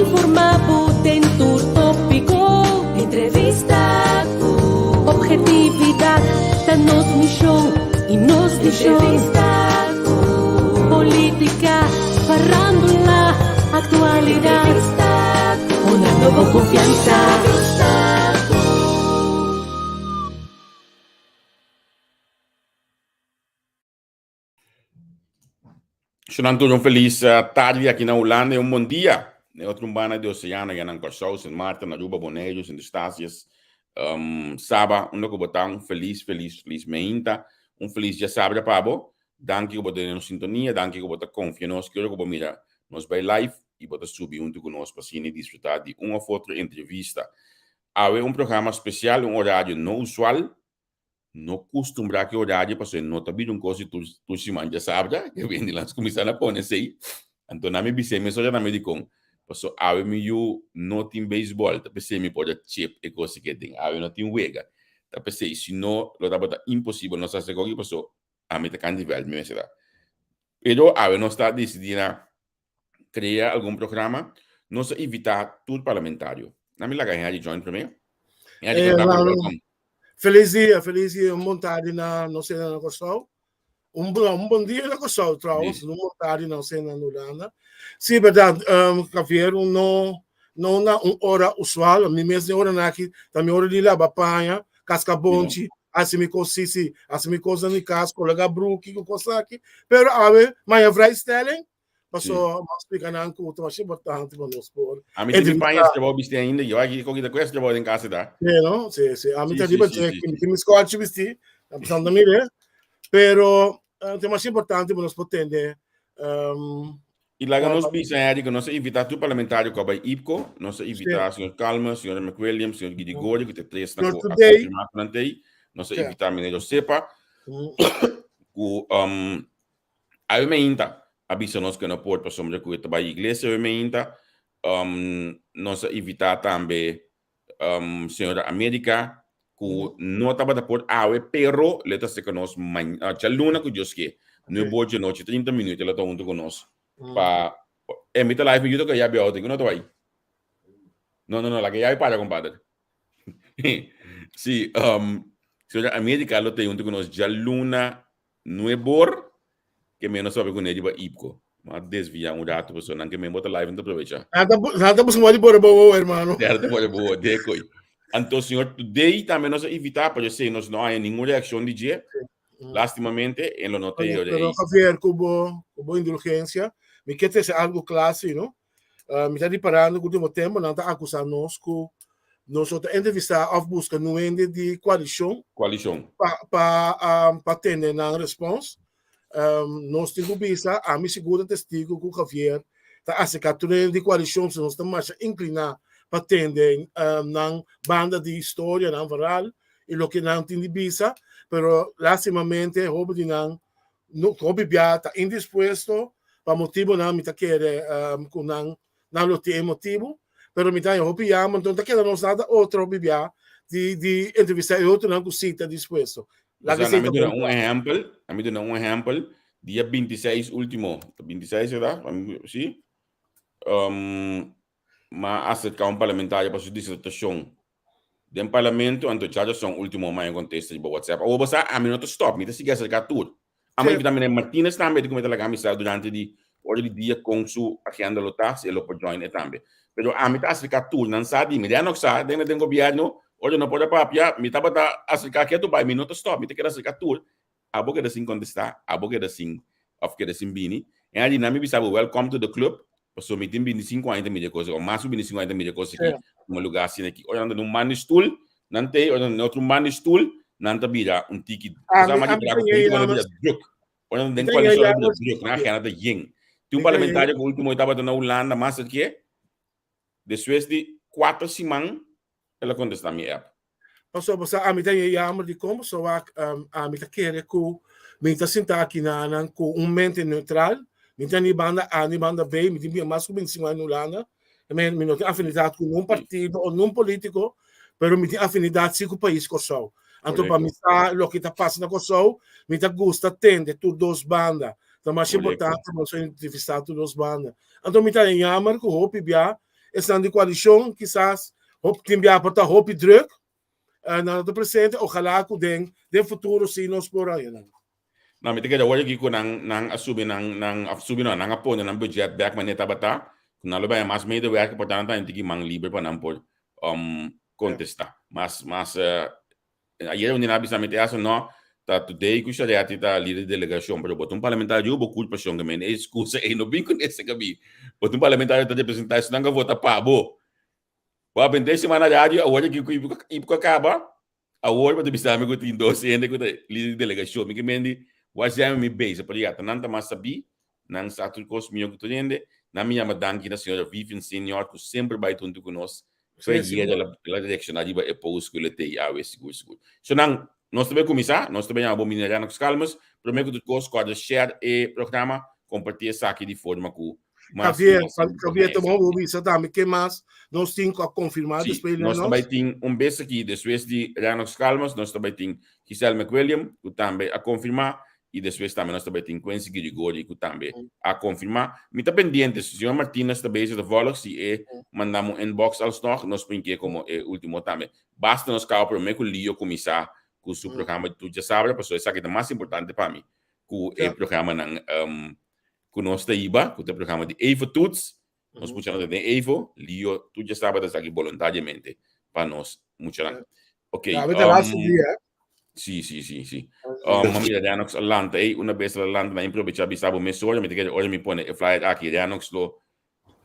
Informa bo den tur tópiko. Entrevista ku obhetividat ta nos mishon i nos vishon. Entrevista ku polítika, farándula, aktualidat. Entrevista ku honrando bo konfiansa. Entrevista ku. Shunan tur un felis tardi aki na Hulanda y un bon dia den otro un banda di oceano ya nan Kòrsou, Sint Maarten, Aruba, Boneiru, Sint Eustatius, um, Saba, unda ku bo ta un felis, felis, felis meinta, un felis djasabra pa bo. Danki ku bo ta den nos sintonia, danki ku bo ta konfia nos, ki ora ku bo mira nos bai live y bo ta subi huntu ku nos pa asina y disfruta di un of otro entrevista. Awe un programa spesial, un orario no usual, No kustumbrá ku e orario pasobra no ta bira un kos di tur tur siman djasabra ke bini las kuminsá na pone esei. Anto nan mi bis'é mesora tambe dikon pasobra awe mi yu no tin beisbòl ta p'esei mi por a chep e kos ke den awe no tin wega ta p'esei si no lo tabata imposibel nos hasi akoki pasobra ami ta kanta di vèlt mi mester ta. Pero awe nos ta disidí na krea algun programa nos a invitá tur parlamentario. Nan mi laga Henry join promé. Henry, welcome. Feliz dia, feliz dia. Un bon tardi na nos na Kòrsou. Un, un bon dia na Kòrsou trouwens, un bon tardi na nos na Hulanda. Sí, bèrdat, um, Javier, no, no na un ora usual, mi mes ora na aki, ta mi ora di laba paña, kaska bonchi, hasi mi kos, sí, sí, hasi mi kos na mi kas, kologa bruki ku kos aki. Pero awe, maya vrijstelling, Paso, mas explica nan ku ta mas importante pa nos por. A mi tin paña este bo bisti ainda, yo aki koki ta kwesta bo den casa da. Sí, no? Sí, sí. A mi ta riba check, mi tin mi scorchi bisti, ta pasando mire. Pero ta mas importante pa nos por tende um, I laga nos bisa Henry ku nos a invitá tur parlamentario ku a bai IPCO, nos a invitá señor Calmes, señor McWilliams, señor Guidi Gorio, ku ta tres nan ku a konfirmá ku nan ta ei. Nos a invitá meneer Josepa, ku um, Awe meinta a bisa nos ku e no por pasobra ku e ta bai iglesia awe meinta. Nos a invitá tambe señora America ku no tabata por awe pero lo ta seka nos djaluna ku Dios ke nuebe or djanochi 30 minuut e lo ta huntu ku nos pa e mi ta live mi yuda ku e yabi auto ku no ta bai no no no laga e yabi para compadre si señora America lo ta huntu ku nos djaluna Nuebor ke menos papia ku ne riba Ipco. Ma a desvia un rato pasobra nan ke men bo ta live no ta aprovecha. Nan ta nan ta busca modo di bora bobo hermano. Nan ta bora bobo dekoi. Anto señor Today tambe nos a invita pero esei nos no haña ningun reaccion di dje. Lastimamente en lo no ta Pero pero Javier ku bo ku bo indulgencia mi ke trese algo kla si no. Mi ta riparando ku ultimo tempo nan ta akusá nos ku nos no ta entrevistá òf buska nun hende di koalishon Koalishon. pa pa pa tende nan respons. Nos tin ku bisa, ami sigur ta testigu ku Javier ta aserká tur hende di koalishon, so nos ta masha inkliná pa tende nan banda di historia, nan verhal i loke nan tin di bisa, pero lastimamente hopi di nan No hopi bia ta indispuesto pa motibonan mi ta kere ku nan nan lo tin e motibu, pero mi ta haña hopi yama, enton ta keda nos nada otro hopi bia di di entrevistá e otronan ku si ta dispuesto. Laga esei ta bon. Un ehèmpel, a mi duna un ehèmpel, dia 26 último, ta 26 verdad? Si? Um, ma aserká un parlamentario pa su disertashon den parlamento, anto djaduson ultimo maña kontesta riba WhatsApp. Awor bo sa, ami no ta stop, mi ta sigui aserká tur. Amo invitá meneer Martinez tambe, di ku mi ta laga mi sa durante di ora di dia kon su agenda lo ta, si e lo por join e tambe. Pero ami ta aserká tur, nan sa di mi. Rennox sa, den den gobièrnu, ora no por a papia, mi tabata aserká ketu bai, mi no ta stop, mi ta keda aserká tur. Abo keda sin kontestá, abo keda sin òf keda sin bini. En a di nan mi bisa bo welcome to the club, pasobra mi tin 25 aña ta mira e kos aki, òf mas ku 25 aña ta mira e kos aki tuma lugá asina aki. Ora nan ta na un banda di stul, nan ta ei, ora nan ta na otro banda di stul, nan ta bira un tiki, Ami, ami ta polítiko nan ta bira drùk. Ora nan ta den koalishon nan ta bira drùk, nan agenda ta yen. Tin un parlamentario ku último e tabata na Hulanda mas aki, despues di kuater siman el a kontestá mi app. Pasobra bo sa ami ta e yamer di kon pasobra wak ami ta kere ku mi ta sinta aki nanan ku un mente neutral, mi ta ni banda A ni banda B, mi tin bia mas ku 25 aña na Hulanda, mi mi no tin afinidat ku nun partido o nun politiko, pero mi tin afinidat si ku pais Kòrsou. Anto pa mi sa loke ta pasa na Kòrsou, mi ta gusta tende tur dos banda. Ta mas importante nos entrevistá tur dos banda. Anto mi ta e yamer ku hopi bia. Esnan di koalishon kisas hop tin bia por ta hopi druk, nan no ta presente, ojalá ku den den futuro si nos por haña nan. No, mi ta keda wòrdu aki ku nan nan a subi nan nan a subi no, nan a pone nan budget bèk manera tabata, ku nan lo bai mas medewerker por ta nan ta tiki man liber pa nan por kontestá. Mas mas Ayer un di nan a bisa mi te haci no, ta today cu Shariati ta lider di delegacion, pero bo ta un parlamentario bo culpa shon ke men e excusa ey no bin cu ese cabi. Bo ta un parlamentario ta representa esnan cu a vota pa bo. Bo a benta e semana radio awor aki cu ipco a caba, awor bo ta bisa mi cu tin dos hende cu ta lider di delegacion. Mi ke men di bo a zemi mi bezig, pero ya ta nan ta mas sabi, nan sa tur cos miyo cu tur hende. Nan mi yama danki na señora Vivian Senior cu semper bay hunto cu nos. Fe Sí, yega sigur. la la reacciona riba e post cu lo tei awe sigur sigur. So nan, nos ta bay cuminsa, nos ta bay yama bo Mini Renox Calmes. Prome cu tur cos, corda share e programa, comparti esaki di forma cu mas y Javier, mas hende por Javier, haña ta bon esaki. bo bisa tambe ke mas nos tin cu a confirma Sí, despues di nos ta bay Renox. tin un bes aki despues di Renox Calmes, nos ta bay tin Giselle McWilliam cu tambe a confirma y despues tambe nos ta bay tin Quincy Girigori cu tambe a confirma. Mi ta pendiente, si señor Martinez ta bezig ta volg, si e manda mi un inbox alsnog, nos por inke como e ultimo tambe. Basta nos caba prome cu Lio cuminsa cu su programa di tur djasabra, pasobra esaki ta mas importante pa mi cu e programanan cu nos ta hiba, cu ta e programa di Evo Toets. Nos muchanan ta den Evo, Lio tur djasabra ta esaki boluntariamente pa nos muchanan. Ok. Ja, we ta laatste dia, hè? Sí, sí, sí, sí. Ma mira, Renox a lanta ei, una bes el a lanta, mi a improvecha bisa bo mesora, mi ta kere ora mi pone e flyer aki, Renox lo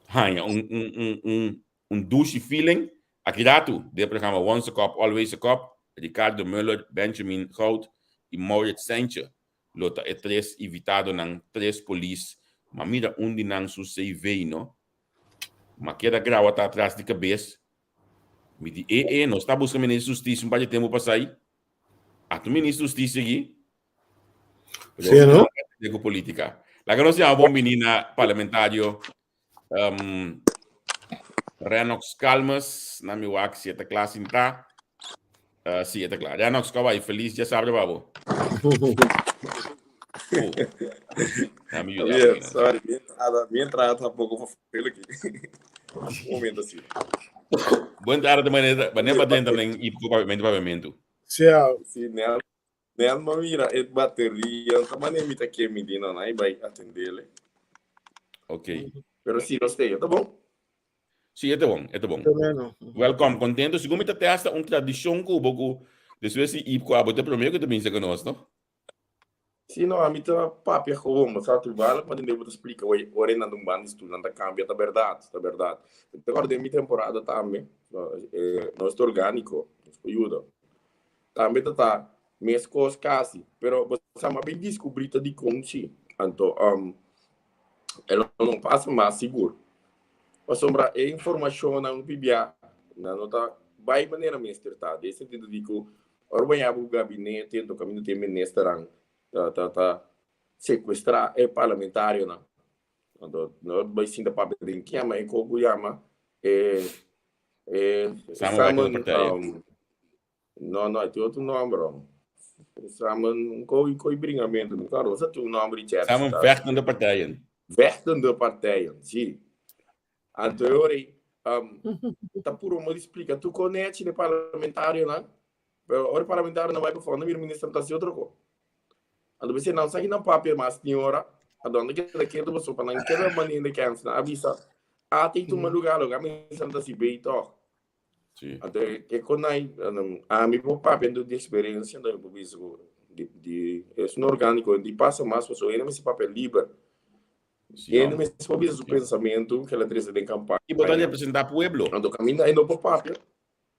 haña un, un, un, un, un douche feeling. Aki ratu, den e programa Once a Cop, Always a Cop, Ricardo Muller, Benjamin Goud y Maurits Saintje lo ta e tres invitadonan, tres polis. Ma mira un di nan su CV, no? Ma keda grawa ta atras di kabes. Mi di, e, e, nos ta buska minister di Hustisia un par di tempu pasai. Atu minister di Hustisia aki. Pero Sí, no? de ku politika. Laga nos yama bon bini na parlamentario um, Renox Calmes, na mi wak si e ta kla sinta. Si e ta kla. Renox, kawai, feliz dia sabra pa bo. Oh. Na mi yuda. Javier, sorry, mi entrada ta poco vervelend aquí. Un momento así. Boa entrada de manera, manera pa dentro den i papiamento papiamento. Sí, ah. Sí, Nel, Nel ma mira e bateria, ta manera mi ta ke mi di nan, ai bai atendele. Ok. Pero sí, nos te, ta bon? Sí, e ta bon, e ta bon. Tremendo. Welcome, contento. Segun mi ta te hasta un tradicion cu bo cu despues di IPCO abo te prome cu ta bin cerca nos, no? Sí, no, ami ta papia gewoon, bo sa tur bala kuma tende bo ta splika oi ora e nan ta un banda di stoel nan ta kambia, ta bèrdat, ta bèrdat. Mi ta kòrda den mi temporada tambe, nos ta orgániko, nos por yuda. Tambe ta ta meskos kasi, pero bo sa mi a bin diskubrí ta dikon sí, anto e lo no pasa mas sigur. Pasobra e informashonnan pibia nan no ta bai manera mester ta, den sentido di ku Ora bo yaba ku gabinete anto kaminda tin ministeran ta ta ta sekuestrá e parlamentarionan. Anto no bai sinta papia den kema e ko ku yama e e Samen samen no no e tin otro nòmber hòm. Samen koi koi bringamentu mi kòrda sa tin un nòmber di chèrchi Samen ta. vechtende partijen. Vechtende partijen si. Anto e ora ei ta puru modo di splika tur kon nechi de parlamentarionan, pero ora e parlamentarionan bai pafó nan mira minister ta hasi otro ko. Anto mester nan sa ki nan papia mas tin ora, anto nan ta keda ketu pasobra pa nan keda manera de kèns nan a bisa a tin tuma luga loke a minister ta hasi bei tòg. Sí. Anto e kon ai ami por papia di eksperensia anto mi por bisa ku di di es un orgániko di pasa mas pasobra hende mester papia liber. Sí, Hende hombre. mester por bisa su pensamentu ke el a trese den kampaña. I bo ta representá pueblo. Anto kaminda e no por papia,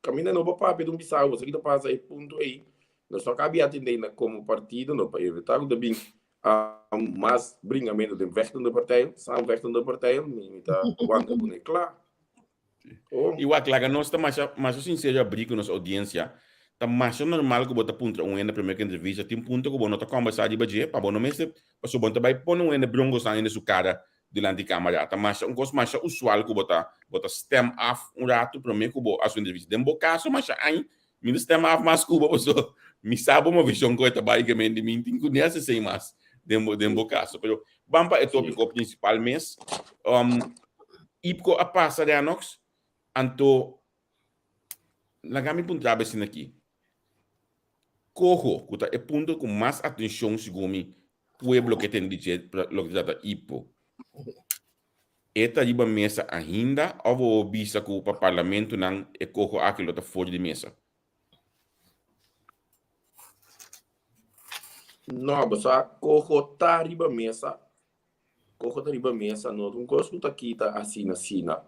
kaminda e no por papia dun bisa bo, sa ki ta pasa e punto ei, nos no kabi atendé na komo partido no pa evitá ku ta bin mas bringamentu den vechtende partijen, samenvechtende partijen, mi ta wanta pone kla. Oh. I wak, laga nos ta masha, masha sincero abrí ku nos audiencia. Ta masha normal ku bo ta puntra un hende promé ku entrevista. Tin punto ku bo no ta kòmbersá riba dje, pa bo no mester, pasobra bo no ta bai pone un hende brongosá hende su kara dilanti kámara. Ta masha, un kos masha usual ku bo ta, bo ta stem af un ratu promé ku bo hasi un entrevista. Den bo kaso masha añ, mi ta stem af mas ku bo pasobra mi sa bo movishon ku e ta bai ke men di mi tin ku ni hasi esei mas den bo, den bo kaso. Pero ban pa e tópiko prinsipal mes. IPCO a pasa Renox. Anto laga mi puntra bo asina aki, Koho ku ta e punto ku mas atenshon segun mi pueblo ke tene di dje loke ta trata IPO, e ta riba mesa ainda òf bo bisa ku pa parlamentonan e koho aki lo ta for di mesa? No, bo sa koho ta riba mesa Koko ta riba mesa no ta un kos ku ta kita asina asina.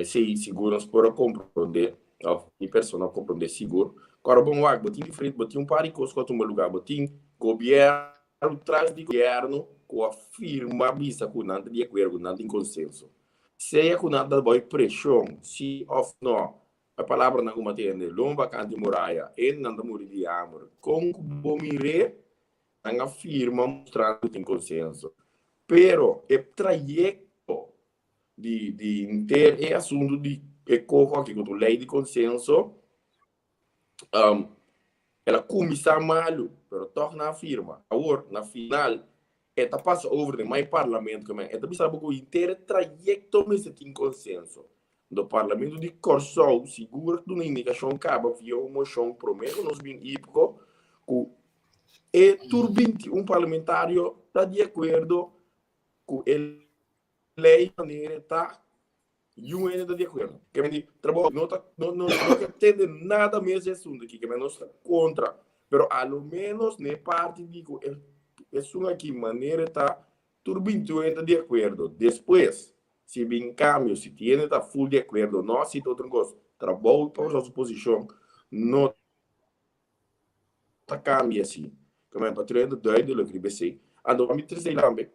Esei sigur nos por a komprondé òf mi persona a komprondé sigur. Kòrda bon wak, bo tin diferente, bo tin un par di kos ku a tuma lugá. Bo tin gobièrnu tras di gobièrnu ku a firma bisa ku nan ta di akuerdo, ku nan tin konsenso. Sea ku nan ta bai preshon, si òf nò, e palabranan ku mi a tende, lomba kanti muraya, hendenan ta muri di hamber. Kon ku bo mir'é, Nan a firma mustrando cu tin consenso. Pero e trayecto di di henter e asunto di e coho aki cu tu ley di consenso, um, el a cuminsa malu, pero toch nan a firma. Awor, na final, e ta pasa over den mai parlamento cu men. E ta bisa bo cu henter e trayecto mester tin consenso. Do parlamento di Corsou sigur a duna indicacion caba via un mocion prome cu nos bin IPCO cu E tur 21 parlamentario ta di akuerdo ku e lei manera e ta, niun hende ta di akuerdo. Ke men di trabou no ta no no no ke tende nada mes di e asuntu aki, ke men nos ta kontra, pero a lo menos na e parti di ku e esun aki manera e ta, tur 21 hende ta di akuerdo. Despues si bin kambio, si tin hende ta ful di akuerdo no, si ta otro kos, trabou pa nos posishon no ta cambia si. Como e patrón ta duidelijk riba esey. Anto pa mi trece tambe,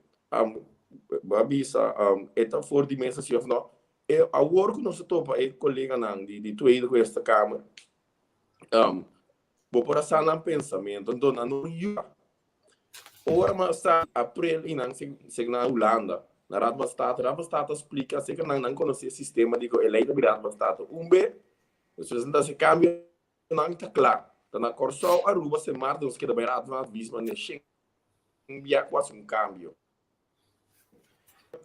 bo a bisa e ta for di mesa si of no. E awor cu nos a topa e coleganan di Tweede cu Eerste Kamer, bo por a sa nan pensamento. Anto nan no yuda. Ora mi a sa april y nan seg na Hulanda, na Raad van State, Raad van State a splica acerca nan nan conoce e sistema di cu e ley ta bira Raad van State. Un be, despues nan ta haci cambio. Nan ta kla. Ta na Kòrsou, Aruba, Sint Maarten nos keda bai Raad van Advies ma neshen bia ku hasi un kambio.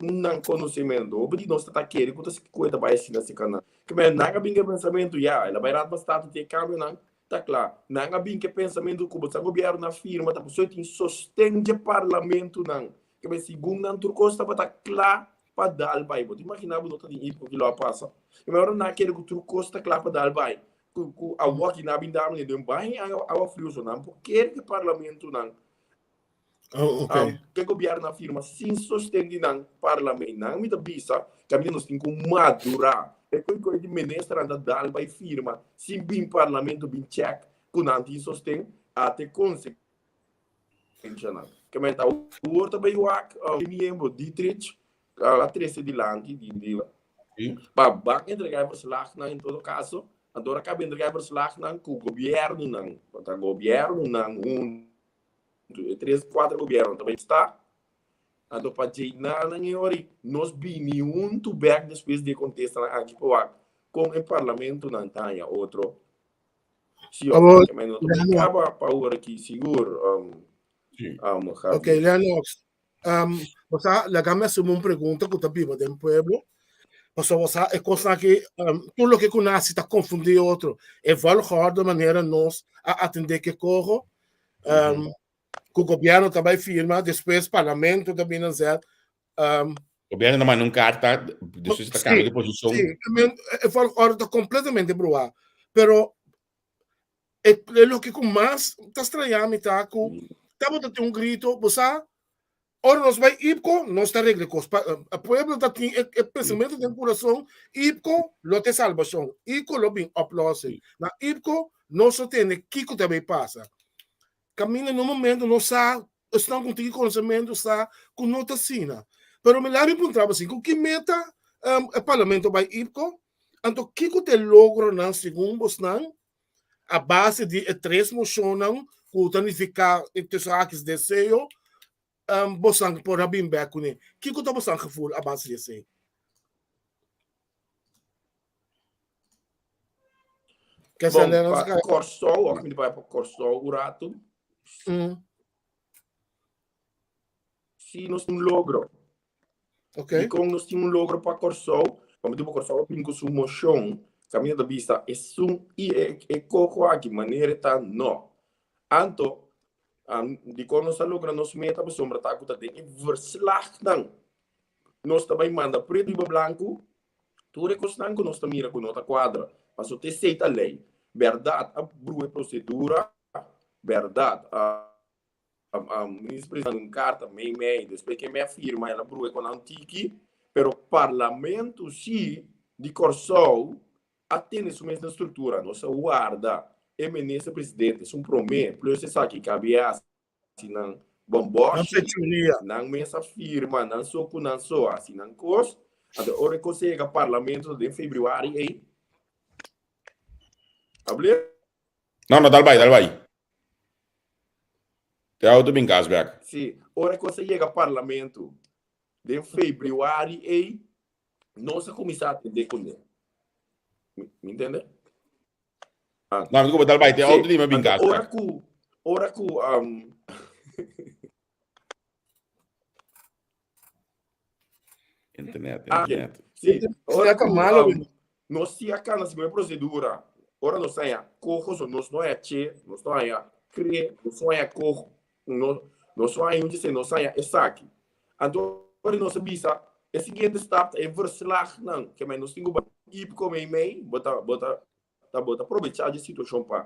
Nan konosementu. Hopi di nos ta ta kere ku ta ku e ta bai asina si kana. Ke men nan a bin ku e pensamentu ya, el a bai Raad van State tin e kambionan, ta kla. Nan a bin ku e pensamentu ku bo sa gobièrnu a firma ta pasobra tin sosten dje parlamentunan. Ke men segun nan tur kos tabata kla pa dal bai. Bo ta imaginá bo no ta den ipko ki lo a pasa? Ke men ora nan a kere ku tur kos ta kla pa dal bai. Ku ku awa ki na bin dame ne den baña awa awa frio so nan por kere ke parlamento nan Oh, okay. um, ke gobierno a firma sin sosten di nan parlamento nan mi ta bisa kaminda nos tin ku madura e koi koi di ministernan ta dal bai firma sin bin parlamento bin check ku nan tin sosten ate konse Mencionan. Ke men ta awor ta bay wak um, miembro Dietrich a trece dilanti di di pa ban entrega e verslagnan en todo caso. Anto ora caba entrega e verslagnan cu gobiernonan, ta gobiernonan hunto, e tres cuatro gobierno ta bay sta. Anto pa djeinanan e ora nos bini hunto bek despues di e contestanan aki pa wak con e parlamentonan ta haña otro. Sí, Abo, ok, maar no te acaba pa ora aquí, sigur. Um, Sí. um, Javi. Ok, Lennox. Um, o sea, laga me hacer un pregunta ku ta biba den pueblo. Paso, o sea, e cosa que um, tur loke ku nasi ta confundí otro. E volgorde manera nos a atendé ke cojo. Um, ku gobierno ta bai firma, despues parlamento ta bina zet. Um, Gobierno ta manda un carta, despues ta cambia de posicion. Sí, e volgorde ta completamente bruá. Pero e, e loke ku mas ta straña mi ta ku tabata tin un grito, bo sa, ora nos bai IPCO, nos ta regla kos. Pa, e pueblo ta tin e, e pensamiento den corazón, IPCO lo te salvación. IPCO lo bin oplossing. Na IPCO nos lo tende kiko ta bai pasa. Caminda no momento nos sa esnan ku tin konosementu sa ku no ta asina. Pero mi labi puntra bo asin, ku ki meta um, e parlamento bai IPCO? Anto kiko ta e logronan segun bosnan a base di e tres moshonnan ku ta nifiká tussen haakjes deseo um, bosnan por a bin bek kuné? Kiko ta bosnan gevoel a base di esei? Bom, pa Kòrsou, òf mi ta bai pa Kòrsou un ratu. Si nos tin un logro. Okay. Dikon nos tin un logro pa Kòrsou? Pa motibu Kòrsou a bin ku su moshon kaminda ta bisa esun i e koko aki manera e ta no. Anto dikon nos a logra nos meta pasobra ta ku ta den e verslagnan nos ta bai manda pretu riba blanku tur e kosnan ku nos ta mira ku no ta kuadra. Pasobra ta esei ta lei. Bèrdat a brua e prosedura, bèrdat a. Minister presidente un carta mei mei despues ke mi a firma el a brua con nan tiki pero parlamento si di Kòrsou a tene su mes na structura nos a warda e minister presidente esun prome plus esaki KBS nan bomboshi nan mes a firma nan so ku nan so hasi nan kos anto ora e kos a yega parlamento den februari ei able. No no dal bai dal bai. Te auto bin kas bek. Sí, ora ku a yega parlamento den febrüari ei, nos a kuminsá atendé kuné. Mi ntende? Ah. No, mi dal bai, te auto di mi bin kas Ora ku, ora ku, um, Internet, ah, internet. Sí, ora ku, um, nos sí a kana sigui e procedura. Ora nos haña coho, so nos no haña che, nos no haña cre, nos no haña coho, no, nos no haña un dje, nos haña esaki. Anto ora nos a bisa, e siguiente stap ta e verslagnan, ke men nos tin ku bai IPCO mei mei, bo ta, bo ta, ta bo ta probecha dje situacion pa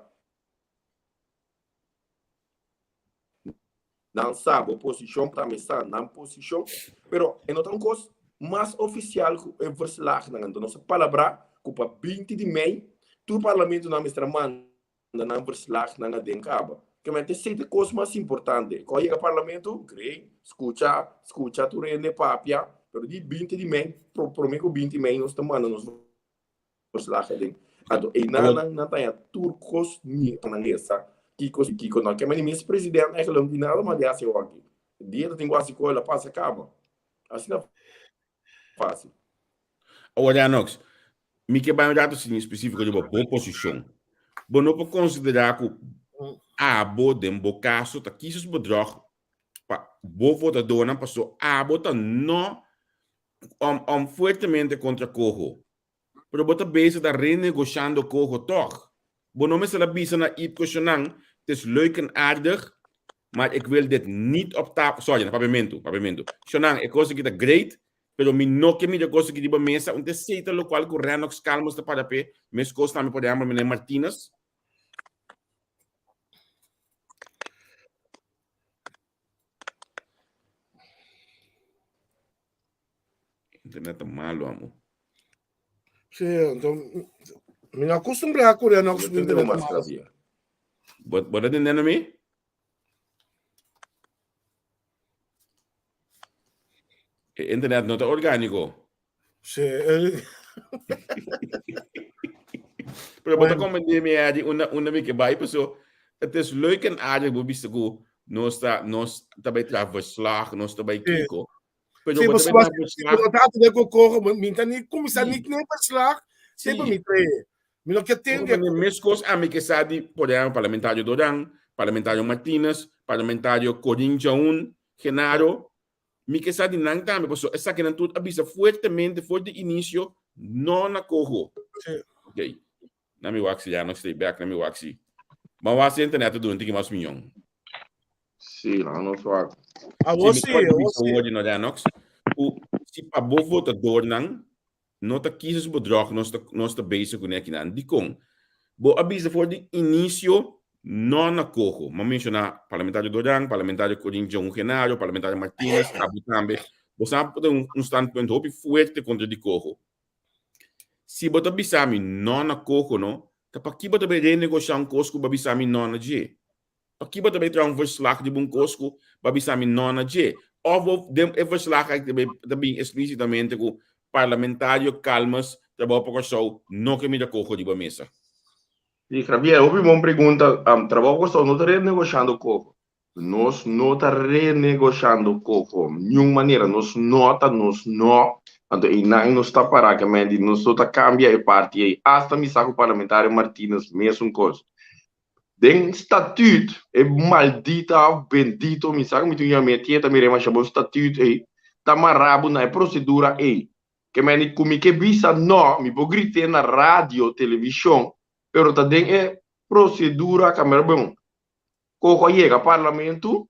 Nan sa bo posishon, tambe sa nan posishon, pero e no ta un kos mas ofisial ku e verslagnan. Anto nos a palabrá ku pa 20 di mei tur parlamentonan mester a manda nan verslagnan aden kaba. Kamente esei ta e kos mas importante. Ku a yega parlamento, great, skucha, skucha tur hende papia, pero di 20 di mei, promé ku 20 mei nos ta manda nos verslag aden. Anto einan nan nan ta haña tur kos ni pa nan lesa kiko si kiko no. Kema di mes president eigenlijk no tin nada mas di hasi awor aki. Dia ta tin ku hasi kos el a pasa kaba. Asina fácil. Awor Janox, mi ke bai un rato sin específico riba bo posicion. Bo no por considera cu abo den bo caso ta kies bedrog pa bo votadornan paso abo ta no om om fuertemente contra coho. Pero bo ta bezig ta renegoshando koho tòg? Bo no mester a bisa na Ipko Shonan, Het is leuk en aardig, maar ik wil dit niet op tafel. Sorry, na papiamentu, papiamentu. Shonan, e kos aki ta great, pero mi no ke mira e kos aki riba mesa. Un ta esei ta lokual ku Rennox Calmes ta para p'e. Meskos tambe, por ehèmpel, meneer Martinez. Internet ta malo, amo. Sí, anto mi no acostumbrá ku Renox Yo internet mas malo. todavía. Bo bo ta entendiendo mi? E internet no ta orgánico. Sí, eh, Pero bo ta Bueno. comprendé mi Eddie, unda unda mi ke bai, paso het is leuk en aardig bo bisa ku nos ta nos ta bai traha verslag, nos ta bai Sí. kiko. Pero Sí, bo mas ta bai was, traha verslag. bo ta atende ku koho, mi ta ni kuminsá Sí. ni kne verslag, Sí. sempre mi trae. Mi no ke tende. Porque meskos ami ke sa di, por ehempel, parlamentario Doran, parlamentario Martinez, parlamentario Corin Jaun, Genaro, mi ke sa di nan tambe, pasobra esakinan tur a bisa fuertemente for di inicio no na koho. Sí. Ok, na mi wak si ya no stay back, na mi wak si. Ma wak si internet ta dura un tiki mas mion. Sí, laga nos wak. Awor Si mi sí, por awor bisa sí. awor di no Renox, ku si pa bo votadornan no ta kisa su bedrog nos ta nos ta bezig kuné akinan. Dikon? Bo a bisa for di inisio no na koho. M'a menshoná parlamentario Doran, parlamentario Corin John Genaro, parlamentario Martinez, abo tambe. Bo sa por tin un standpunt hopi fuerte kontra di koho. Si bo ta bisa mi no na koho no, ta paki bo ta bai renegoshá un kos ku bo a bisa mi no na dje? Paki bo ta bai traha un verslag di bo un kos ku bo a bisa mi no na dje? Òf bo den e verslag aki ta bai ta bin esplisitamente ku parlamentario Calmes Trabou pa Kòrsou no ke mira koho riba mesa? Sí, Javier, hopi bon pregunta. Trabou pa Kòrsou no ta renegoshando koho. Nos no ta renegoshando koho niun manera. Nos no ta, nos no. Anto einan nos ta pará ke men di nos no ta kambia e parti ei. Asta mi sa ku parlamentario Martinez mesun kos. Den statuut, e maldita of bendito, mi sa ku mi tin un yam'é tieta, mi remasha bon statuut ei, ta mará bo na e prosedura ei. Ke meni ku mi ke bisa no, mi por grit'é na radio, televishon, pero ta den e prosedura kaminda bon. Koko a yega parlamento,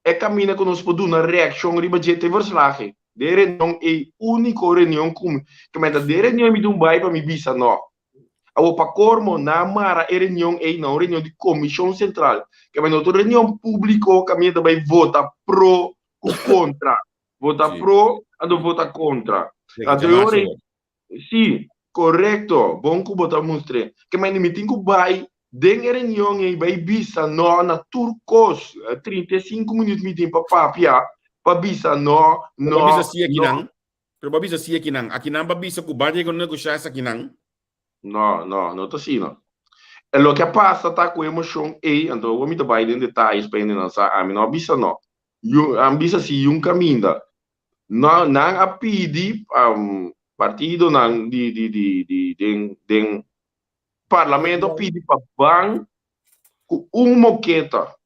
e kaminda ku nos por duna reakshon riba dje te verslag ei. Den e reunion ei, úniko reunion ku mi, ke meni ta den e reunion ei mi dun bai pa mi bisa no. Awor pa kormo nan a mara e reunion ei na un reunion di komishon sentral, ke meni otro reunion públiko kaminda ta bai vota pro ku kontra. Vota pro anto vota kontra. Anto e ora ei, si, korekto, bon ku bo ta mustr'é. Ke mende mi tin ku bai den e reunion ei bai bisa no na tur kos. 35 minüt mi tin pa papia pa bisa no, Pero bo a no, bisa si no. akinan. Pero bo a bisa si akinan. Akinan bo a bisa ku ban yega negoshá esakinan. No, no, no ta asina. E loke a pasa ta ku e moshon ei, anto awor mi ta bai den detayes pa hendenan sa, ami no a bisa no. Yu, a bisa si yun kaminda. No, nan a pidi partidonan di, di, di, di, den, den parlamento a pidi pa ban ku un moketa.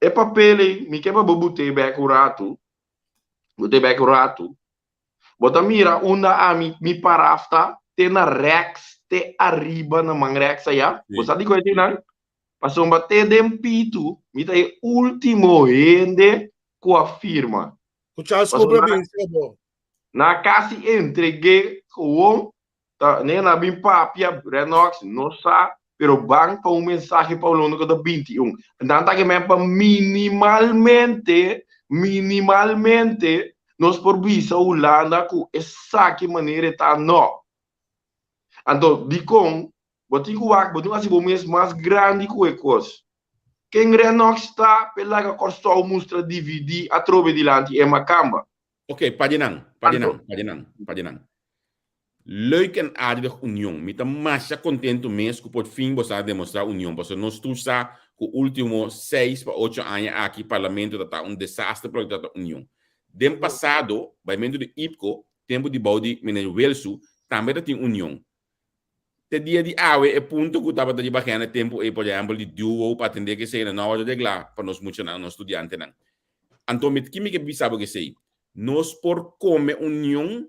E papel ei, mi ke pa bo but'é bek un ratu, but'é bek un ratu. Bo ta mira unda ami mi paraf ta, te na rèks, te ariba na man rèks ayá. Bo sa dikon e nan? Pasobra te den pitu mi ta e último hende ku a firma. Ku Charles Cooper a binse bo. Nan a kasi entreg'é gewoon, ta ne nan a bin papia, Renox no sa, pero ban pa un mensahe pa Hulanda ku ta 21. Nan ta kimen pa minimalmente, minimalmente nos por bisa Hulanda ku esaki manera e ta no. Anto dikon Bo tin ku wak, bo tin ku hasi bo mes mas grandi ku e kos. Ken Renox ta p'e laga Kòrsou mustra dividí atrobe dilanti e makamba? Ok, pa di nan, pa di nan, pa di nan, pa di nan. Leuk en aardig union. Mi ta masha kontentu mes ku por fin bo sa demostrá union, pasobra nos tur sa ku último seis pa ocho aña aki parlamento ta ta un desaster pa loke ta trata union. Den pasado, baimentu di IPKO, tempu di bou di meneer Wilsu, tambe ta tin union. Te dia di awe e punto ku tabata riba agenda e tempu ei, por ehèmpel di duo pa atendé ku esei no a wòrdu reglá pa nos muchanan, nos studiantenan. Anto mi ki mi ke bisa bo ku esei? Nos por kome union,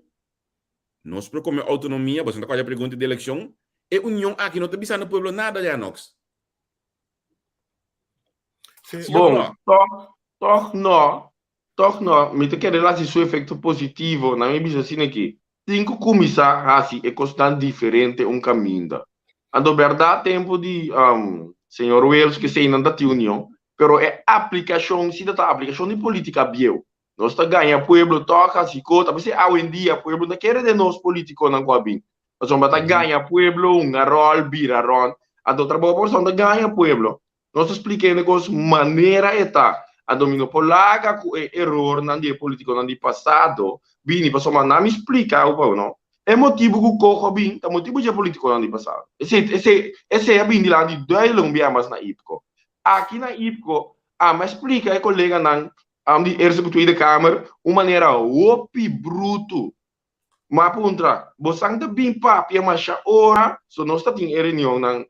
nos por kome outonomia, boso no ta kòrda e pregunta di elekshon? E union aki no ta bisa na pueblo nada, Lennox. Sí. Bon, tòg, tòg no, Tòg no, mi ta kere hasi su efekto positivo, nan mi bisa asina aki, tin ku kuminsá hasi e kosnan diferente un kaminda. Anto bèrdat tempu di señor Wales ku eseinan ta tin union, pero e aplikashon si ta ta aplikashon di polítika bieu. Nos ta gaña pueblo tòg hasi kos, ta p'esei awendia pueblo no ta kere den nos polítikonan ku a bin, pasobra ta gaña pueblo, hunga ròl, bira rònt, anto trabou pa persona ta gaña pueblo. Nos ta splika hende kos manera e ta. Anto mi no por laga ku e erornan di e politikonan di pasado bini pasobra nan mi splika bo pa no. E motibu ku Koch a bin ta motibu dje politikonan di pasado. Esei esei esei a bin dilanti duidelijk un bia mas na IPKO. Aki na IPKO ami a splika e koleganan di Eerste ku Tweede Kamer un manera hopi brutu. Mi a puntra, bosan ta bin papia masha ora so nos ta tin e reunionnan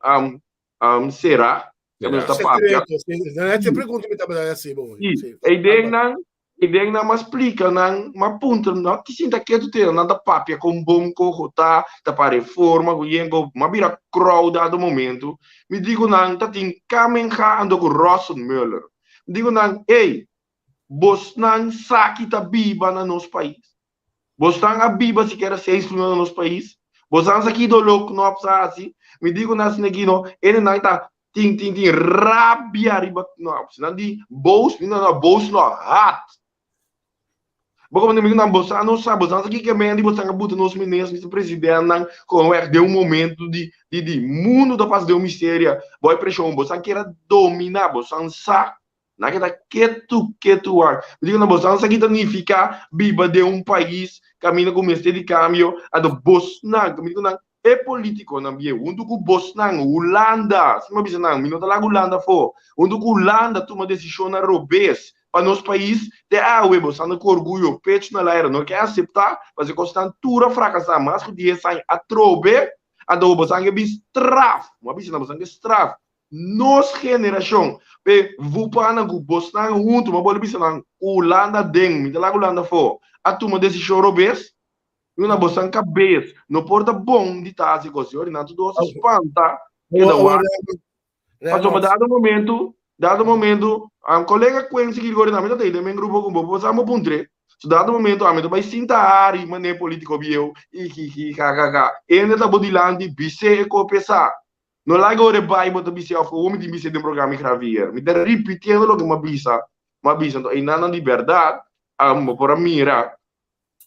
Será? Será. Ta papia. Secreto, sí. pregunta mi tabata hasi bo. Sí. E den nan, e den nan ma splika nan, ma puntra nan, ki sinta ketu te nan ta papia kon bon koho ta, ta pa reforma ku yen ko, ma bira krou dado momento. Mi di ku nan ta tin Kamenga ando ku Rosenmüller. Mi di ku nan, ey, bosnan sa ki ta biba na nos pais. Bosnan a biba sikiera seis luna na nos pais? Bosnan sa ki doló Knops a hasi? Mi di ku nan snegino, hendenan ta tin tin tin rabia riba Knops. Nan di boos, mi no boos no, hat. Bo komo mi ku nan bosnan no sa, bosnan sa kiko men di bosnan a buta nos minister, mister presidentnan komo den un momento di di di mundu ta pasa den un miseria, bo e preshon, bosnan kier a domina, bosnan sa. Nan keda ketu ketu wak. Mi dico na bosnan sa ki ta nifica biba den un pais caminda cu mester di cambio, anto bosnan, mi dico nan e politiconan bie hunto cu bosnan, Hulanda, sima bisa nan, mi no ta laga Hulanda afo, hunto cu Hulanda tuma decisionnan robes pa nos pais, te awe bosnan ta cu orguyo, pecho na laira, no ke acepta, pasobra cosnan tur a fracasa mas cu dies aña atrobe, anto bosnan ke bin straf, mi a bisa nan bosnan ke straf, Nos generashon, p'e vupanan ku bosnan huntu, mi a bolbe bisa nan, Hulanda den, mi ta laga Hulanda afó, a tuma desishon robes. Yuna bosan kabes no por ta bon di ta hasi kos yori nan tur dos a spanta keda wak. Pasobra dado momento, dado momento, um kolega Quincy Gilgori tambe ta den men grupo ku bo, bo sa bo puntr'é. So dado momento ami ta bai sinta hari manera politiko bieu, hihihi, hakaka. Ende ta bo dilanti bis'é e kopia sa. No laga ora e bai bo ta bis'é òf awor mi tin bis'é den programa di Javier. Mi ta ripitiendo loke mi a bisa, mi a bisa. Anto einan di bèrdat, bo por a mira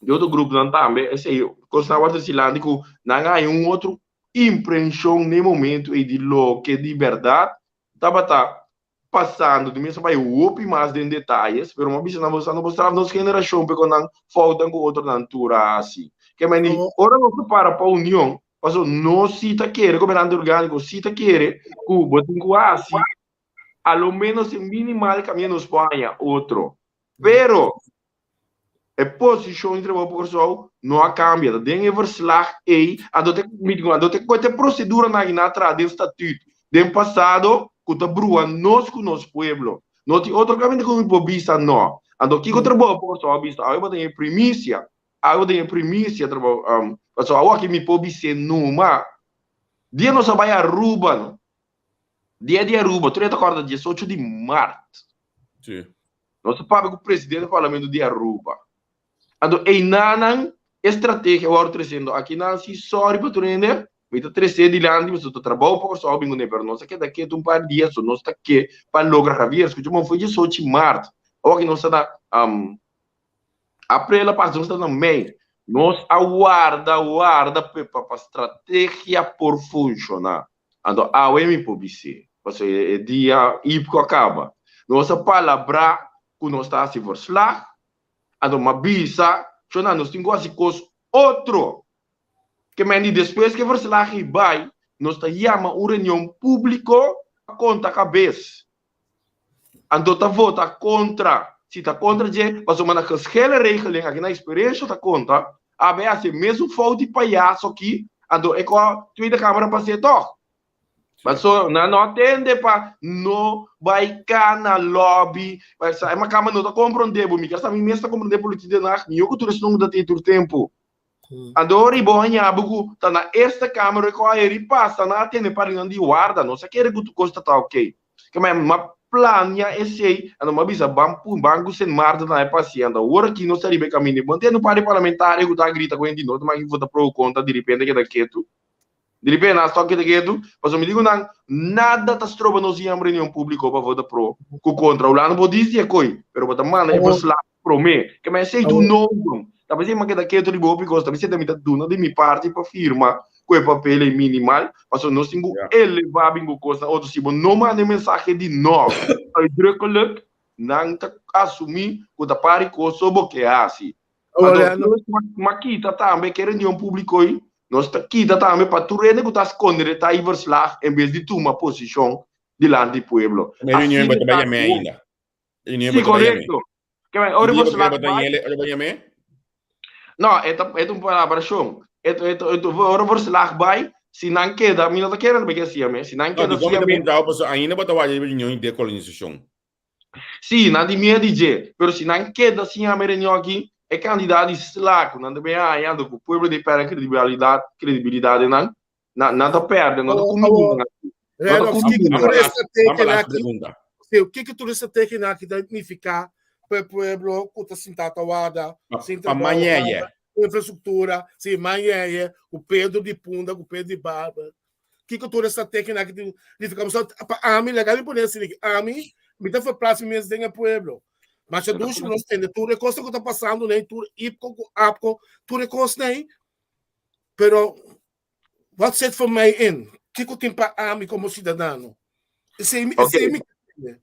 di otro grupnan tambe, esei kosnan a wòrdu silanti ku nan a haña un otro imprenshon n'e momentu ei di loke di bèrdat tabata pasando. Di mes a bai hopi mas den detayes, pero mi a bisa nan boso no por straf nos generashon p'e kon nan foutan ku otronan tur a hasi. Ke meni ora nos ta para pa union, pasobra nos si ta kere, gobernante orgániko si ta kere ku bo tin ku hasi a lo ménos e minimal kaminda nos por haña otro. Pero E posishon di Trabou pa Kòrsou no a kambia. Ta den e verslag ei, anto te mi digo, anto te te proseduranan aki nan a traha den statüt den pasado ku ta brua nos ku nos pueblo. No tin otro kaminda ku mi por bisa no. Anto kiko Trabou pa Kòrsou a bisa? Awe bo tin e primisia, awe bo tin e primisia Trabou pasobra awoki mi por bis'é numa. Dia nos a bai Aruba no, dia di Aruba, tur e ta kòrda diesocho di mart. Sí. Nos ta papia ku presidente di parlamento di Aruba. Anto einanan e strategia wòrdu tresendo aki nan si sòri pa tur hende, mi ta tres'é dilanti pasobra ta trabou pa Kòrsou bin kuné pero nos a keda ketu un par di dia so nos ta ke pa logra Javier skucha bon foi diesochi mart awor nos ta na aprel a pasa nos ta na mei nos a warda warda pa strategia por funshoná. Anto awe mi por bis'é, pasobra e dia IPCO a kaba. Nos a palabrá ku nos ta hasi verslag, anto m'a bisa, Shona, nos tin ku hasi kos otro. Ke men di despues ku e verslag ei bai, nos ta yama un reunion públiko pa konta kabes. Anto ta vota kontra, si ta kontra dje, pasobra na geschillenregeling, aki na eksperensha ta konta, AB a hasi e mesun fout di payaso aki, anto e ko Tweede Kamer a pas'é tòg. Paso nan no a tende pa no bai kana lobby, sa e makamba no ta komprondé bo, mi kier sa mi mes ta komprondé politik Den Haag mihó ku tur esnan ku ta tin tur tempu. Anto ora i bo haña bo ku ta na Eerste Kamer ku a heri pasa nan a tene parinan di warda, nos a kere ku tur kos ta ta oké. Ke mei m'a plania esei, anto m'a bisa ban pun ban ku Sint Maarten ta na e pasiente. Awor aki nos ta riba e kaminda. Bo ntende un par di parlamentario ku ta grita ku hende no ta maki vota pro o kontra, diripente keda ketu. Diripente nan stòp keda ketu, pasobra mi di ku nan nada ta stroba nos di yama reunion públiko pa vota pro ku kontra. Hulanda por disi e koi, pero bo ta manda e verslag promé. Ke mei esei ta un no-go. Ta p'esei m'a keda ketu riba hopi kos, ta p'esei ta mi ta duna di mi parti pa firma ku e papel ei minimal, pasobra nos tin ku elevá bin ku kos na otro. Si bo no manda e mensahe di nò uitdrukkelijk, nan ta asumí ku ta par di kos so bo ke hasi. Anto nos a kita tambe ke reunion públiko ei, nos ta kita tambe pa tur hende ku ta skonde detaye verslag en bes di tuma posishon dilanti di pueblo. E reunion bo ta bai yam'é ainda. Sí, korekto. Ke men, ora bo slag bai. Ora bo yam'é? No, e ta, e ta un palabrashon. E ta, e ta, e ta, ora bo slag bai, si nan keda, mi no ta kere nan ke hasié mes. Si nan No, keda dikon mi hasié ta mes. puntra bo pasobra ainda bo ta wak riba reunion di dekolonisashon. Sí, nan tin miedu di dje, pero si nan keda sin yama e reunion aki, e kantidat di slag ku nan ta bin haña, anto ku pueblo ta pèrdè kredibilidat, kredibilidat den nan, nan, nan ta pèrdè, no ta Awor, kumbiní awor, nan aki. No ta Renox, kumbiní kiko nan tur aki. estrategia Vamos aki? pregunta. Sí, kiko tur estrategia aki ta nifiká pa e pueblo ku ta sintá ta warda, sin Pa trabou, mañeye. infrastruktura, sí, mañeye, ku Pedro di Punda, ku Pedro di Barber. Kiko tur estrategia aki ta nifiká? Pasobra pa ami, laga mi pone asina aki, ami, mi ta verplaats mi mes den e pueblo. Masha dushi ku nos tende tur e kosnan ku ta pasando nei, tur IPCO ku APCO, tur e kosnan ei, pero Wat zit voor mij in? Kiko tin pa ami komo siudadano? Esei mi, esei mi kende.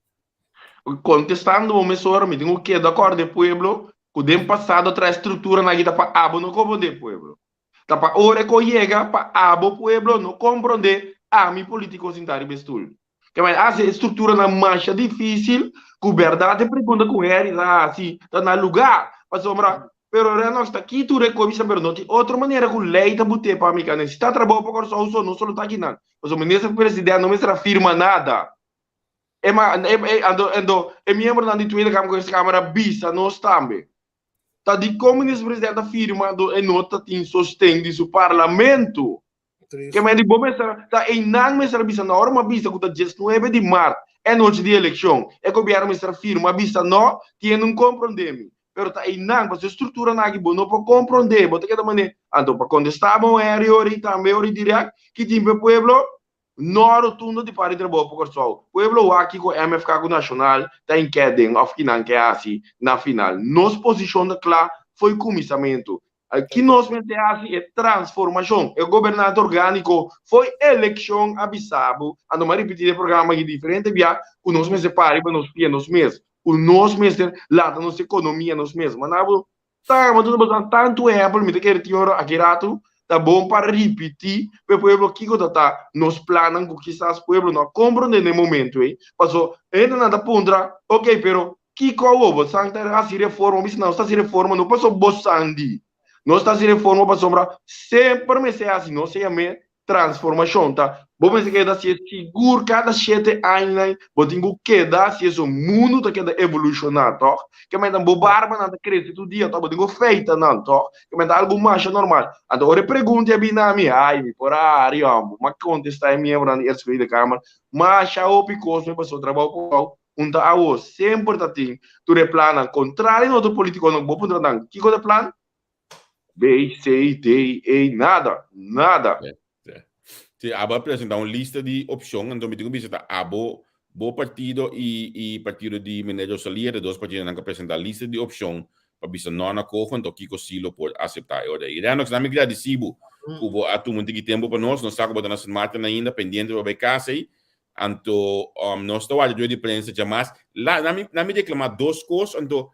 Kontestando bo mesora, mi tin ku keda kòrda e pueblo ku den pasado a traha e strukturanan aki ta pa abo no komprondé e pueblo. Ta pa ora e ko yega pa abo pueblo no komprondé ami politiko sintá riba e stul. Ke men hasi e strukturanan masha difísil ku bèrdat e pregunta ku Harry ta hasi ta na lugá. Pasobra, pero Renox ta ki tur e komishon pero no tin otro manera ku lei ta but'é pa mi ka nesitá trabou pa Kòrsou so no solo ta akinan. Pasobra minister president no mester a firma nada. E ma e e anto anto e miembronan di Tweede Kamer ku Eerste Kamer a bisa nos tambe. Ta dikon minister president a firma anto e no ta tin sosten di su parlamento? Ke men di bo mester ta einan mester a bisa no ora mi a bisa ku ta diesnuebe di mart e nochi di elekshon e gobièrnu mester a firma a bisa no tiene un komprondé mi pero ta einan pasobra e strukturanan aki bo no por komprondé bo ta keda manera anto pa kontestá bo Henry ora i tambe ora i dirèkt ki tin pa e pueblo No rotundo di parti trabou pa Kòrsou. Pueblo wak kiko MFK ku Nashonal ta inkè den òf ki nan ke hasi na final. Nos posishon ta kla fo'i kuminsamentu. Ki nos mester hasi e transformashon. E gobernante orgániko fo'i elekshon a bisa bo, anto mi a ripití den e programa aki diferente bia, ku nos mester para riba nos pia nos mes, ku nos mester lanta nos ekonomia nos mes. Manda bo Ta, ma tunda boso tantu ehempel, mi ta kere tin ora aki ratu, ta bon pa ripití pa e pueblo kiko ta ta nos plannan ku kisas pueblo no a komprondé na e momentu ei. Paso hendenan ta puntra, ok, pero kiko awor? Bosan ta hasi reforma? Mi si nos ta hasi reforma no pasobra bosan di. Nos ta hasi reforma pasobra semper mester hasi, nos a yam'é Transformashon ta, bo mester keda hasié sigur kada shete añanan bo tin ku keda hasié so mundu ta keda evolushoná tòg? Ke menta bo barbanan ta krese tur dia tòg? Bo tin ku feita nan tòg? Ke menta algu masha normal. Anto ora e pregunta a bin na mi, ai mi por a hari hòmber, m'a kontestá e miembronan di Eerste Tweede Kamer, masha hopi kos mi pasó trabou ku kou, un ta awo semper ta tin tur e plannan, kontrario na otro politikonan ku bo puntra nan kiko ta e plan? B, C, D, E, nada, nada. Sí, abo a presenta un lista di opcion, anto mi tin cu bisa ta abo, bo partido y y partido di meneer Rosalia, de dos partidonan cu a presenta lista di opcion pa bisa no na coho, anto kico si lo por acepta e ora ey. Renox, na mi gradici bo cu bo a tuma un tiki tempo pa nos, nos sa cu bo ta na Sint Maarten ainda, pendiente pa bay cas ey, anto nos ta warda dor di prensa djamas. La, na mi, na mi reclama dos cos, anto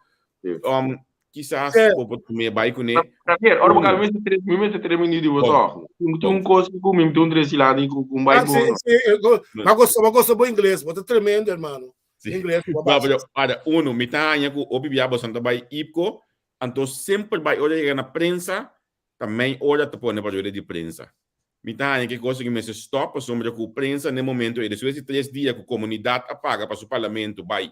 Kisas bo por tum'é bai kuné. Javier, ora bo kaba mi mester tres, mi mester tres minuut di bo tòg. Mi tin un kos ku mi tin un tres silandi ku un bai bon. Sí, sí, ma gosta, ma gosta bo ingles, bo ta tremendo, hermano. Sí. Ingles, bo No, basta. pero para uno, mi ta haña ku hopi bia boso ta bai IPCO, anto semper bai ora yega na prensa, ta mei ora ta pone pa rueda di prensa. Mi ta haña ke kos aki mester stòp pasobra ku prensa n'e momento ei despues di tres dia ku komunidat a paga pa su parlamento bai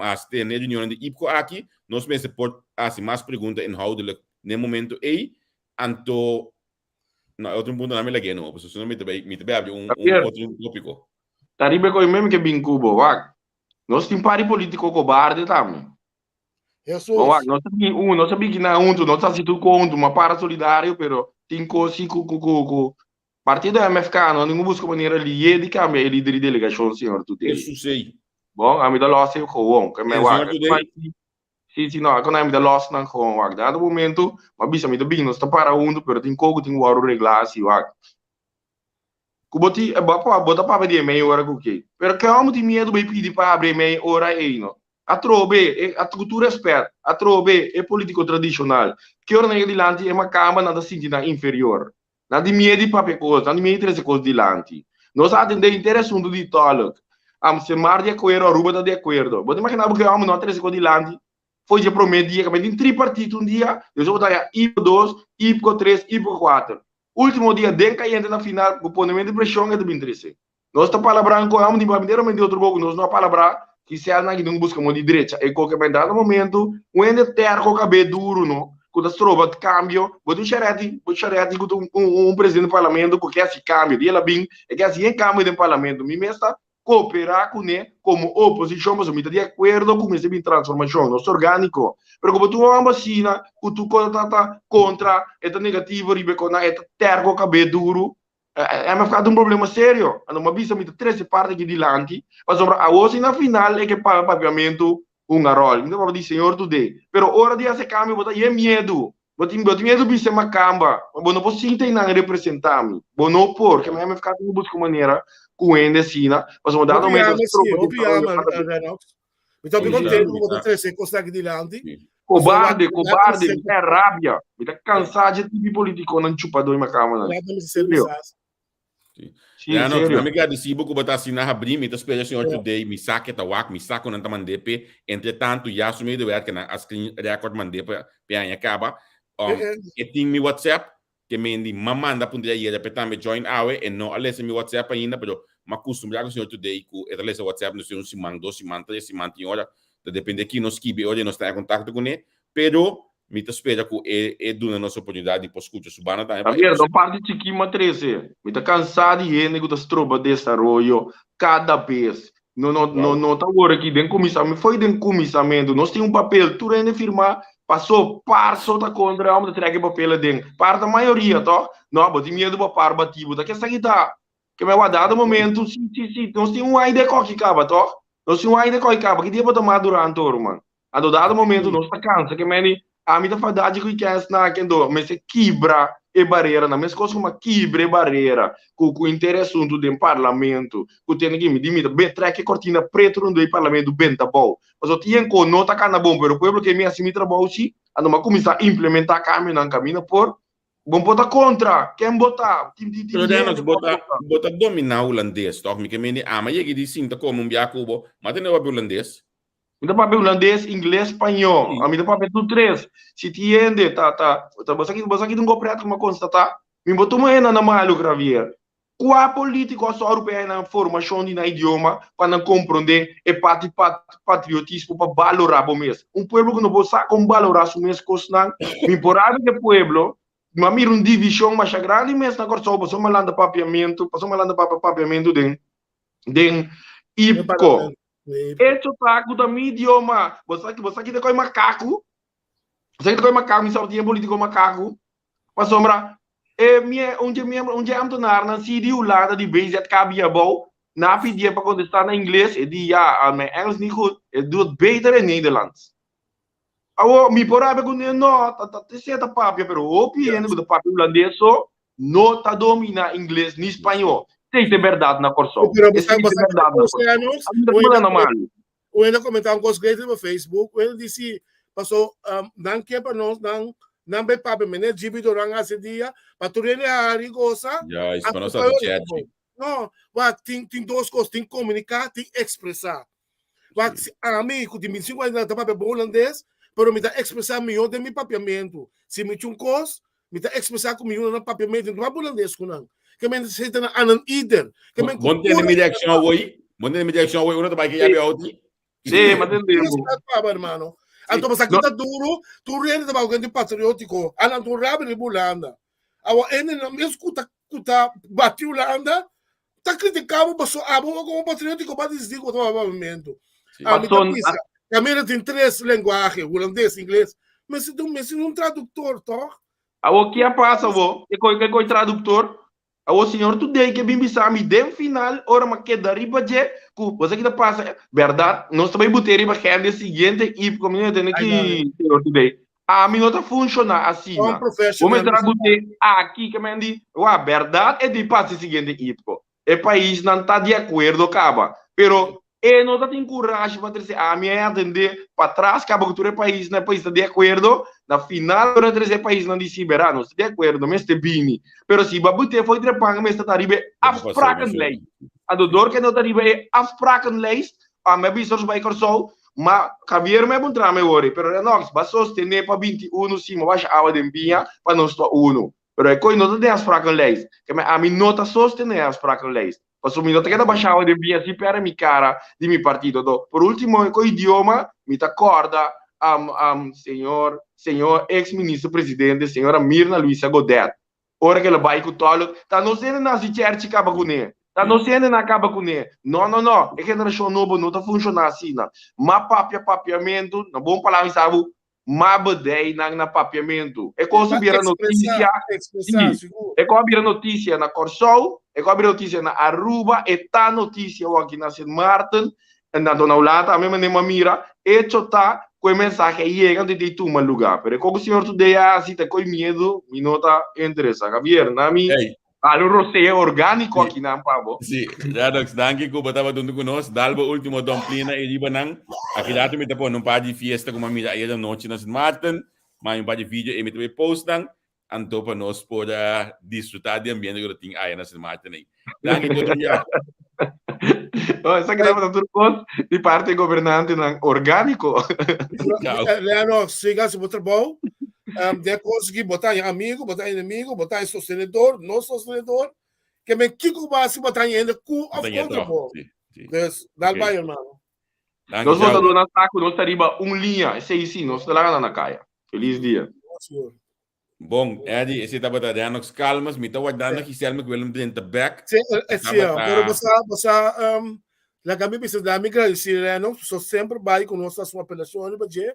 hasi tene reunionnan di IPCO aki, nos mester por hasi mas pregunta inhoudelijk n'e momento ei. Anto, no, e otro puntonan mi lag'é no, pasobra si no mi ta bai mi ta bai abri un Javier, otro tópiko. ta riba e koe meme ke bin ku bo, wak. Nos tin par di polítiko kobarde tambe. Jesús. Bo wak, nos a bin un, nos a bin kina huntu, nos a hasi tur ko huntu, ma para solidario, pero tin kos si ku ku ku ku partido MFK no ningun buska manera lié di kambia e lider di delegashon señor Today. Jesús ei. Bon, ami ta los e gewoon, ke me E wak. señor Today. Si, si, no, akon ami ta los nan gewoon wak. Dado momento, ma bisa mi ta bin, nos ta para huntu, pero tin ko ku tin wòrdu reglá si wak. Ku bo ti, bo a bo ta papia di e mei ora ku ke. Pero ke hòmber tin miedu bai pidi pa abri e mei ora ei no? Atrobe, e, ku tur rèspèt, atrobe e polítiko tradishonal, ke ora nan yega dilanti e makamba nan ta sinti nan inferior. Nan tin miedu di papia kos, nan tin miedu di trese kos dilanti. Nos a atendé henter e asuntu di tòlk. Amsemar di akuerdo, Aruba ta di akuerdo. Bo ta imaginá bo ke hòmber no a trese kos dilanti? Foi dje promé dia, kaminda tin tripartito un dia, despues bo ta haña IPCO dos, IPCO tres, IPCO kuater. Ultimo dia den kayente na final ku ponementu di preshon e ta bin trese. Nos ta palabrá ku amo di papia entero di otro boku nos no a palabrá kisas nan kitin buska modo di drecha e koke pa entrada momento un hende terko kabe duru no ku ta stroba kambio bo tin shareti bo shareti ku ta un presidente di parlamento ku ke hasi kambio di el a bin e ke hasi yen kambio den parlamento mi mes ta kooperá kuné komo oposishon pasobra mi ta di akuerdo ku mester bin transformashon, nos ta orgániko. Pero komo tur hòmber asina ku tur kos ta ta kontra, e ta negativo riba e kosnan, e ta tèrko kabé duru, MFK ta un problema serio. Anto mi a bisa mi ta trese parti aki dilanti pasobra awor si na final e ke paga papiamentu hunga ròl. Mi ta papia di señor Today. Pero ora di hasi e kambio bo ta yen miedu. Bo tin bo tin miedu bisa makamba, ma bo no por sinta einan representá mi. Bo no por. Ke MFK tin ku buska un manera ku hende asina, pasobra dado Hopi momento yama stroba sí, di hopi desaroyo yama, pa ta Renox. Mi ta hopi Sí, contento ku bo ta mi ta. trese e kosnan aki dilanti. Pasobra Kobarde, wak, kobarde, mi ta rabia. Mi ta kansá dje tipi politikonan chupadó i makambanan. Wak mi ser Serio. bisas. Sí. Sí, Ya no, serio. na mi gradisí bo ku bo ta asina habrí, mi ta spera señor Today, mi sa ke ta wak, mi sa ku nan ta mand'é p'e, entre tantu ya su medewerkernan a screen record mand'é pa p'e aña kaba. E tin mi WhatsApp, ke mendi m'a manda puntra ayera p'e tambe join awe, e no a lesa mi WhatsApp ainda, pero m'a kustumbrá ku señor Today ku e ta lesa WhatsApp no sé un siman, dos siman, tres siman, tin ora, ta depende ki nos skibi e ora i nos ta en kontakto kuné. Pero mi ta spera ku e e duna nos oportunidat di por skucha su banda tambe pa e Javier, no parti chikí m'a trese. Mi ta kansá di hende ku ta stroba desaroyo kada bes. No, no, no, no ta wor aki den kuminsamentu, fo'i den kuminsamentu. Nos tin un papel, tur hende firmá, pasó par so ta kontra, amo ta trek e papel aden. Par ta mayoria, tòg? No, bo tin miedu pa par batí bo. Ta ke esaki ta? Ke mi a wak dado momento, si, si, si, nos tin un aña de koki kaba, tòg? Nos tin un aña de koki kaba, ki dia bo ta madurá anto, ruman? Anto dado momento nos ta cansa ke meni ami ta fada dje ku kens na ke anto mester kibra e bareranan meskos ku mi a kibra e barera ku ku inter e asuntu den parlamento ku tene ki mi di mi ta be trek e kortina pretu rondó e parlamento benta abou pasobra tin ku no ta kana bon pero pueblo ke mi hasi mi trabou si anto mi a kuminsá implementá kambionan kaminda por bo por ta kontra ken bo ta tin tin Pero hende Lennox, ku bo a ta vota. bo ta dominá hulandes tòg? Mi ke mende ama yegi di sinta kome un bia ku bo, ma tene papia hulandes? Mi ta papia hulandes, ingles, spañó. Mi ta papia tur tres. Si tin hende ta ta ta bo sa ki bo sa ki ta un gopret ku mi a konstatá? Mi bo tuma hende na malu, Javier. Kua polítiko a sòru pa e haña nan formashon di nan idioma pa nan komprondé e parti pat patriotismo pa balorá bo mes? Un pueblo ku no por sa kon balorá su mes kosnan, mi por abi ku e pueblo mi a mira un divishon masha grandi mes na Kòrsou pasobra mi a lanta papiamentu, pasobra mi a lanta papia papiamentu den den IPKO. Echo ta ku ta mi idioma. Bo sa bo sa kita koi makaku? Bo sa kita koi makaku? Mi sa tin politiko makaku. Pasobra e mie un dje miembro un dje ambtenarnan si di Hulanda di BZK bin abou nan a pidié pa kontestá na ingles e di ya mijn Engels niet goed e doet het beter in Nederlands. Awor mi por rabia ku ne no ta ta esei ta papia pero hopi hende ku ta papia hulandes so no ta domina ingles ni spañó. Esei ta e bèrdat na Kòrsou. Pero bo sa Esei bo ta e sa bèrdat na Kòrsou. Oceanos, Ami ta un tuma hende nan malu. un hende a komentá un kos great riba Facebook, un hende di si paso nan ke pa nos nan nan bai papia meneer Gibi Doran hasi dia pa tur hende hari gosa Juist, pa anto nos pa hasi yo chatchi. No, wak tin tin dos kos, tin komuniká, tin ekspresá. Wak si ami ku tin 25 aña ta papia bon hulandes, pero mi ta ekspresá mihó den mi papiamentu. Si mi chun kos, mi ta ekspresá ku mi yunan na papiamentu, mi no papia hulandes ku nan. Ke men esei ta na anan ieder. Ke men ku Bon tende pura mi reakshon awor? Bon tende mi reakshon awor? Uno ta bai ke yabi outi. Sí, ma tende Pura bo. stat paba, hermano. Anto Sí. pasaki No, ta duru, tur hende ta baho gente patriótiko. Anan tur rabi riba Hulanda. Awa hende nan mes ku ta ku ta bati Hulanda ta critica bo paso abo como patriótico ba disidí ku bo ta papia papiamentu. Sí. Ami ta Pason, bisa, Camila tin tres lenguaje, hulandes, ingles. Mester tin mester un traductor, toch? Awor ki a pasa bo? E koi e koi traductor? Awor señor Today ke bin bisa mi den final ora mi a keda riba dje ku bo sa ki ta pasa bèrdat nos ta bai but'é riba hende siguiente i ku mi no tende I got it. ki señor Today ami no ta funshoná asina bo Unprofessional mester a mi but'é aki ke men di wak bèrdat e di pasa e siguiente ipko E paisnan ta di akuerdo kaba, pero e no ta tin kurashi pa trese ami a atendé patras kaba ku tur e paisnan, e pais ta di akuerdo, na final ora trese e paisnan di si bera nos ta di akuerdo mester bini, pero si bo a but'é fo'i trepan mester ta riba e afsprakenlijst, anto dor ke no ta riba e afsprakenlijst ami a bisa nos bai Kòrsou, ma Javier mi a puntra mi awor, pero Renox bo a sostené pa 21 si mi a basha awa den biña pa nos ta unu. Pero e koe no ta den afsprakenlijst. Ke men ami no ta sostené e afsprakenlijst. Pasobra mi no ta keda bashawa den biña si perde mi kara di mi partido. Anto, por ultimo, e koe idioma mi ta kòrda señor, señor ex minister presidente, señora Mirna Luisa Godett. Ora ke el a bai ku tòlok, ta nos hende nan hasi chèrchi kaba kuné. Ta nos hende nan kaba kuné. No, no, no. E generashon nobo no ta funshoná asina. Ma papia papiamentu, na bon palabra mi sa bo, Ma bedei nan na papiamentu. E kos a bira notisia, sí, e kos a bira notisia na Kòrsou, e kos a bira notisia na Aruba, e ta notisia awor aki na Sint Maarten, na Donaulat tambe manera mi a mira. Echo ta ku e mensahe a yega anto e ta tuma lugá. Pero e kos ku señor Today a hasi ta koe miedu, mi no ta interesa. Javier, na mi Alo rosea orgániko Sí. aki nan pa bo. Sí, Radox, danki ku bo tabata huntu ku nos. Dal bo último domplina i riba nan. Aki rato mi ta pone un par di fiesta ku mi a mira ayer anochi na Sint Maarten. Mi a un par di video i mi ta bai post nan. Anto pa nos por a disfrutá di ambiente ku ta tin aya na Sint Maarten ei. Danki ku otro bia. Oh, esaki tabata tur kos di parti e gobernantenan orgániko. Chao. Leano, siga hasi bo trabou. Den kos aki bo ta haña amigo, bo ta haña enemigo, bo ta haña sostenedor, no sostenedor. Ke men kiko bo hasi bo ta haña hende ku Bo of ta haña kontra tòg. bo. Sí, sí. Dus, dal Oké. bai, hermano. Danki, Nos ciao. votadónan sa ku nos ta riba un liña, esei sí, nos ta laga nan na kaya. Felis dia. Bon, Eddie, esei tabata Rennox Calmes. Mi ta wardando Giselle McWillem drenta bek. Sí, sí, pero bo sa, bo sa, um, laga mi bisa, laga mi gradisí Rennox, so semper bai ku nos hasi un apelashon riba dje.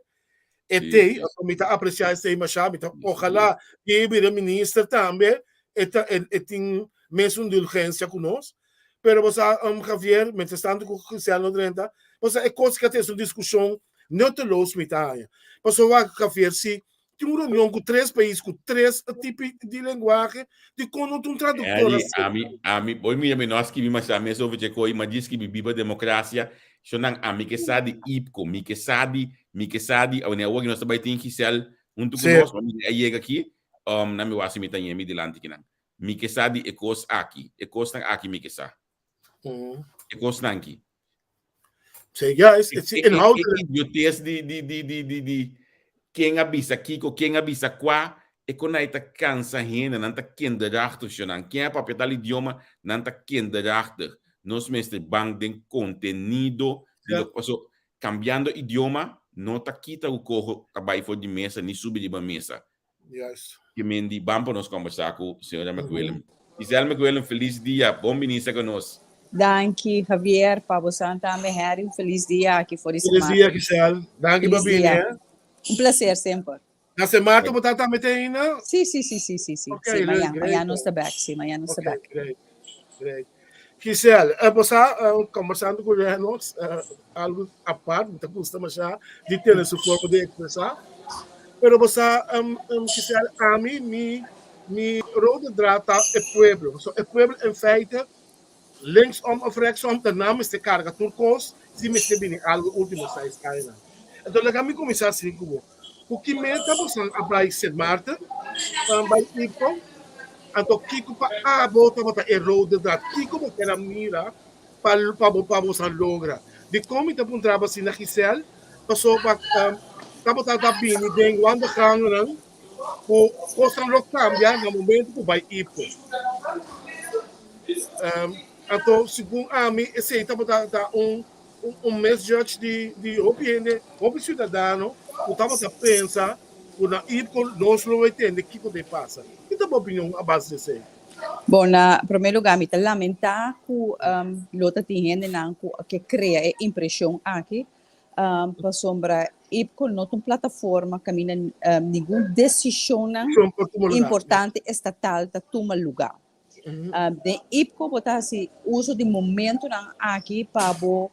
E tei, mi ta apresiá esei mashá, mi ta ojalá e bira minister tambe, e ta, e, e tin mesun indulgensia ku nos. Pero bo sa, um, Javier, mientras tanto ku Giselle no drenta, bo sa e kos ku a trese un diskushon nutteloos mi ta haña. Pasobra wak, Javier, si tin un reunion ku tres pais ku tres tipo di lenguahe, dikon no tin un traduktor Eddie, asina? ami, ami, boy mira mi no a skibi masha mes over dje koi, ma djis skibi Biba Demokrasia, shonnan ami ke sa di IPKO, mi ke sa di, mi ke sa di, awor awor nos ta bai tin Giselle huntu ku nos, ma mi a yega aki, um, nan mi wak si mi ta ñe mi dilanti kinan. Mi ke sa di e kos aki, e kosnan aki mi ke sa. E kosnan ki. Sí, ja, is, is inhoudelijk. E idiotes di, di, di, di, di, di ken a bisa kiko, ken a bisa kwa, e kon ai ta kansa hende, nan ta kinderachtig, shonan. Ken a papia tal idioma, nan ta kinderachtig. Nos mester ban den kontenido di lo, paso kambiando idioma no ta kita ku koho ta bai for di mesa ni subi riba mesa. Juist. Ke men di ban pa nos kombersá ku señora McWillem. Giselle McWillem, felis dia. Bon binista ku nos. Danki Javier, pa bosan tambe Harry, un felis dia aki for di Felis Sint dia Maarten. Giselle. Danki pa Felis bini dia. eh. Un placer semper. Na Sint Maarten bo ta tambe te ainda? Sí, sí, sí, sí, sí, sí. Ok, Sí, leuk, mañan, great. mañan nos ta bek. Sí, mañan nos ta Ok, bek. great, great. Giselle, eh, bo sa, eh, conversando cu Lennox, eh, algo apart, mi ta gusta masha di tene su forma di expresa. Pero bo sa, um, um, Giselle, ami, mi, mi rode draad ta e pueblo. So, e pueblo in feite, linksom of rechtsom, ta nan mester carga tur cos, si mester bini algo ultimo seis añanan. Enton, laga mi cuminsa así cu bo. Ku ki meta boso a bai Sint Maarten, um, bai IPCO? Anto kiko pa abo tabata e rode draad? Kiko bo ker a mira pa pa bo pa boso a logra? Dikon mi ta puntra bo asina Giselle? Pasobra um, tabata ta bini den wandelgangennan ku kosnan lo kambia na momento ku bai IPCO. Um, anto segun ami esei tabata ta un un misjudge di di hopi hende, hopi ciudadano ku tabata pensa ku na IPCO nos lo tende kiko ta pasa. Ki ta bo opinion a base di esei? Bon, na promé lugá mi ta lamentá ku um, lo ta tin hendenan ku ke krea e impreshon aki, um, pasobra IPCO no ta un plataforma kaminda um, ningun desishonnan Shon por tuma lugá. importante estatal ta tuma lugá. Den IPCO bo ta hasi uso di momentonan aki pa bo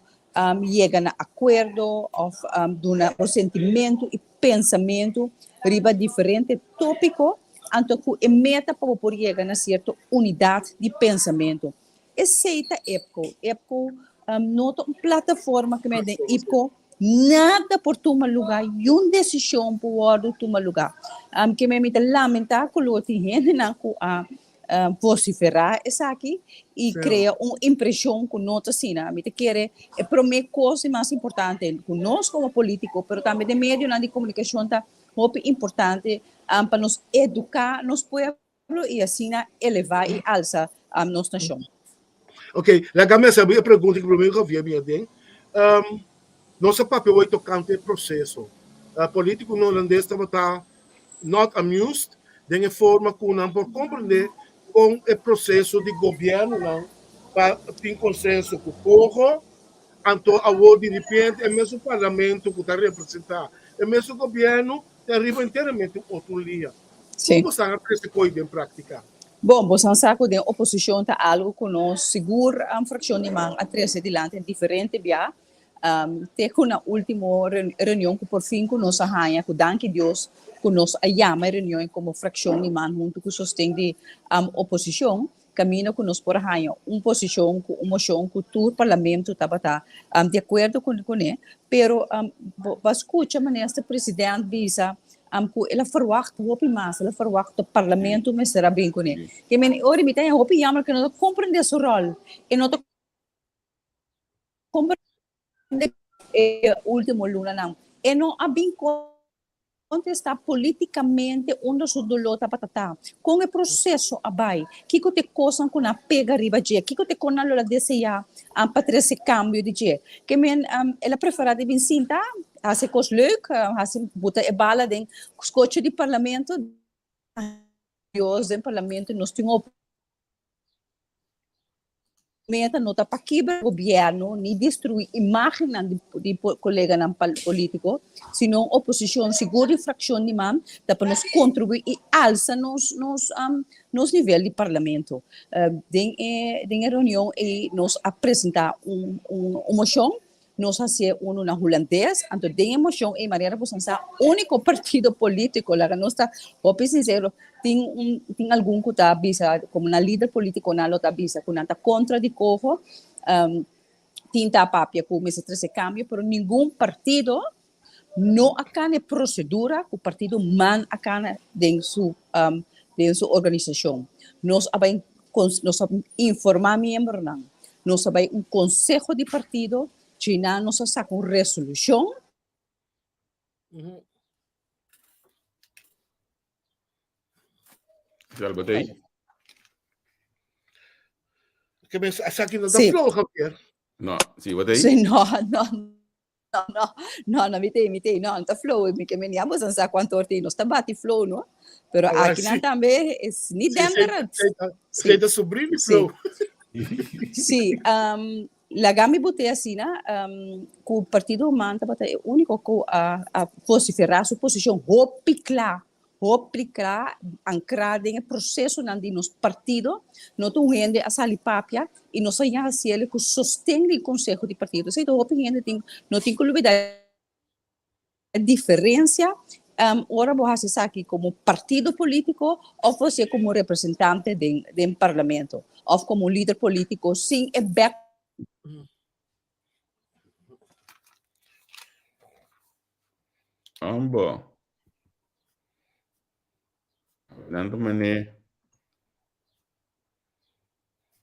yega na akuerdo òf duna bo sentimentu i pensamentu riba diferente tópiko, anto ku e meta pa bo por yega na sierto unidat di pensamentu. Esei ta IPCO. IPCO no ta un plataforma ku men den IPCO nada por tuma lugá, yun desishon por wòrdu tuma lugá. Ke men mi ta lamentá ku lo tin hendenan ku a vociferá esaki i krea un impreshon ku no ta asina. Mi ta kere e promé kos i mas importante ku nos komo polítiko, pero tambe den medionan di komunikashon ta hopi importante pa nos eduká nos pueblo i asina elevá i alsa nos nashon. Ok, laga mi hasi e pregunta ku promé Javier bini aden. Nos a papia hoy tokante e proseso. Polítikonan holandes tabata not amused den e forma ku nan por komprendé kon e proseso di gobièrnunan pa tin konsenso ku Coho, anto awor di ripiente e mesun parlamento ku ta representá e mesun gobièrnu ta riba enteramente un otro lia. Kon bosan a trese koe den práktika? Bon, bosan sa ku den oposishon ta algu ku nos sigur frakshon di man a trese dilanti diferente bia. Te ku na último reunion ku por fin ku nos a haña, ku danki Dios ku nos a yama e reunion komo frakshon di man huntu ku sosten di oposishon, kaminda ku nos por a haña un posishon ku un moshon ku tur parlamento tabata di akuerdo kuné. Pero bo a skucha Minister President bisa ku el a ferwagt hopi mas, el a ferwagt ku parlamento mester a bin kuné. Ke men ora mi ta haña hopi yammer ku e no ta komprendé su ròl, e no ta. Comprende e ultimo lunanan e no a bin. Kontestá polítikamente unda su doló tabata ta. Kon e proseso a bai? Kiko ta e kosnan ku nan a pega riba dje? Kiko ta e kon nan lo a deseá pa trese kambio di dje? Ke men el a preferá di bin sinta, hasi e kos leuk, hasi buta e bala den skochi di parlamento. Dios den parlamento nos tin Meta no ta pa kibra gobierno ni destrui imagennan di coleganan politico, sino un oposicion sigur di fraccion di man ta pa nos contribui y alsa nos nos nos nivel di parlamento. Den e den e reunion ey nos a presenta un un mocion Nos hasié unu na hulandes, anto den e mocion ei manera boso sa unico partido politico, laga nos ta hopi sincero, tin un tin algun cu ta bisa como nan lider politiconan lo ta bisa cu nan ta contra di coho, tin ta papia cu mester trece cambio, pero ningun partido no a cana e procedura cu partido man a cana den su den su organisacion. Nos a bay nos a informa miembronan, nos a bay un conseho di partido, djina nos a saca un resolucion. Sí. No, sí, wat Sí, no, no. No, no, no, no, mi te, mi te, no, no ta flow, mi ke meni ambos an sa cuanto orti, nos ta bati flow, no? Pero Ah, aki nan sí. tambe es ni Sí, denderend. sí, sí, Sí. sí, ta sobrino Sí. flow. Sí, um, laga mi bote asina, um, ku Partido Human tabata e úniko ku a, a vociferá su posishon hopi kla Hopi kla ankrá den e prosesonan di nos partido, no ta un hende a sali papia i nos a yaha hasiel ku sosten di konseho di partido. Esei ta hopi hende tin no tin ku lubidá e diferensia ora bo hasi esaki komo partido polítiko òf bo hasié komo representante den den parlamento òf komo un lider polítiko sin e bèk. Ambo. Nan ta mane.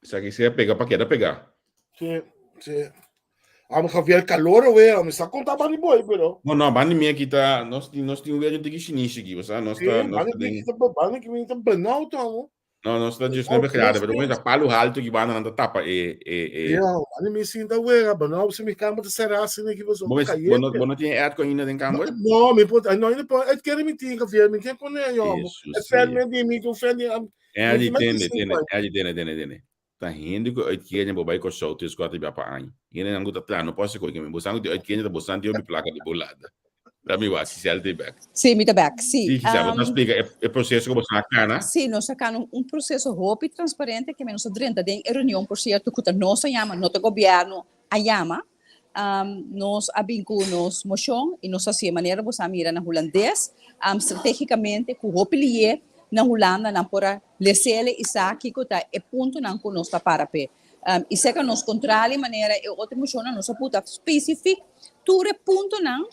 Esaki sea pega pa keda pega. Sí, sí. Amo Javier calor we, amo sa conta bani boy pero. No, no, bani mi aki ta nos tin nos tin un weer tiki shinishi aki, o nos Sí, ta nos bani ta mi den ta bani ki mi ta benauwd amo. No, nos ta just 9 graden, pero ta palu halto ki banda nan ta tapa e e e. Ja, bani mi sinta wega, benauwd si mi kamer ta será asina ki boso Bo cayente. bo bo no tin airco ainda den kamer? No, mi por, no, no por, het kere mi tin Javier, mi ken kone yo. Jesus, Het fan me di mi, tu fan di am. Erdi tende, tende, erdi tende, tende, tende. Ta hende ku uitkering bo bai Kòrsou tres kuater bia pa aña. Hendenan ku ta traha no por hasi koe keme. Bosan ku tin uitkering ta bosan tin hopi plaka di bo lada. Laat mi wak, Giselle ta bek. Sí, mi ta bek, sí. Sí, Giselle, bo ta splika e proseso ku bosan a kana? Sí, nos a kana un proseso hopi transparente keme nos a drenta den e reunion, por sierto, ku ta nos a yama, no ta gobièrnu a yama. Nos a bin ku nos moshon i nos a hasi e manera boso a mira na hulandes, strategikamente ku hopi lié na Hulanda nan por a lesele i sa kiko ta e puntonan ku nos ta para p'e. I seka nos kontrali manera e otro moshonnan nos a puta spesifik tur e puntonan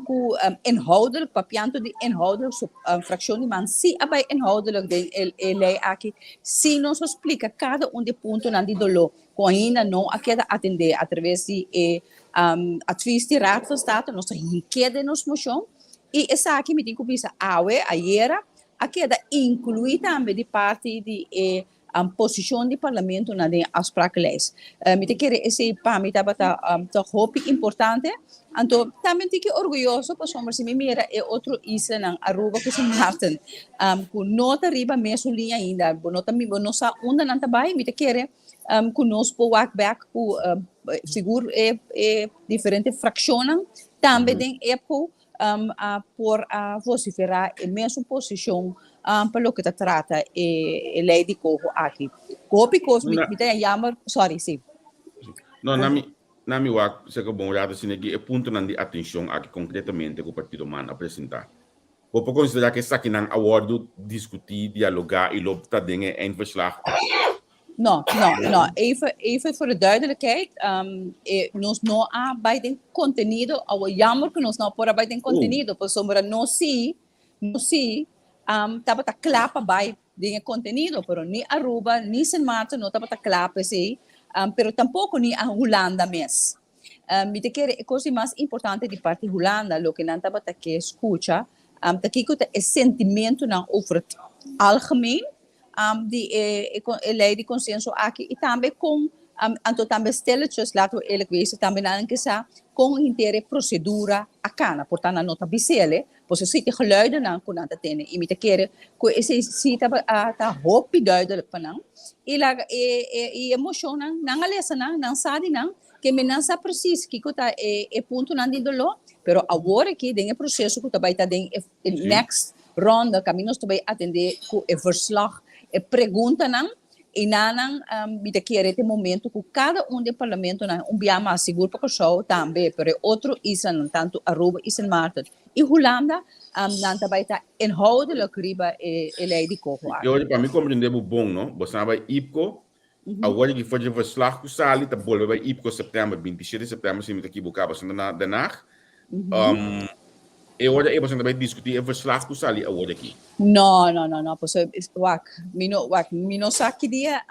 ku inhoudelijk, papianto di inhoudelijk, su frakshon di man si a bai inhoudelijk den e lei aki, si nos a splika kada un di e puntonan di doló ku ainda no a keda atendé atraves di e advies di Raad van State, nos a hink'é den nos moshon i esaki mi tin ku bisa awe, ayera, a keda inkluí tambe di parti di e posishon di parlamento na den afsprakenlijst. Mi ta kere esei pa mi tabata ta hopi importante. Anto tambe mi tin orguyoso pasobra si mi mira e otro islanan Aruba ku Sint Maarten ku no ta riba mesun liña ainda, bo no ta bo no sa unda nan ta bai, mi ta kere ku nos por wak bek ku sigur e e diferente frakshonnan tambe den EPCO a por a vociferá e mesun posishon pa loke ta trata e lei di coho aki. Ku hopi kos mi mi ta jammer, sorry, si. No, na mi na mi wak seka bon rato asina ki e puntonan di atenshon aki konkretamente ku Partido man a presentá. Bo por konsiderá ku esakinan a wòrdu diskutí, dialogá i lo ta den e eindverslag? No, no, no. Even, even voor de duidelijkheid, um, eh, nos no a bai den contenido, awo jammer ku nos no por a bai den contenido, pasobra nos sí, nos sí, um, tabata kla pa bai den e contenido, pero ni Aruba ni Sint Maarten no tabata kla pa esei, um, pero tampoko ni a Hulanda mes. Um, mi ta kere e kos di mas importante di parti Hulanda, loke nan tabata ke skucha, Ta kiko ta e sentimentunan over het algemeen di e e lei di konsenso aki i tambe kon anto tambe stilletjes, laten we eerlijk wezen, tambe nan ke sa kon henter e prosedura a kana. Por ta nan no ta bis'el, pasobra esei ta e geluidennan ku nan ta tene i mi ta kere ku esei si ta ta hopi duidelijk pa nan i laga e e e moshonnan nan a lesa nan, nan sa di nan. Ke mi nan sa precies kiko ta e e puntonan di doló, pero awor aki den e proceso ku ta bai ta den e e next ronde kaminda nos ta bai atendé ku e verslag, e preguntanan, i nanan mi ta kere ta e momento ku kada un di e parlamentonan un bia mas, sigur pa Kòrsou tambe, pero e otro islanan tantu Aruba i Sint Maarten i Hulanda nan ta bai ta inhoudelijk riba e e lei di coho aki. Jorge, pa mi komprendé bo bon no, bo sa bai IPKO Awor di for dje verslag ku sali ta bolbe bai IPCO september, 27 september si mi ta kiboká, pasobra na Den Haag. E ora ei boso ta bai diskutí e verslag ku sali awor aki? No, no, no, no, pasobra wak, mi no, wak, mi no sa ki dia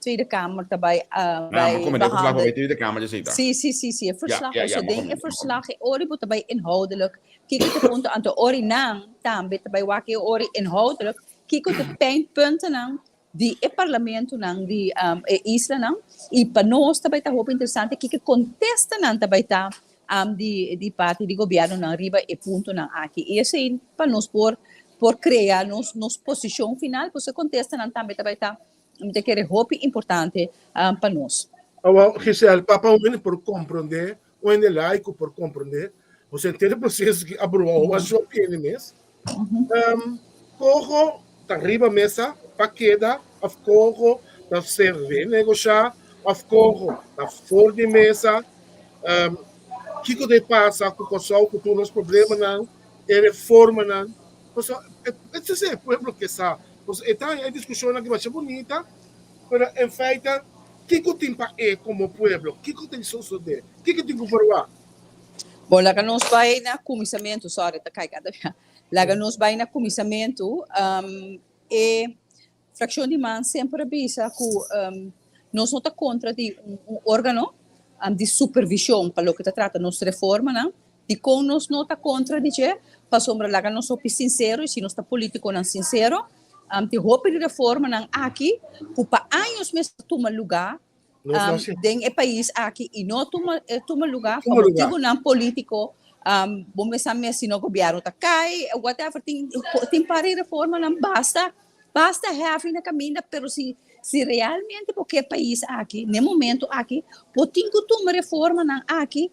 Tweede Kamer ta bai Ah, ma bai komende e verslag pa behandel. bai Tweede Kamer dje ta. Sí, sí, sí, sí, e Ja, verslag, ja, ja, pasobra ma den e komende, ma komende. verslag e ora bo ta bai inhoudelijk kiko ta punto, anto ora nan tambe ta bai wak e ora inhoudelijk kiko ta pijnpuntennan di e parlamentonan di e islanan i pa nos ta bai ta hopi interesante kiko kontestanan ta bai ta di di parti di gobièrnunan riba e puntonan aki i esei pa nos por por krea nos nos posishon final pues e kontestanan tambe ta bai ta mi ta kere hopi importante pa nos. Awor Giselle pa pa un hende por komprondé un hende laico por komprondé bo sentí e proseso ki a brua hopi a shop hende mes. Coho ta riba mesa pa keda of coho ta ser renegoshá of coho ta for di mesa? Kiko ta pasa ku Kòrsou ku tur nos problemanan, e reformanan? Pasobra e ta e pueblo ke sa. Pasobra e ta haña e diskushonnan aki masha bunita, pero en feite kiko tin pa e komo pueblo? Kiko tin sosodé? Kiko tin ku verwagt? Bon, laga nos bai na kuminsamentu, sorry, ta kai kada bia. Laga nos bai na kuminsamentu. E frakshon di man semper a bisa ku nos no ta kontra di un órgano di supervishon pa loke ta trata nos reformanan. Dikon nos no ta kontra di dje? Pasobra laga nos hopi sinsero i si nos ta polítikonan sinsero, tin hopi di reformanan aki ku pa años mester tuma lugá den e pais aki i no tuma tuma luga pa motibunan politico bo mester mes si no gobierno ta kai whatever tin tin par di reformanan basta basta heavy na kaminda pero si si realmente bo ke pais aki na e momento aki bo tin ku tuma reformanan aki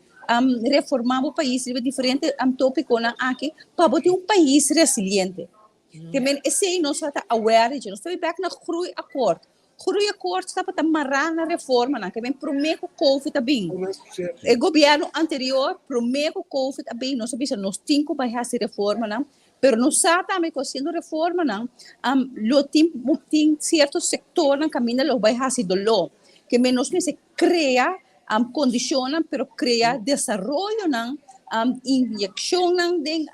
reforma bo pais riba diferente topiconan aki pa bo tin un pais resiliente ke men esei nos a ta aware dje nos ta bai bek na groeiakkoord Groeiakkoord tabata mará na reformanan ke ben promé ku Covid a bin. E gobièrnu anterior promé ku Covid a bin nos a bisa nos tin ku bai hasi reformanan, pero nos sa tambe ku hasiendo reformanan lo tin tin sierto sektornan kaminda lo bai hasi doló. Ke men nos mester krea kondishonnan pero krea desaroyonan, inyekshonnan den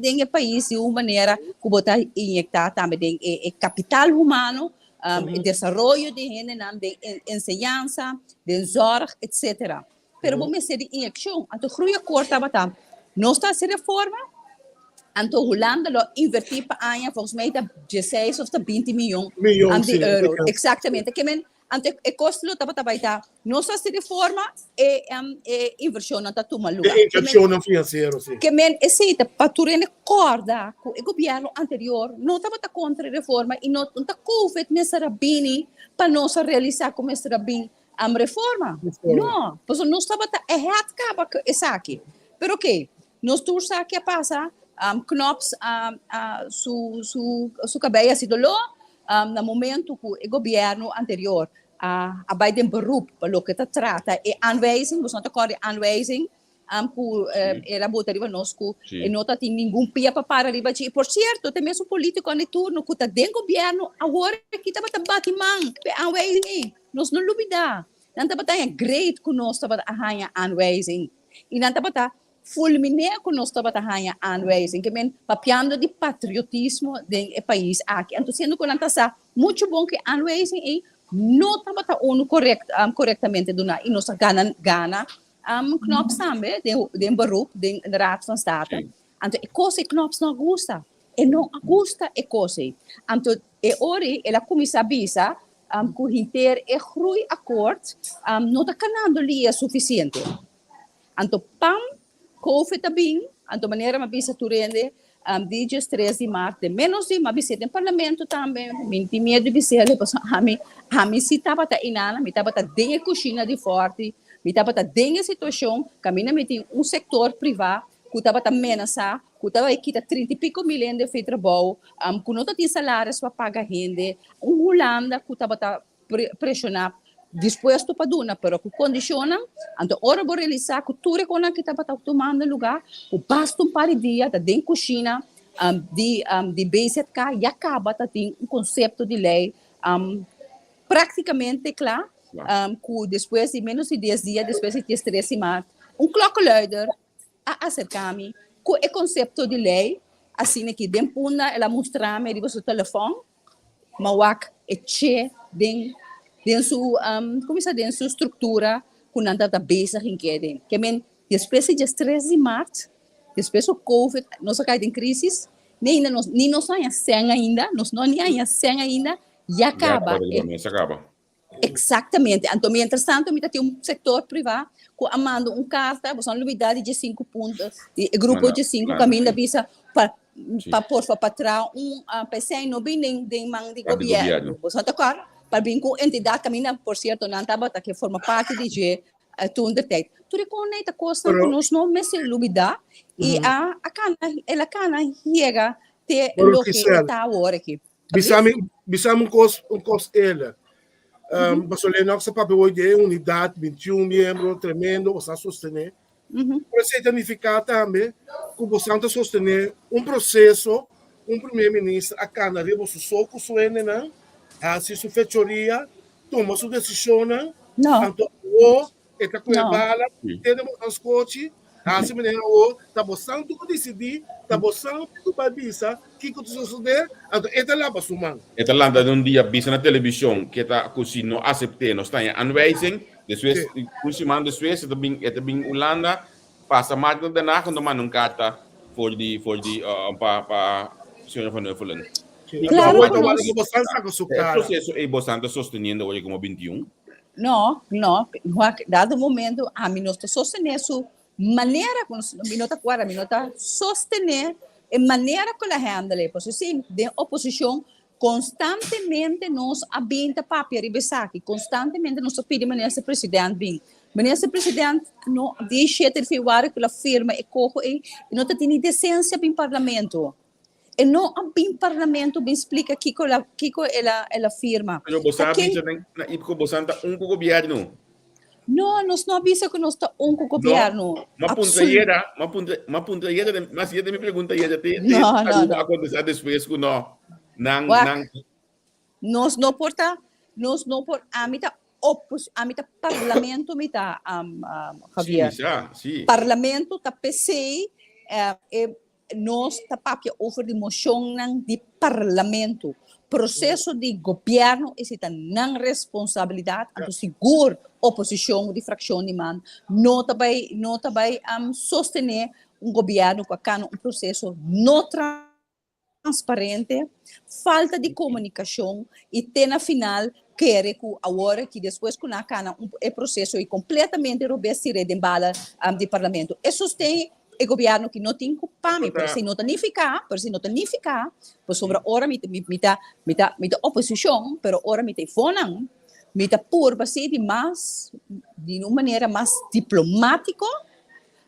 den e pais di un manera ku bo ta inyektá tambe den e kapital humano e desaroyo di hendenan den enseñansa, den zorg, etcetera. Pero bo mester di inyekshon. Anto Groeiakkoord tabata, nos ta hasi reforma, anto Hulanda lo invertí pa aña volgens mij ta dieseis of ta binti miyon di euro. Exactamente. Ke men, anto e kosto lo tabata bai ta, nos ta hasi reforma, e e invershonnan ta tuma luga. E inyekshonnan finansiero, si. Ke men esei ta pa tur hende kòrda ku e gobièrnu anterior no tabata kontra e reforma i no ta covid mester a bini pa nos a realisá ku mester a bin reforma. No, pasobra nos tabata ahead kaba ku esaki. Pero oke, nos tur sa ke a pasa, Knops a su su su kabei a si doló na momento ku e gobièrnu anterior a bai den beroep pa loke ta trata e aanwijzing, boso no ta kòrda e aanwijzing ku el a bota riba nos ku e no ta tin ningun pia pa para riba dje. I por sierto, te mesun politikonan di turno ku ta den gobièrnu awor aki tabata bati man pa e aanwijzing ei. Nos no lubidá, nan tabata haña great ku nos tabata a haña aanwijzing i nan tabata Fulminé ku nos tabata haña aanwijzing, ke men papiando di patriotismo den e pais aki. Anto siendo ku nan ta sa muchu bon ku e aanwijzing ei no tabata unu korekt korektamente duná i nos a gana gana Knops tambe den den beroep den Raad van State. Anto e kos ei Knops no a gusta. E no a gusta e kos ei. Anto e ora ei el a kuminsá bisa ku henter e groeiakkoord no ta kanando lia sufisiente. Anto pam, Covid a bin, anto manera mi a bisa tur hende di djes tres di mart den menos di, mi a bis'é den parlamento tambe, mi no tin miedu di bis'é pasobra ami, ami si tabata einan, mi tabata den e kushina di Forti, mi tabata den e situashon kaminda mi tin un sektor privá ku tabata menasá, ku ta bai kita trinta i piko mil hende for trabou, ku no ta tin salaris pa paga hende, un Hulanda ku tabata preshoná, dispuesto pa duna, pero ku kondishonnan. Anto ora bo realisá ku tur e konan ki tabata tumando lugá, ku basta un par di dia ta den kushina di di BZK ya kaba ta tin un konsepto di lei práktikamente kla, ku despues di ménos di dies dia, despues di dies tres di mart, un klokkenluider a aserká mi ku e konsepto di lei, asina ki den Punda el a mustra mi riba su telefòn, m'a wak e che den den su komo bisa den su struktura ku nan tabata bezig in ke den. Ke men despues di dies tres di mart, despues ku covid nos a kai den krisis, ni ainda nos ni nos no haña sèn ainda, nos no ni haña sèn ainda, ya kaba e. Exactamente. Anto mientras tanto mi ta tin un sector priva cu a manda un carta, boso no lubida di diescinco punto, di e grupo diescinco caminda bisa pa pa porfa pa traha un pa esey no bin den den man di gobierno. Boso no ta acorda? Pa bin cu un entidad caminda, por cierto nan tabata ke forma parti di dje toen de tijd. Tur e con ey ta cosnan cu nos no mester lubida y a a cana el a cana yega te loke e ta awor aki. Bisami, bisami un kos, un kos eerlijk. Um, Paso Lennox a papia hoy de unidad, 21 miembro, tremendo, bosan a sostené. Pero esei ta nifiká tambe ku bosan ta sostené un proseso, un primer minister a kana riba su so ku su hendenan, hasi su fechoria, tuma su desishonnan, No. anto awor E ta kohe No. bala, tene bosan skochi, hasi manera awor, ta bosan tur ku disidí, ta bosan tur ku bai bisa kiko ta sosodé, anto e ta laba su man. E ta lanta den un dia bisa na televishon ke ta ku si no asept'é nos ta haña aanwijzing. Despues, un siman despues e ta bin e ta bin Hulanda, pasa Martin na Den Haag en ta manda un karta for di for di pa pa señor Van Huffelen. Anto Claro awor ku ta wak nos. ku bosan saka su E kara. proseso ei bosan ta sosteniendo awor komo 21? No, no, wak, dado momento ami no ta sostené su manera ku nos, mi no ta kuadra, mi no ta sostené e manera ku el a handle. Pasobra si den oposishon konstantemente nos a bin ta papia riba esaki, konstantemente nos ta pidi minister president bin. Minister president no di shete di februari ku el a firma e koho ei, e no ta tin ni desensia bin parlamento. E no a bin parlamento bin splika kiko la kiko el a el a firma. Pero bo Ta sa ken bisa den na IPCO bo san ta un ku gobierno. No, nos no a bisa ku nos ta un ku No, gobierno. ma puntra Absolu yera, ma puntra ma puntra yera den mas yera mi pregunta yera te te No, no, Aruba no. a kontestá despues ku no. Nan Wak, nan nos no por ta nos no por ami ta opos ami ta parlamento mi ta um, um, Sí, Javier. mi sa, sí. Parlamento ta p'esei eh, e Nos ta papia over di mocionnan di Parlamento. Proceso di Gobierno esey ta nan responsabilidad, anto sigur oposicion di fraccion di man no ta bay no ta bay sostene un Gobierno cu a cana un proceso no transparente, falta di comunicacion y te na final kere cu awor aki despues cu nan a cana un e proceso y completamente robes tire den bala di Parlamento. E sosten E gobierno ki no tin ku pa mi, pero esei no ta nifiká, pero esei no ta nifiká, pasobra ora mi mi mi ta mi ta mi ta oposishon, pero ora mi ta e fonan, mi ta purba si di mas di un manera mas diplomátiko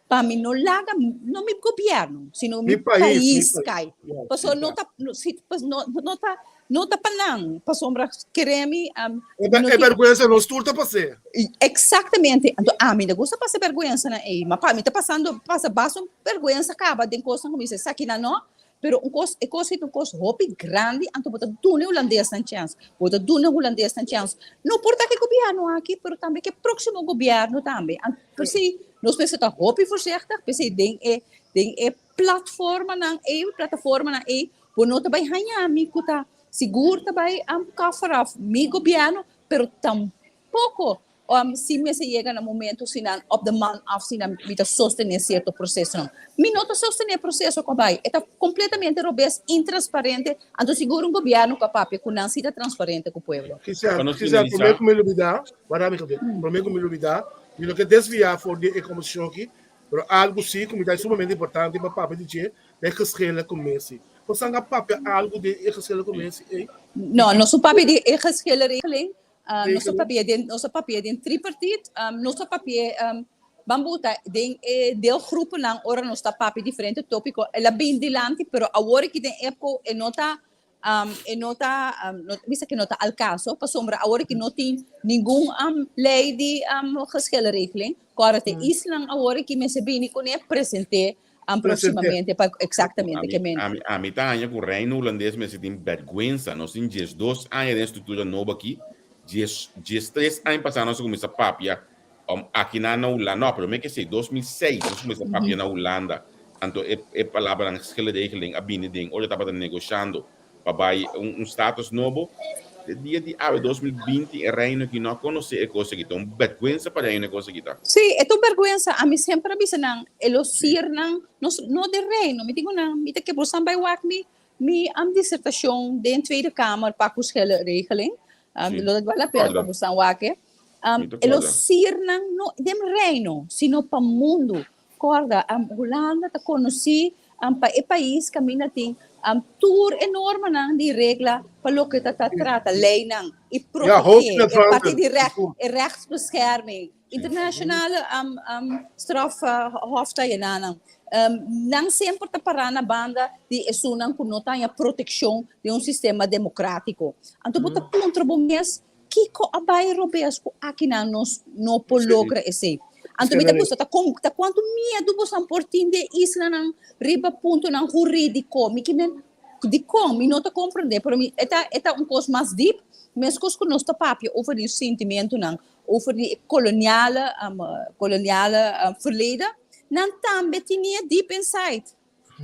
pa mi no laga no mi gobierno, sino mi Mi pais, mi pais pais. kai. Ya, Pasobra sí, no ya. ta no si pas no no ta no ta pa nan, pasobra kere mi E no e tin bèrgwensa nos tur ta pas'é. Exactamente. Anto ami ta gusta pasa bèrgwensanan ei, ma pa mi ta pasando pasa basta un bèrgwensa kaba den kosnan ku mi bisa esakinan no, pero un kos e kos ei ta un kos hopi grandi, anto bo ta duna e hulandesnan chèns, bo ta duna e hulandesnan chèns, no por ta ku e gobièrnu aki, pero tambe ku e próksimo gobièrnu tambe. Anto p'esei nos mester ta hopi voorzichtig, p'esei den e den e platformanan ei, plataformanan ei, bo no ta bai haña mi ku ta sigur ta bai cover af mi gobièrnu, pero tampoko Um, si mester yega na momento si nan op de man af si nan mi ta sostené sierto prosesonan. Mi no ta sostené proseso ku a bai. E ta kompletamente robes, intransparente, anto sigur un gobièrnu ku a papia ku nan si ta transparente ku pueblo. Pa Gisèle, nos Gisèle, promé finalisá. ku mi lubidá, wara mi Javier, promé ku mi lubidá, mi no ke desviá for di e kombersashon aki, pero algu sí ku mi ta sumamente importante pa papia di dje, ta e geschillen commissie. Boso a papia algu di e geschillen commissie ei? No, nos no papia di e geschillenregeling. Nos a Regeling. papia den, nos a papia den tripartiet, nos a papia, ban buta den e deelgroepennan ora nos ta papia diferente tópiko, el a bin dilanti, pero awor aki den EPCO e no ta, e no ta, no ta bisa ku e no ta al kaso, pasobra awor aki no tin ningun lei di geschillenregeling, kòrda te islan awor aki mester bini kuné present'é Present'é. próximamente pa eksaktamente Ami, ke men. ami, ami ta haña ku Reino Hulandes mester tin bèrgwensa. Nos tin 12 aña den e struktura nobo aki. 13 aña pasá nos a kuminsá papia aki na na Hulanda. No, promé ke esei, 2006 nos kuminsá papia na Hulanda. Anto e e palabranan geschillenregeling a bini den ora tabata negoshando pa bai un status nobo. Te dia di awe, 2020, e Reino aki no a konosé e kos aki. Ta un bèrgwensa pa Reino e kos aki ta. Sí, e ta un bèrgwensa. Ami semper a bisa nan, e lo sir nan, nos no den Reino. Mi tin ku nan, mi ta ke bosan bai wak mi mi disertashon den Tweede Kamer pa ku schillenregeling. Sí, Lo ta bal la pena pa kòrda. bosan wak e. Mi ta E lo kòrda. sir nan no den Reino, sino pa mundu. Kòrda, Hulanda ta konosí pa e pais kaminda tin tur e normanan di regla pa loke ta ta trata leinan i protegé e parti di rècht, e rechtsbescherming, internationale strafhof ta yena nan. Nan semper ta pará na banda di esunnan ku no ta haña protekshon den un sistema demokrátiko. Anto bo ta puntra bo mes Kiko a bai robes ku akinan nos no por logra esei? Anto mi ta gusta ta kon ta kuantu miedu bosan por tin di e islanan riba puntonan hurídiko. Mi kimen dikon mi no ta komprendé, pero mi e ta e ta un kos mas dip, meskos ku nos ta papia over di sintimentunan, over di e koloniale koloniale verleden, nan tambe tinié deep inside.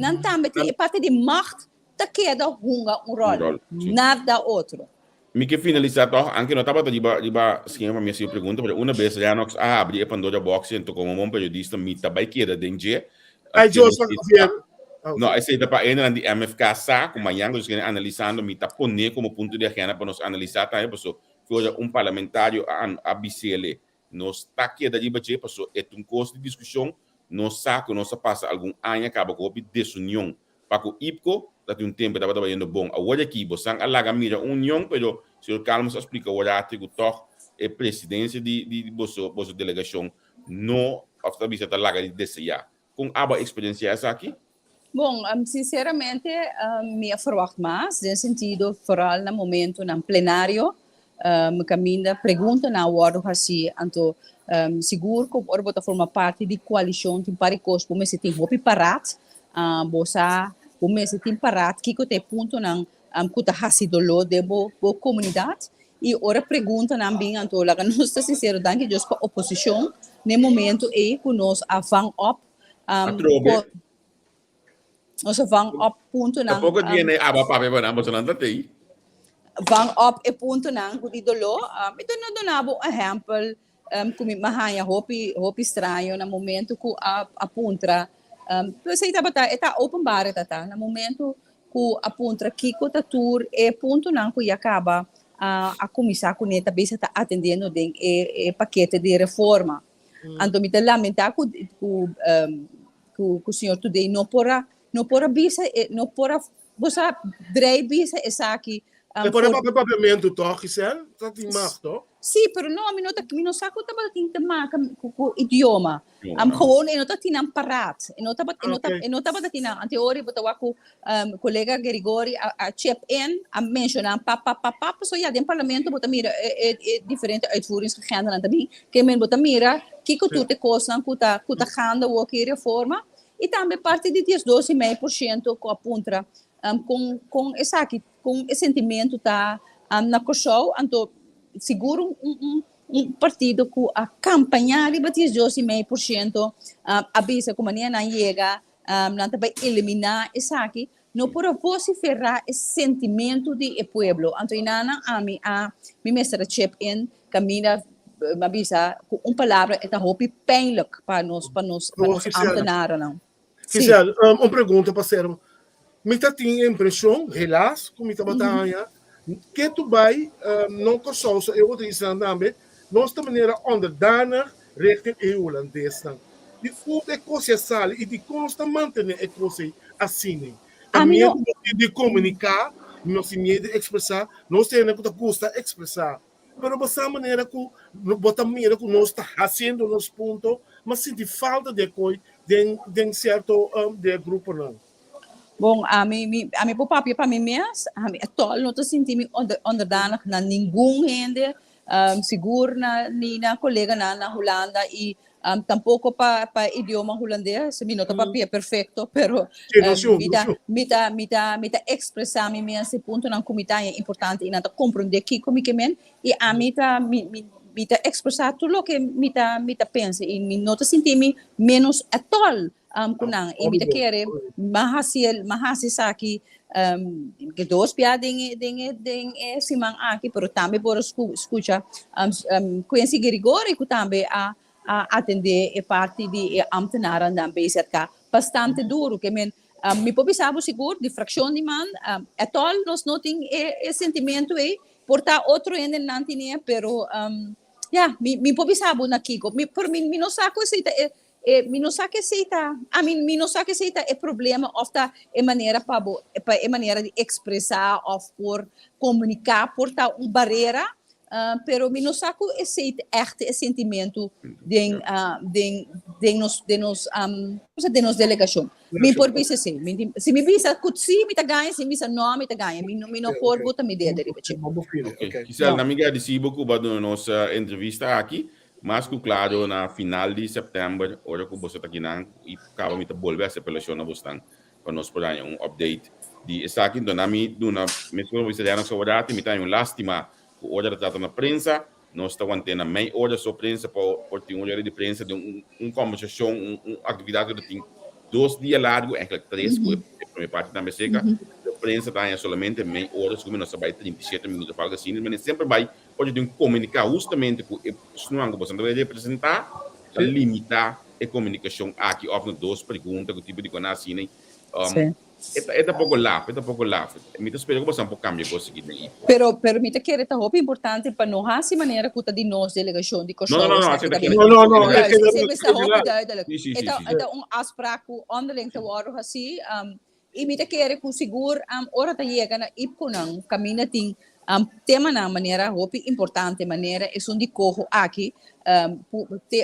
Nan tambe tin e parti di macht ta keda hunga un rol, Un rol, sí. nada otro. Mi ke finalisá tòg, anke no tabata riba riba skema pa mi hasi e pregunta, pero una bes Renox a habri e Pandora Box anto komo bon periodista mi ta bai keda den dje. Ay, Ke nos Joshua sa, Javier. Ah, no, ok. esei ta pa hendenan di MFK sa ku mañan ku nos kende analisando mi ta pone komo punto di agenda pa nos analisá tambe paso ku ora un parlamentario a a bis'ele Nos ta keda riba dje paso e ta un kos di diskushon. Nos sa ku nos a pasa algun aña kaba ku hopi desunion pa ku IPKO. Ta tin un tempu e tabata bayendo bon. Awor aki bosan a laga mira un union, pero señor Calmes a splika awor ati ku tòg e presidensia di di boso boso delegashon no òf ta bisa ta laga di deseá. Kon abo a eksperensiá esaki? Bon, sinceramente mi a verwacht mas, den sentido vooral na momentonan plenario, kaminda preguntanan a wòrdu hasí. Anto sigur ku ora bo ta forma parti di koalishon tin par di kos bo mester tin hopi parat. Bo sa bo mester tin parat kiko ta e puntonan ku ta hasi doló den bo bo komunidat. I ora preguntanan bin anto laga nos ta sinsero, danki Dios pa oposishon na e momento ei ku nos a vang op Atrobe. Nos a vang op puntonan. Tampoco DNA aba papia pa nan, pasobra nan ta tei. Vang op e puntonan ku di doló. Mi ta duna bo un ehèmpel ku mi a haña hopi hopi straño na momento ku a a puntra. Esei tabata e ta openbaar e ta ta na momento ku a puntra kiko ta tur e puntonan ku ya kaba a kuminsá kuné ta bisa ta atendiendo den e e pakete di reforma. Anto mi ta lamentá ku ku ku ku señor Today no por a no por a bisa e no por a bo sa drei bisa esaki E por a papia papiamentu toch, Giselle? Ta tin mag toch? Sí, pero no, mi no ta mi no sa ku tabatin te maka ku ku idioma. Am gewoon e no ta tin nan paraat. E no tabat e no ta e no tabata tin nan. Ante ora bo ta wak ku kolega Gerigori a a chip in, a menshoná pap pap pap pap, pasobra ya den parlamento bo ta mira e e e diferente uitvoeringsagenda nan ta bin, ke men bo ta mira kiko tur e kosnan ku ta ku ta ganda awor ki reforma i tambe parti di 12,5% ku a puntra kon kon esaki kon e sentimentu ta na Kòrsou, anto sigur un un un partido ku a kampañá riba 12,5% a bisa ku manera nan yega nan ta bai eliminá esaki, no por a vosiferá e sentimentu di e pueblo. Anto i nan ami a mi mester a chip in kaminda. mi a bisa ku un palabra e ta hopi pijnlijk pa nos pa nos pa nos ambtenarennan. Giselle, un pregunta pa ser. Mi ta tin e impreshon, helaas, ku mi tabata haña, ke tu bai no Kòrsou so e otro islanan tambe, nos ta manera onderdanig richting e hulandesnan. Di unda e kos ei a sali i dikon nos ta mantené e kos ei asina? Ta miedu nos tin di komuniká, nos tin miedu di ekspresá, nos ta hende ku ta gusta ekspresá. Pero bo sa manera ku bo ta mira ku nos ta hasiendo nos punto, m'a sinti falta di e koi den den sierto di e gruponan. Bon, ami mi ami por papia pa mi mes, ami tòg no ta sinti mi onder onderdanig na ningun hende, sigur na ni na koleganan na Hulanda i Tampoko pa pa idioma hulandes, mi no ta papia perfecto, pero Sí, no siu, mi no ta siu. mi ta mi ta mi ta expresa mi mes e puntonan ku mi ta haña importante i nan ta komprondé kiko mi ke men i ami ta mi mi mi ta expresa tur loke mi ta mi ta pensa i mi no ta sinti mi menos at all ku nan i mi ta kere m'a hasi el m'a hasi esaki ke dos bia den e den e den e siman aki pero tambe por a skucha Quincy Girigori ku tambe a a atendé e parti di e ambtenarennan BZK bastante duru ke men mi por bisa bo sigur di frakshon di man at all nos no tin e e sentimentu ei por ta otro hendenan tine pero ya mi mi por bisa bo na kiko mi pero mi mi no sa ku esei ta e E mi no sa ke esei ta, ami mi no sa ke esei ta e problema of ta e manera pa bo, pa e manera di expresa of por comunica por ta un barera, pero mi no sa cu esei ta echt e sentimento den den den nos den nos den nos delegacion. Mi por bisa esei. Mi tin, si mi bisa cu si mi ta gaña, si mi bisa no mi ta gaña. Mi no mi no por bota mi dedo riba dje. Ok, Giselle, na mi gradeci bo cu bo a duna nos entrevista aki. Mas ku klaro na final di sèptèmber ora ku boso ta kinan i kaba mi ta bolbe hasi apelashon na bosnan pa nos por haña un update di esaki. Enton ami duna meskos ku bisa Diana Soberati mi ta haña un lástima ku ora ta trata na prensa nos ta want'é na mei ora so prensa pa por tin un ora di prensa den un un kòmbersashon un un aktividat ku ta tin dos dia largu ènklik tres ku e promé parti tambe seka pero prensa ta haña solamente mei ora segun mi nos ta bai 37 minuto òf algu asina mi semper bai Ora di un komuniká hustamente ku e personan ku boso ta bai representá, ta limitá e komunikashon aki òf na dos pregunta ku tipo di kona asina. E ta e ta poko laf, e ta poko laf. Mi ta spera ku boso por kambia kos aki den IPO. Pero pero mi ta kere ta hopi importante pa no hasi manera ku ta di nos delegashon di Kòrsou No, no, no, esaki ta bin. No, no, no, Juist, e esei mester ta hopi duidelijk. Sí, sí, E sí, ta sí. e ta un afspraak ku onderling ta wòrdu hasí. I mi ta kere ku sigur ora ta yega na IPCOnan kaminda tin temanan manera hopi importante manera esun di koho aki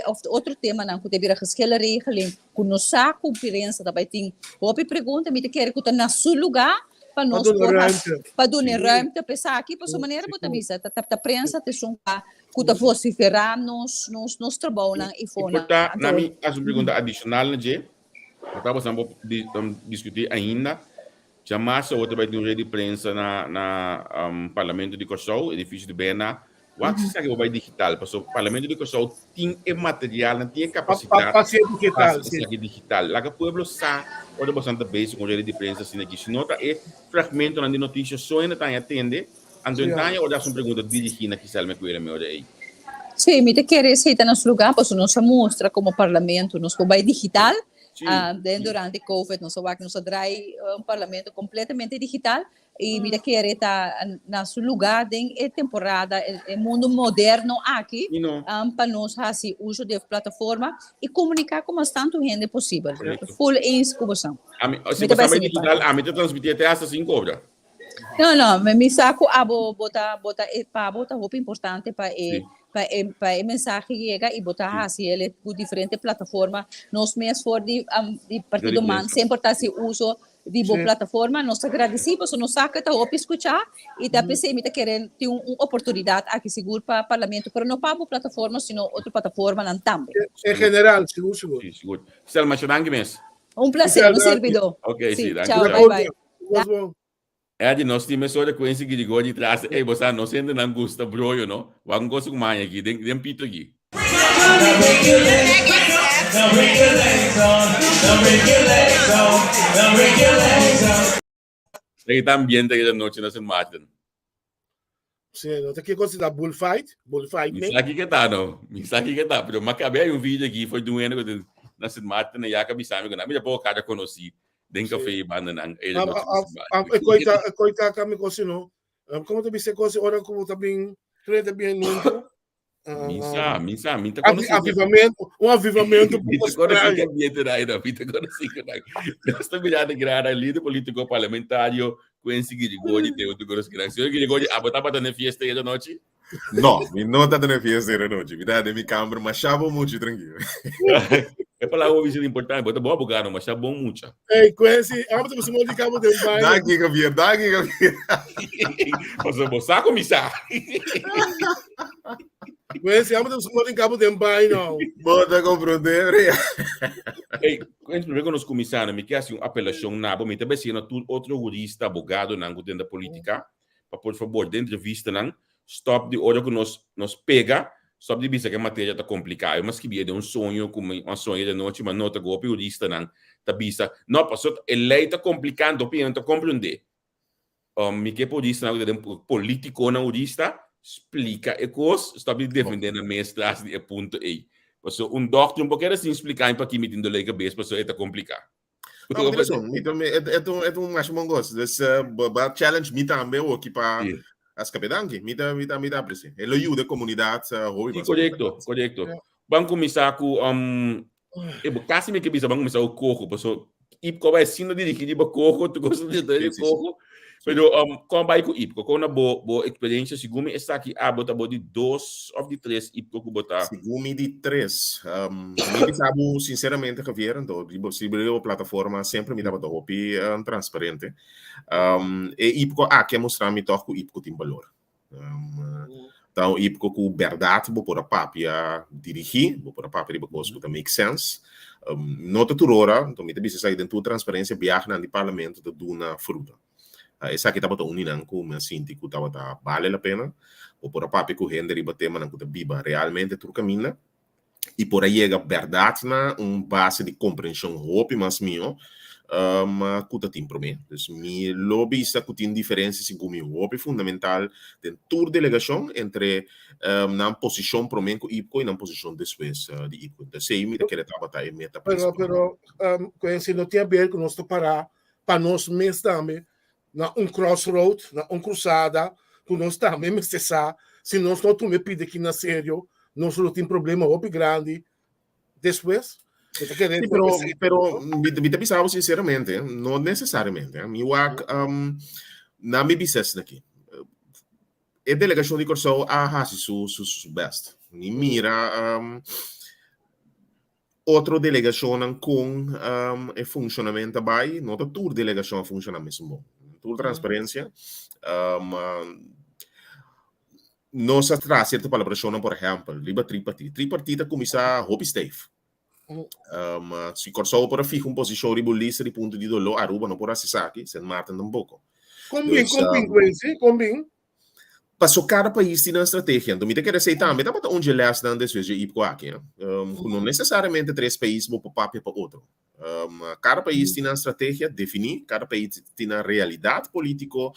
of otro temanan ku ta bira geschillenregeling ku nos sa ku prensa ta bai tin hopi pregunta mi ta kere ku ta na su luga pa nos por hasi pa duna e ruimte pa esaki pasobra manera bo ta bisa ta prensa ta esun ku ta vosiferá nos nos trabounan i fonan. I por ta na mi hasi un pregunta adishonal na dje. No ta bosan por diskutí ainda. Djamarsa awor ta bai tin un red di prensa na na Parlamento di Kòrsou, edifisio di BNA. Wak si esaki por bai digital, pasobra Parlamento di Kòrsou tin e materialnan, tin e kapasidat Pa hasi digital, pa hasi esaki digital. Laga pueblo sa ora bosan ta bezig ku un red di prensa asina aki. Si no ta e fragmentonan di notisia so hende ta haña tende, anto hende ta haña ora hasi un pregunta dirigí na Giselle Mecuela mi ora ei. Sí, mi ta kere esei ta nos lugá, pasobra nos a mustra komo parlamento nos por bai digital. Den durante covid nos a wak nos a drai un parlamento kompletamente digital i mi ta kere ta na su lugá den e temporada, e mundu moderno aki pa nos hasi uso di e plataforma i komuniká ku mas tantu hende posibel. Full eens ku boso. Ami, si bo sa bai digital, ami ta transmití te hasta sin kobra. No, no, mi sa ku abo bo ta bo ta e pa bo ta hopi importante pa e pa e pa e mensahe yega i bo ta hasi el ku diferente plataforma. Nos mes for di di Partido man semper ta hasi uso di bo plataforma. Nos ta gradisí pasobra nos sa ku ta hopi skuchá i ta p'esei mi ta kere tin un oportunidat aki sigur pa Parlamento, pero no pa bo plataforma sino otro plataformanan tambe. En general, sigur sigur. Sí, sigur. Selma, masha danki mes. Un placer, un servidó. Ok, sí, danki. Chao, bye bye. Eddie, nos tin mesora cu Quincy Girigori tras. Ey, bo sa, nos hendenan gusta broyo, no? Wak un cosa cu maña aki, den, den pito aki. Esaki ta ambiente ayer anochi na Sint Maarten. Sí, no te kiko si da bullfight, bullfight Mi sa kiko ta no. Mi sa kiko ta, pero ma kabe hay un video aquí foi de un ene que na Sint Maarten ya ka bisa mi que na mi tampoco kada conocí den café banda nan. E koita e koita ka mi kosi no. Como te bisa kosi ora como ta bin crede bien nunca. Mi sa, mi sa, mi ta conocí. Avivamento, un avivamento Mi ta conocí que ambiente da no, mi ta conocí que da. Nos ta mirando grada líder político parlamentario Quincy Girigorie te otro conocí que Señor Girigorie, abo tabata na fiesta esta noche? No, mi no tabata na fiesta esta noche. Mi tabata den mi camber, masha bon mucha tranquilo. E palabra bisa importante, bo ta bon abogado, masha bon mucha. Hey, Quincy, abo ta kustumbrado di cabo den baile. Danki, Javier, danki, Javier. Paso bo sa ku mi sa. Quincy, abo ta kustumbrado di cabo den baile. Bo ta comprende, bre. Hey, Quincy, primero ku nos kuminsá, mi ke hasi un apelashon na bo. Mi ta besi na tur otro hurista, abogadonan ku den ta politika, pa por fabor, den entrevistanan, stop di ora ku nos nos pega, stop di bisa ku e materia ta kompliká. Yo a skibi e den un soño ku mi a soña di anochi, ma nota ku hopi huristanan ta bisa, no, pasobra e lei ta kompliká, anto hopi hende no ta komprendé. Mi ke pa huristanan ku ta den politikonan hurista splika e kos, stop di defendé nan mes tras di e punto ei. Pasobra un dòkter no por keda sin splika mi pakí mi tin doló di kabes pasobra e ta kompliká. No, tin razón. Mi tambe, et, et, un, et un masha bon gos. Dus, uh, ba, ba challenge mi tambe oki pa Sí. askape danki. Mi ta, mi ta, mi ta aprecia. E lo yuda comunidad uh, hopi Sí, mas korekto, korekto. Ja. Ban kuminsá ku um, e bo kasi mi ke bisa ban kuminsá ku Coho, paso Ipko bai asina dirigí riba Coho, tur kos ta Sí, di sí, sí. Coho. Pero um, kon bai ku Ipko? Kon na bo bo eksperensia segun mi esaki abo ta bo di dos of di tres Ipko ku bo ta? Segun mi di tres. Um, mi bisa bo sinceramente Javier, anto riba si riba plataforma semper mi tabata hopi um, transparente. Um, e Ipko aki a mustra mi toch ku Ipko tin balor. Um, ta un Ipko ku berdad bo por a papia dirigi, bo por a papia riba kos ku ta make sense. Um, no ta tur ora, anto mi ta bisa esaki den tur transparencia, biahenan di parlamento ta duna fruta. Esaki tabata un di nan ku mi a sinti ku tabata bale la pena. Bo por a papia ku hende riba temanan ku ta biba realmente tur kaminda i por a yega bèrdat na un base di komprenshon hopi mas mihó ku ta tin promé. Dus mi lo bisa ku tin diferensia segun mi hopi fundamental den tur delegashon entre nan posishon promé ku IPKO i nan posishon despues di IPKO. Entonces esei mi ta kere tabata e meta Pero, prinsipal. pero, si no tin aber ku nos ta pará pa nos mes tambe na un crossroad, na un cruzada, ku nos tambe mester sa, si nos no tuma e pida aki na serio, nos lo tin problema hopi grandi despues. Mi ta kere Sí, pero, pero mi, mi ta bisa bo sinceramente, no necesariamente. Mi wak, um, na mi bisa esaki. E delegashon di Kòrsou a hasi su, su, su best. Mi mira, um, Otro delegashonnan kon e funshonament ta bai, no ta tur delegashon a funshoná mesun bon. Tur transparensia, nos a traha sierto palabrashonnan, por ehèmpel, riba tripartit. Tripartit a kuminsá hopi steif. Si Kòrsou por a fiha un posishon riba un lista di punto di doló, Aruba no por hasi esaki, Sint Maarten tampoko. Kon bin, kon bin, Quincy? Kon bin? Paso kada pais tin nan strategia. Anto mi ta kere esei tambe tabata un dje lèsnan despues dje IPCO aki, ku no nesesariamente tres pais bo por papia pa otro. Kada pais tin nan strategia definí, kada pais tin nan realidat polítiko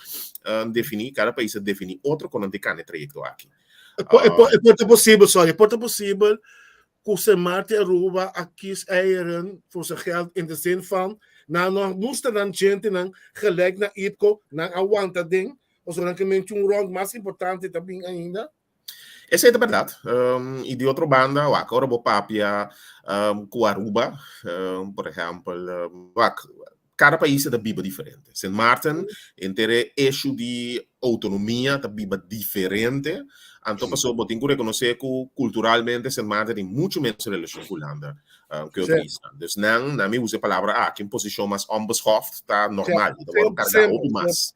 definí, kada pais a definí otro kon nan ta kana e trayekto aki. E por, e por, e por ta posibel, sorry, e por ta posibel ku Sint Maarten i Aruba a kies eieren voor zijn geld in de zin van nan no a mustra nan djentenan gelijk na IPCO, nan a wanta den Pasobra nan ke menchi un rònt mas importante ta bin ainda. Esei ta bèrdat. I di otro banda, wak, ora bo papia ku Aruba, por ehèmpel, wak, kada pais ta biba diferente. Sint Maarten, henter e eshu di outonomia ta biba diferente. Anto pasobra bo tin ku rekonosé ku kulturalmente Sint Maarten tin muchu ménos relashon ku Hulanda ku e otro isla. Dus nan, nan mi usa e palabra aki, un posishon mas onbeschoft ta normal, i ta wòrdu kargá hopi mas.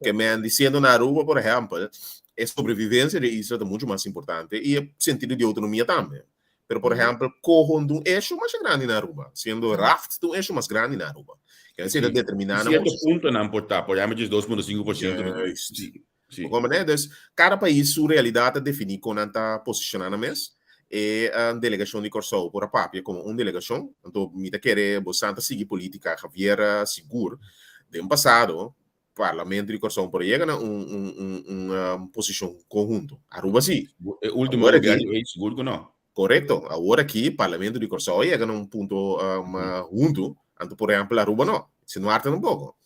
Ke men diciendo na Aruba, por ehempel, e sobrevivencia di e isla ta mucho mas importante y e sentido di autonomia tambe. Pero, por ehempel, coho ta un issue masha grandi na Aruba, siendo raft ta un issue mas grandi na Aruba. Quiere decir, ta determina nan Cierto posición. puntonan por ta, por ehempel, djes 2.5%. Juist. Sí, sí. Bo comprende? Dus, cada pais su realidad ta defini con nan ta posiciona nan mes. E delegacion di Corsou por a papia como un delegacion. Anto, mi ta kere bosan ta sigui politica, Javier, sigur. Den pasado, Parlamento di Kòrsou por a yega na un un un un posishon konhunto. Aruba sí. E último Awor aki, gobierno ei sigur ku no. Korekto. Awor aki Parlamento di Kòrsou a yega na un punto huntu, anto por ehèmpel Aruba no. Sint Maarten tampoko.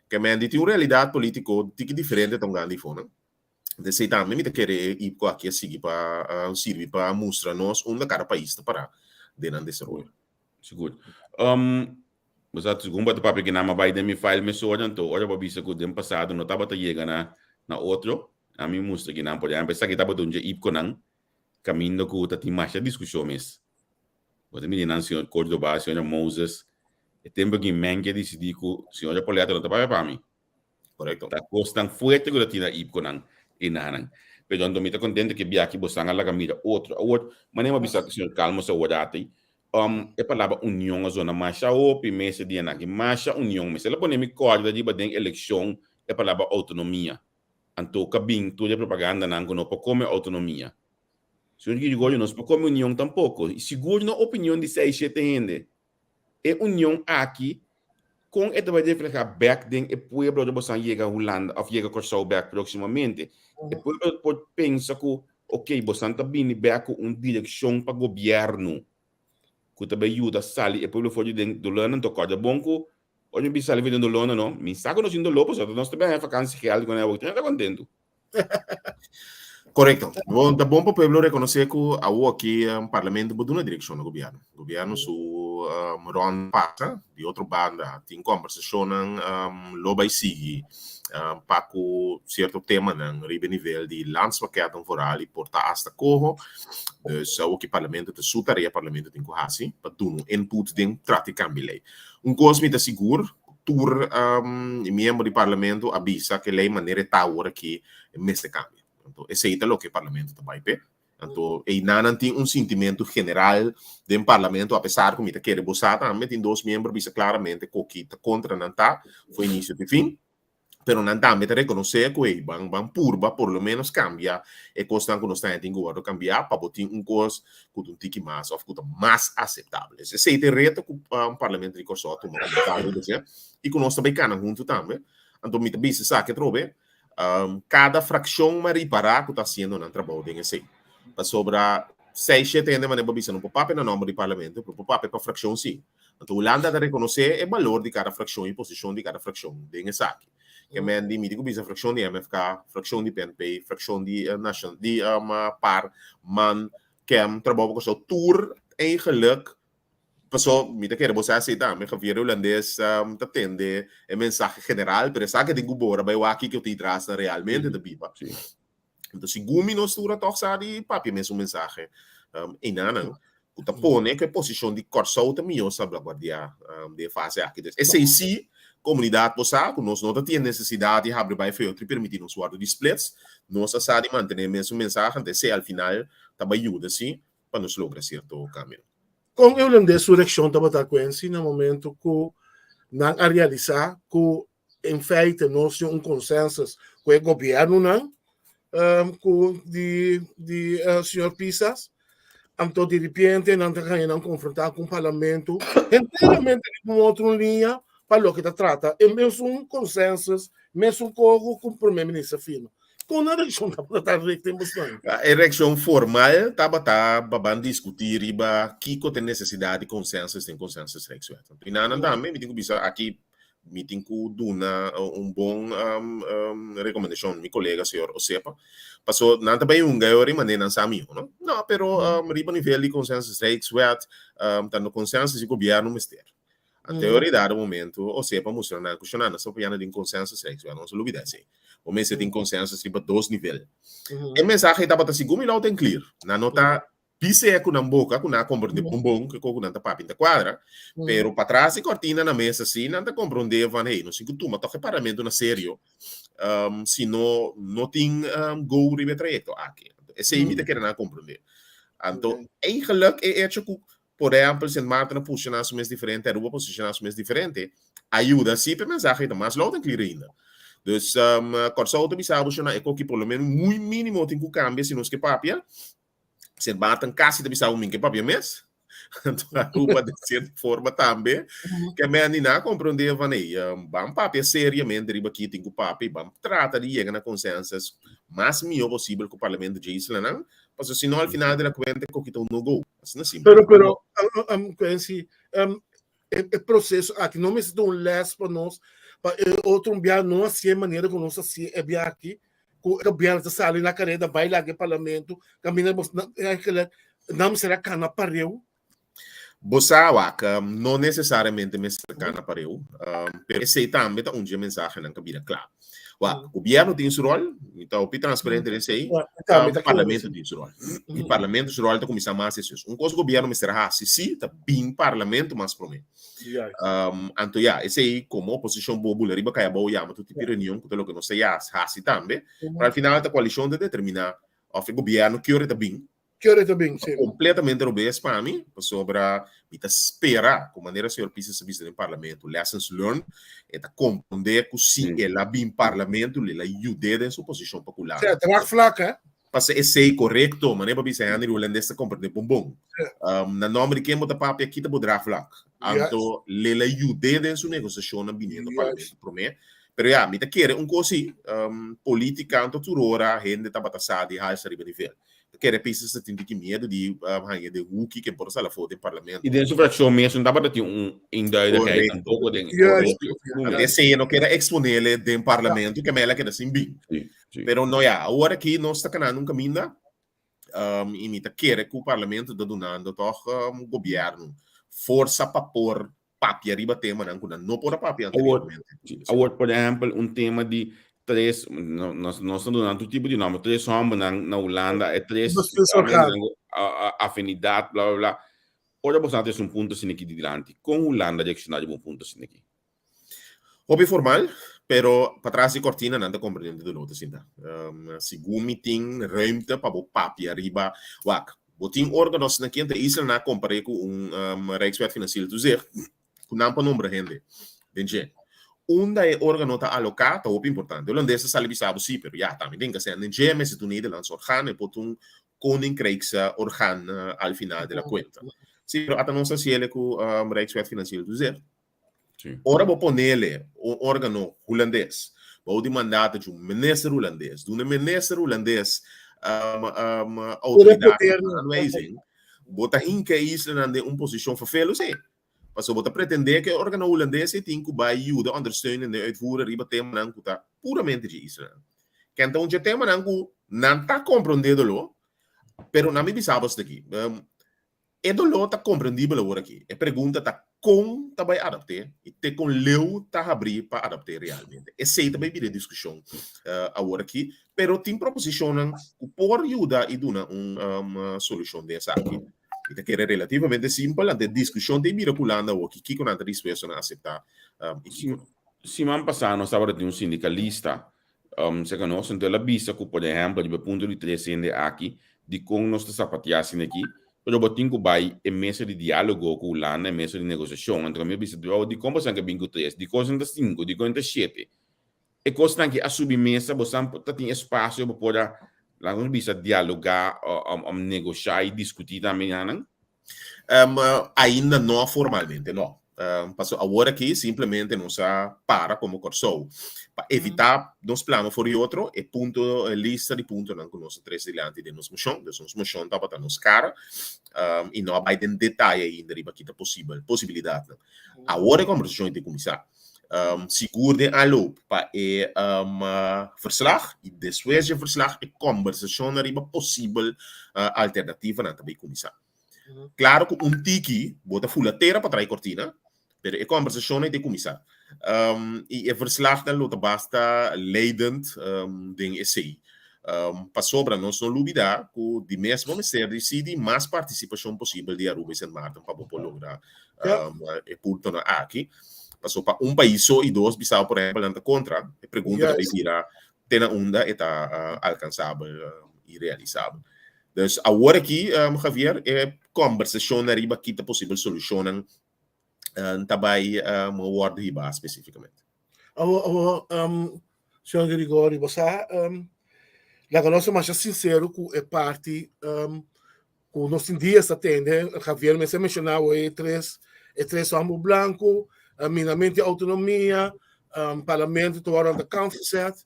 Ke men di tin un realidat polítiko tiki diferente ta un grandi fonan. Desei tambe mi ta kere e IPCO aki a sigui pa sirbi pa mustra nos unda kada pais ta pará den nan desaroyo. Sigur. Bo sa, segun bo ta papia ki nan a bai den mi file mesora, anto ora bo bisa ku den pasado no tabata yega na na otro, ami mustra ki nan. Por ehèmpel, esaki tabata un dje IPCOnan kaminda ku ta tin masha diskushon mes. Bo ta mira nan señor Cordoba, señora Moses, e tempu aki men ke disidí ku señora Pauletta no ta papia pa mi. Correcto. Ta kosnan fuerte ku ta tira ipkonan i nanan. Pero anto mi ta kontento ke biaha bosan a laga mira otro. Awor, manera mi a bisa ku señor Calmos awor ati, e palabra union a zona masha hopi mes e dianan aki. Masha union mes. El a pone mi kòrda riba den elekshon e palabra outonomia. Anto ka bin tur e propagandanan ku no por kome outonomia. Señor Girigorio, nos por kome union tampoko. I sigur no opinion di seis, shete hende. E union aki, kon e ta bai reflehá bèk den e pueblo ora bosan yega Hulanda òf yega Kòrsou bèk próksimamente? E pueblo por pensa ku, okey, bosan ta bini bèk ku un direkshon pa gobièrnu ku ta bai yuda sali e pueblo for di den dolónan. Anto kòrda bon ku ora mi bisa sali for di den dolónan no, mi sa ku nos tin doló pasobra nos ta bai haña fakansi gèld ku nan awor, ta kontentu. Korekto. Bon, ta bon pa pueblo rekonosé ku awor aki parlamento por duna direkshon na gobièrnu. Gobièrnu su rònt pasa. Di otro banda tin kòmbersashonnan lo bai sigui pa ku sierto temanan riba e nivel di landspakketten vooral i por ta asta koho. Dus awor ki parlamento ta su tarea parlamento tin ku hasi pa duna un input den trata di kambia lei. Un kos mi ta sigur Tur miembro di parlamento a bisa ku e lei manera e ta awor aki mester kambia. Anto esei ta loke parlamento ta bai p'e. Anto einan nan tin un sintimentu general den parlamento apesar ku mi ta kere bo sa tambe tin dos miembro bisa klaramente ku ki ta kontra nan ta for inisio te fin. Pero nan tambe ta rekonosé ku ei ban ban purba por lo ménos kambia e kosnan ku nos ta tin ku wòrdu kambiá pa bo tin un kos ku ta un tiki mas òf ku ta mas aseptabel. Es esei ta e reto ku Parlamento di Kòrsou a tuma komo tal i ku nos ta bai kana huntu tambe. Anto mi ta bisa esaki atrobe, kada frakshon m'a ripará ku ta hasiendo nan trabou den esei. Pasobra seis shete hende manera bo a bisa no por papia na nòmber di Parlamento, pero por papia pa frakshon si. Anto Hulanda ta rekonosé e balor di kada frakshon i posishon di kada frakshon den esaki. Ke men di mi tin ku bisa frakshon di MFK, frakshon di PNP, frakshon di Nashon di par, man, kem, Trabou pa Kòrsou, tur eigenlik paso mi ta kere bo sa esei tambe, Javier Hulandes ta tende e mensahe general, pero esaki tin ku bora bai wak kiko tin tras nan realmente ta biba. Entonces, segun mi nos tur a tòg sa di papia mesun mensahe einanan ku ta pone ku e posishon di Kòrsou ta mihó salbaguardiá den e fase aki. Entonces, esei sí komunidat por sa ku nos no ta tin e nesesidat di habri bai filtro i permití nos wòrdu di splits. Nos a sa di mantené e mesun mensahe, anto esei al final ta bai yuda sí pa nos logra sierto kambionan. Kon e hulandes su reakshon tabata Quincy na momento ku nan a realisá ku In feite nos tin un consensus cu e gobiernonan cu di di señor Pisas, anto di ripiente nan ta haña nan confronta cu un parlamento enteramente riba un otro liña pa loke ta trata e mesun consensus, mesun cogo cu prome minister firma. Con nan reaccion tabata ta richting bosnan? E reaccion formal tabata pa ban discuti riba kico ta e necesidad di consensus den consensus Rijkswet. Anto nan tambe mi tin cu bisa aki Mi tin ku duna un bon rekomendashon mi kolega señor Osepa, paso nan ta bai hunga e ora i manera nan sa miho, no? No, pero riba nivel di consensus Rijkswet ta no consensus di gobierno mester. Anto e ora i dado momento Osepa mustra nan ku shona nan sta papiando di un consensus Rijkswet, nos a lubida esei. Bo mester tin consensus riba dos nivel. E mensahe tabata sigur mi loud and clear. Nan no ta Bis'é ku nan boka ku nan a komprondé bon bon kiko ku nan ta papia ta kuadra, pero patras di kòrtina na mesa sí nan ta komprondé van hey nos tin ku tuma tòg e parlamento na serio si no no tin go riba e trayekto aki. Esei mi ta kere nan a komprondé. Anto eigenlik e echo ku por ehèmpel Sint Maarten a posishoná su mes diferente, Aruba a posishoná su mes diferente, a yuda sí pa e mensahe ta mas loud en clear ainda. Dus Kòrsou ta bisa bo shona e koki por lo menos muy mínimo tin ku kambia si nos ke papia. Sint Maarten kasi ta bisa bo min ke papia mes. Anto Aruba den cierto forma tambe. Ke men di na comprende van hey, ban papia seriamente riba ki tin ku papia i ban trata di yega na consensus mas mihó posibel ku parlamento dje islanan, pasobra si no al final de la cuenta koki ta un no go. Asina simpel. Pero, pero, Quincy, e proceso aki no mester ta un les pa nos pa e otro un bia no hasié manera ku nos hasié e bia aki ku e gobierno ta sali na kareda bai laga e parlamento kaminda bos eigenlijk nan mester a kana pareu. Bo sa wak, no nesesariamente mester kana pareu, pero esei tambe ta un dje mensahenan ku a bira kla. Wak, gobierno tin su rol, mi ta hopi transparente den esei, parlamento tin su rol. I parlamento su rol ta kuminsá mas esos. Un kos gobierno mester hasi sí ta bin parlamento mas promé. Anto ya, esei komo oposishon bo bula riba kai abou yama tur tipo di reunion ku ta loke nos ta hasi tambe, pero al final ta koalishon ta determiná òf e gobierno ki ora e ta bin. Ki ora e ta bin, sí. Completamente robes pa mi, pasobra mi ta spera cu manera señor Pisas a bisa den Parlamento, lessons learned, e ta comprende cu si el a bin Parlamento, lo el a yud'é den su posicion pa cu Landa. Sea, draagvlak, hè? Pasa esey corecto, manera pa bisa Henry Holandes ta comprende bon bon. Na nomber di ken bo ta papia, kita bo draagvlak. Anto, lo el a yud'é den su negociacionnan biniendo Parlamento prome. Pero ya, mi ta kere un cos si, politica anto tur ora hende tabata sa di halsa riba nivel. Ta kere pisa sa tin tiki miedu di haña den huki ken por a sali afó den parlamento. I den su frakshon mes no tabata tin un eenduidigheid tampoco den Juist. Esei e no keda exponele den parlamento ke mel a keda sin bin. Pero no ya, awor aki nos ta kanando un kaminda i mi ta kere ku parlamento ta dunando tòg gobièrnu forsa pa por papia riba temanan ku nan no por a papia anteriormente. Awor, por ehempel, un tema di tres, nos nos ta duna tur tipo di nomber, tres hombernan na Hulanda, e tres afinidad, bla bla bla. Ora boso a trese un punto asina aki di dilanti, kon Hulanda a reakshoná riba un punto asina aki? Hopi formal, pero patras di kortina nan ta komprendé di lo ta sinta. Segun mi tin ruimte pa bo papia riba, wak, Bo tin órganos na kende isla nan a kompar'é ku un Rijkswet Financieel Toezicht ku nan por nombra hende den dje. Unda e órgano ta aloká ta hopi importante. Holandes ta sali bisa bo sí, pero ya, tambe tin kase den dje mester ta un Nederlands orgaan, e por ta un Koninkrijkse orgaan al final de la kuenta. Sí, pero ata nos ta hasiel ku Rijkswet Financieel Toezicht. Ora bo ponele un organo hulandes bou di mandato di un minister hulandes, duna e minister hulandes outoridat di aanwijzing, bo ta hinka e islanan den un posishon fervelo sí. Pasobra bo ta pretendé ku e organo hulandes ei tin ku bai yuda ondersteunen den uitvoeren riba temanan ku ta puramente dje islanan. Ken ta un dje temanan ku nan ta komprondé dolo, pero nan mi bisa bo esaki, E doló ta komprendibel awor aki. E pregunta ta kon ta bai adapt'é i te kon leu ta habrí pa adapt'é realmente. Esei ta bai bira e diskushon awor aki, pero tin proposishonnan ku por yuda i duna un solushon den esaki. Mi ta kere relativamente simpel, anto e diskushon ta e bira ku Hulanda awor aki, kiko nan ta dispuesto na aseptá i kiko no. Siman pasá nos tabata tin un sindikalista Serka nos, anto el a bisa ku, por ehèmpel, riba e punto di tres hende aki, dikon nos ta sapateá asina aki, pero bo tin ku bai e mesa di diálogo ku Hulanda, e mesa di negosiashon. Anto mi a bisa, Dro, dikon bosan ke bin ku tres? Dikon esnan ta sinku? Dikon e ta shete? E kosnan aki a subi mesa, bosan ta tin espasio pa por a, laga nos bisa, dialogá, negoshá i diskutí tambe nan? Ainda no formalmente no. Pasobra awor aki simplemente nos a para komo Kòrsou pa evitá nos plama for di otro e punto, e lista di puntonan ku nos a trese dilanti den nos moshon. Dus nos moshon tabata nos kara i no a bai den detaye ainda riba kita posibel, posibilidatnan. Awor e kòmbersashon ta kuminsá. Sigur den aanloop pa e verslag i despues dje verslag e kòmbersashonnan riba posibel alternativanan ta bai kuminsá. Klaro ku un tiki bo ta fula tera pa trae kortina, pero e kòmbersashonnan ta kuminsá. I e verslagnan lo ta basta leidend den esei. Pasobra nos no lubidá ku di mes bo mester risidi mas partisipashon posibel di Aruba i Sint Maarten pa bo por logra e puntonan aki. Paso pa un pais so i dos bisao por ehempel nan ta kontra, e pregunta ta bay bira te na unda e ta alkansabel i realisabel. Dus awor aki, Javier, e kòmbersashonnan riba kita posibel solushonnan ta bai wòrdu hibá spesífikamente. Awor, awor, señor Gregorio, bo sa, laga nos ta masha sinsero ku e parti. ku nos tin dias ta tende, Javier mester menshoná e tres e tres hòmber blanku, minamento di outonomia, parlamento ta wòrdu aan de kant gezet.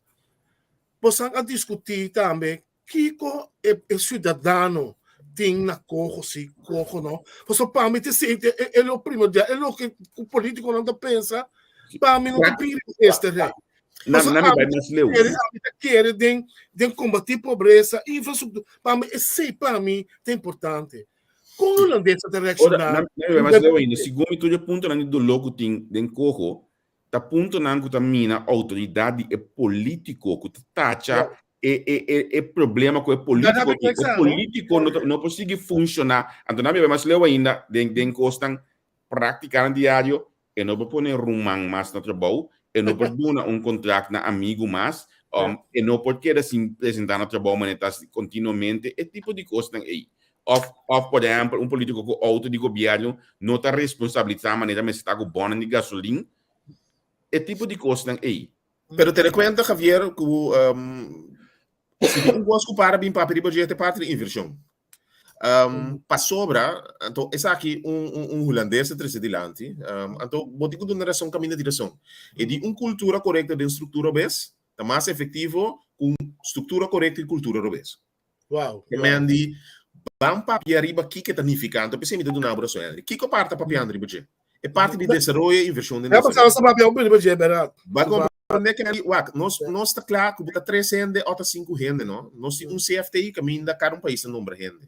Bosan a diskutí tambe kiko e e siudadano tin na koho si, koho no. Pasobra pa mi ta sinti e e lo primordial, e loke ku polítikonan ta pensa, pa mi no ta pidi este rei. Na, na mi bai mas leu. Ami ta kere den den kombatí pobresa, infrastruktura. Pa mi esei pa mi ta importante. Kon hulandes ta reakshoná? Na mi bai mas leu ainda. Segun mi tur e puntonan di doló ku tin den koho ta puntonan ku ta mina outoridat di e polítiko ku ta tacha e e e e problema ku e polítiko tin. E polítiko no ta no por sigui funshoná. Anto na mi bai mas leu ainda den den kosnan práktikanan diario E no por pone ruman mas na trabou, e no por duna un kontrakt na amigu mas, e no por keda sin presentá na trabou manera ta kontinuamente, e tipo di kosnan ei. Òf, òf por ehèmpel, un polítiko ku outo di gobièrnu no ta responsabilisá manera mester ta ku bònnan di gasolin, e tipo di kosnan ei. Pero tene kuenta, Javier, ku si tin un kos ku para bin papia riba dje ta e parti di invershon. Um, pasobra, anto esaki un, un, un hulandes ta trece dilanti, um, anto bo tin ku duna rason kaminda di rason. E di un kultura korekto den struktura robes ta mas efektivo ku un struktura korekto i kultura robes. Wow. Ke men di ban papia riba kiko ta nifiká, anto p'esei mi ta duna bo rason, Henry. Kiko parti ta papiando riba dje? E parti di desaroyo e invershon den Ja, desaroyo. pasaba sa papia riba dje, bèrdat. Ba comprende ke di wak, nos nos ta kla ku bo ta tres hende o ta sinku hende, no? Nos tin un CFT kaminda kada un pais ta nombra hende.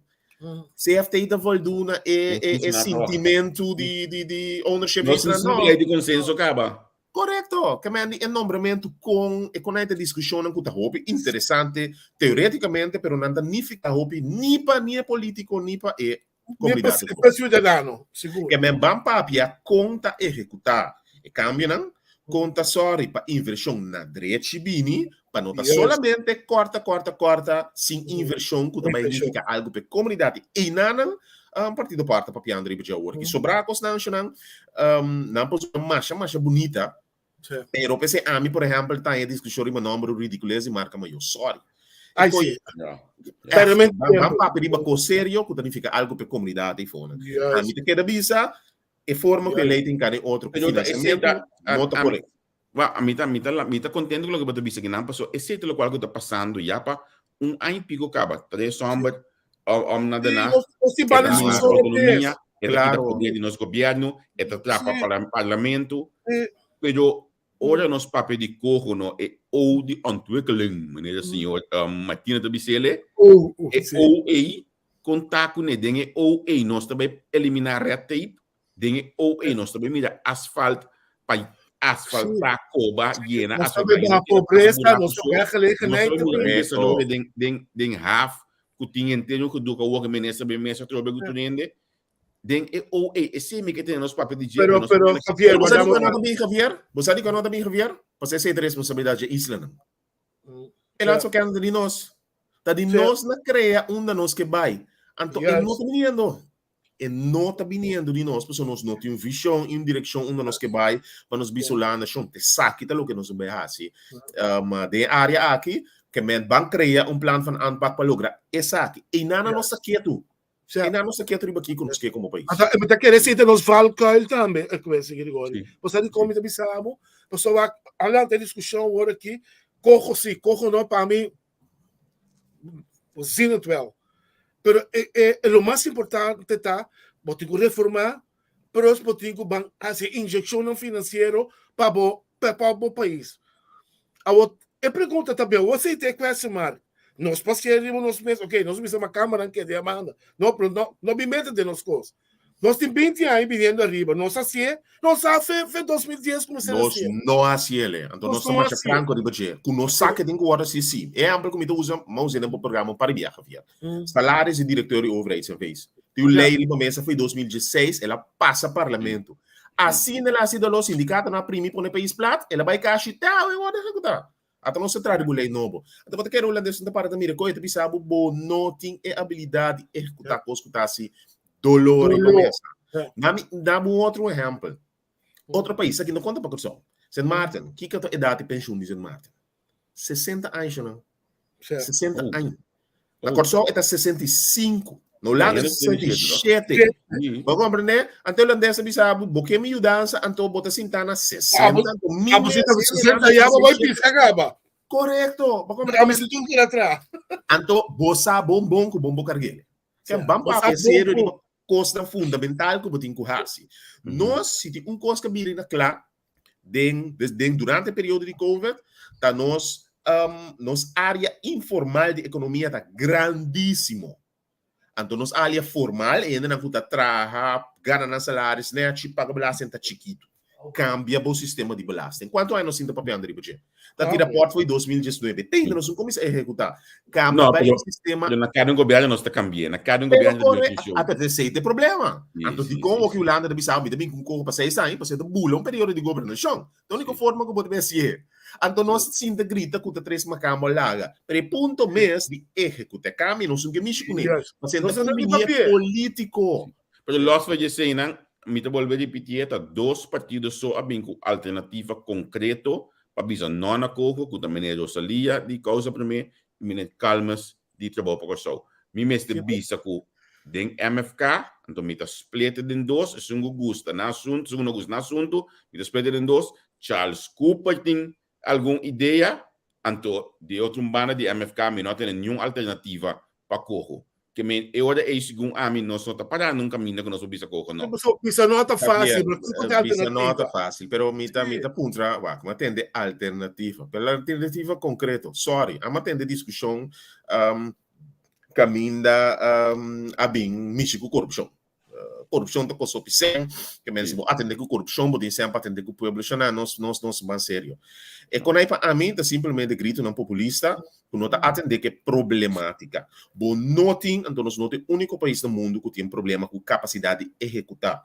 CFT ta volduna e e e sintimentu di di di ownership Nos isla, no. lei di konsenso kaba. Korekto, ke men di e nombramentu kon e kon ta diskushonnan ku ta hopi interesante teoretikamente, pero nan ta nifiká hopi ni pa ni e politiko ni pa e komunidat. Pa ciudadano, sigur. Ke men ban papia kon ta ehekutá e kambionan, kon ta sòri pa invershon na drechi bini, pa no ta solamente kòrta, kòrta, kòrta sin invershon ku ta bai nifiká algu pa e komunidat. I einanan Partido par ta papiando riba dje awor. I sobrá kosnan nan, nan por sona masha masha bunita, Pero p'esei ami, por ehèmpel, ta haña diskushon riba nòmber ridikules di marka mayó. Sòri. Ai, sí. Pero men ban papia riba kos serio ku ta nifiká algu pa e komunidat ei fonan. Ami ta keda bisa e forma ku e lei ta hinká den otro ku finansiamentu no ta korekto. Wa, ami ta, mi ta, mi ta kontento ku loke bo ta bisa kinan, pasobra esei ta lokual ku ta pasando ya pa un aña i piko kaba. Tres hòmber om na Den Haag, e ta mina autonomia, e ta kita poder di nos gobièrnu, e ta trapa parlamento. Pero ora nos papia di koho no, e O di ontwikkeling, manera señor Martina ta bis'el, e O ei, konta kuné, den e O ei nos ta bai eliminá red tape, Den e OE nos ta bay mira asfalt pa asfalta koba yena Nos ta bay baha pobresa, nos ta werkgelegenheid Nos ta bay mira desaroyo den den den haf ku tin henter un gedoe ku awor minister bay mesa atrobe ku tur hende. Den e OE esei mi ke tene nos papia di dje Pero pero Javier, Bo sa di ku no ta bin Javier? Bo sa di ku no ta bin Javier? Pasobra esei ta responsabilidat dje islanan. E laat zo kennen di nos. Ta di nos na krea unda nos ke bai. Anto e no ta biniendo. E no ta biniendo di nos, pasobra nos no tin un vision i un direkshon unda nos ke bai pa nos bisa Hulanda, shon, esaki ta loke nos a bai hasi. Um, den e área aki, ke men ban krea un plan van aanpak pa logra esaki. Einan nos ta ketu. Einan nos ta ketu riba kiko nos ke komo pais. Ata, mi ta kere si ta nos valkuil tambe, e kwestie, Grigori. Pasobra di kon mi ta bisa bo, pasobra a lanta e diskushon awor aki, koho si, koho no, pa mi We zien het wel. Pero e, e, e lo mas importante ta, bo tin ku reformá, pero bo tin ku ban hasi inyekshonnan finansiero pa bo pa pa bo pais. Awor, e pregunta ta bin, awor si ta e question mark. Nos por hasié riba nos mes, ok, nos bisa ma kámaranan keda e banda. No, pero no, no bin mete den nos kos. Nos tin 20 aña biniendo ariba, nos hasié, nos a fe, fe 2010 kuminsá Nos hasié. no hasié, anto Nos nos ta no masha hasié. franco riba dje. Ku nos sa ke tin ku wòrdu hasié, sí. E ehèmpel ku mi ta usa, mi a usa den bo programa un par di biaha, Javier. Salaris di direkteur di overheidsnv's. Tin un lei riba mesa for 2016, el a pasa parlamento. Asina el a hasi doló, sindikatonan a primi pone pais plat, el a bai kashi, te awe wòrdu ehekutá. Ata nos ta traha riba un lei nobo. Ata bo ta kere hulandes no ta para ta mira koe ta bisa bo bo no tin e abilidat di ehekutá kos ku ta hasi doló riba mesa. Nami dabo un otro ehèmpel. Otro pais, esaki no konta pa Kòrsou. Sint Maarten, kiko ta edat di penshun di Sint Maarten? 60 aña nan. 60 aña. Na Kòrsou e ta 65. Na Hulanda 67. Bo komprendé? Anto holandés a bisa bo, bo ke mi yudansa, anto bo ta sintá na 60. Anto mi Abo mes sinta 60 ya, bo bai pisa kaba. Korekto. Bo komprendé? Abo si tur keda tra. Anto bo sa bon bon ku bon bo karg'é. Ke ban papia serio riba kosnan fundamental ku bo tin ku hasi. Nos, si tin un kos ku a bira na kla den, den durante e periodo di Covid, ta nos, nos área informal di ekonomia ta grandísimo. Anto nos área formal, e hendenan ku ta traha, gana nan salaris nèchi, paga belasting ta chikitu. Kambia bo sistema di belasting. Kuantu aña nos sinta papiando riba dje? Ta tin rapòrt for di 2019. Te ainda nos no kuminsá ehekutá. Kambia No, bai pero, e sistema. pero na kada un gobièrnu nos ta kambi'é. Na kada un Pero gobièrnu ta kore, duna a pero esei ta e problema. Anto dikon sí, oki sí. Hulanda ta bisa, mi ta bin ku un koho pa seis aña, pasobra ta bula un periodo di gobernashon. Ta úniko forma ku bo ta bin hasié. Anto nos sinta grita ku ta tres makambo laga. Pero e punto mes di ehekutá e kambio nos no ke mishi kuné. Yes. Pasobra Nos ta no ta kumbinia papia. polítiko. Pero los van eseinan, mi ta bolbe ripitié, ta dos partido so a bin ku alternativa konkreto pa bisa no na koho, ku ta meneer Rosalia di Kousa Promé i meneer Calmes di Trabou pa Kòrsou. Mi mester bisa ku den MFK, anto mi ta split den dos, esun ku gusta na asuntu, esun ku no gusta na asuntu, mi ta split den dos. Charles Cooper tin algun idea, anto di e otro un banda di MFK mi no a tene niun alternativa pa koho. Ke men e ora ei segun ami nos no ta pará nun kaminda ku nos por bisa koho no. Pasobra bisa no ta Javier, fácil, pero kiko ta bisa no ta alternativa? fácil, pero mi ta mi Sí. ta puntra, wak, mi a tende alternativa, pero alternativa konkreto, sorry, amo a tende diskushon um, kaminda um, a bin mishi ku korupshon. Korupshon ta kos hopi sen, ke men si bo atende ku korupshon, bo tin sen pa atende ku pueblo. Shona, nos, nos, nos ban serio. E konai pa ami ta simplemente gritonan populista ku no ta atende ku e problematika. Bo no tin, anto nos no ta e úniko pais na mundu ku tin problema ku kapasidat di ehekutá.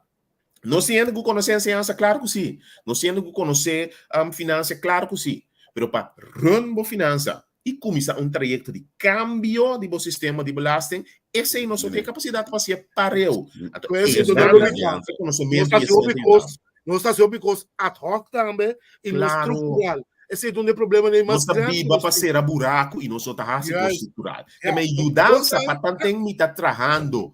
Nos tin hende ku konosé enseñansa? Klaro ku si. Nos tin hende ku konosé finansia? Klaro ku si. Pero pa run bo finansa, i kuminsá un trayekto di kambio di bo sistema di belasting, esei nos no tin e kapasidat pa hasié pareu. Anto, Pues, e nos banda ta e konosementu nos i ta e hasi hopi sènti kos, nos ta hasi hopi kos ad hoc tambe i no Klaro. struktural. Esei ta un di e problemanan mas Nos ta grandi biba nos pa tin. sera buraku i nos no ta hasi kos Juist. struktural. Ja. Te men Nos yudansa ta pa tanten mi ta trahando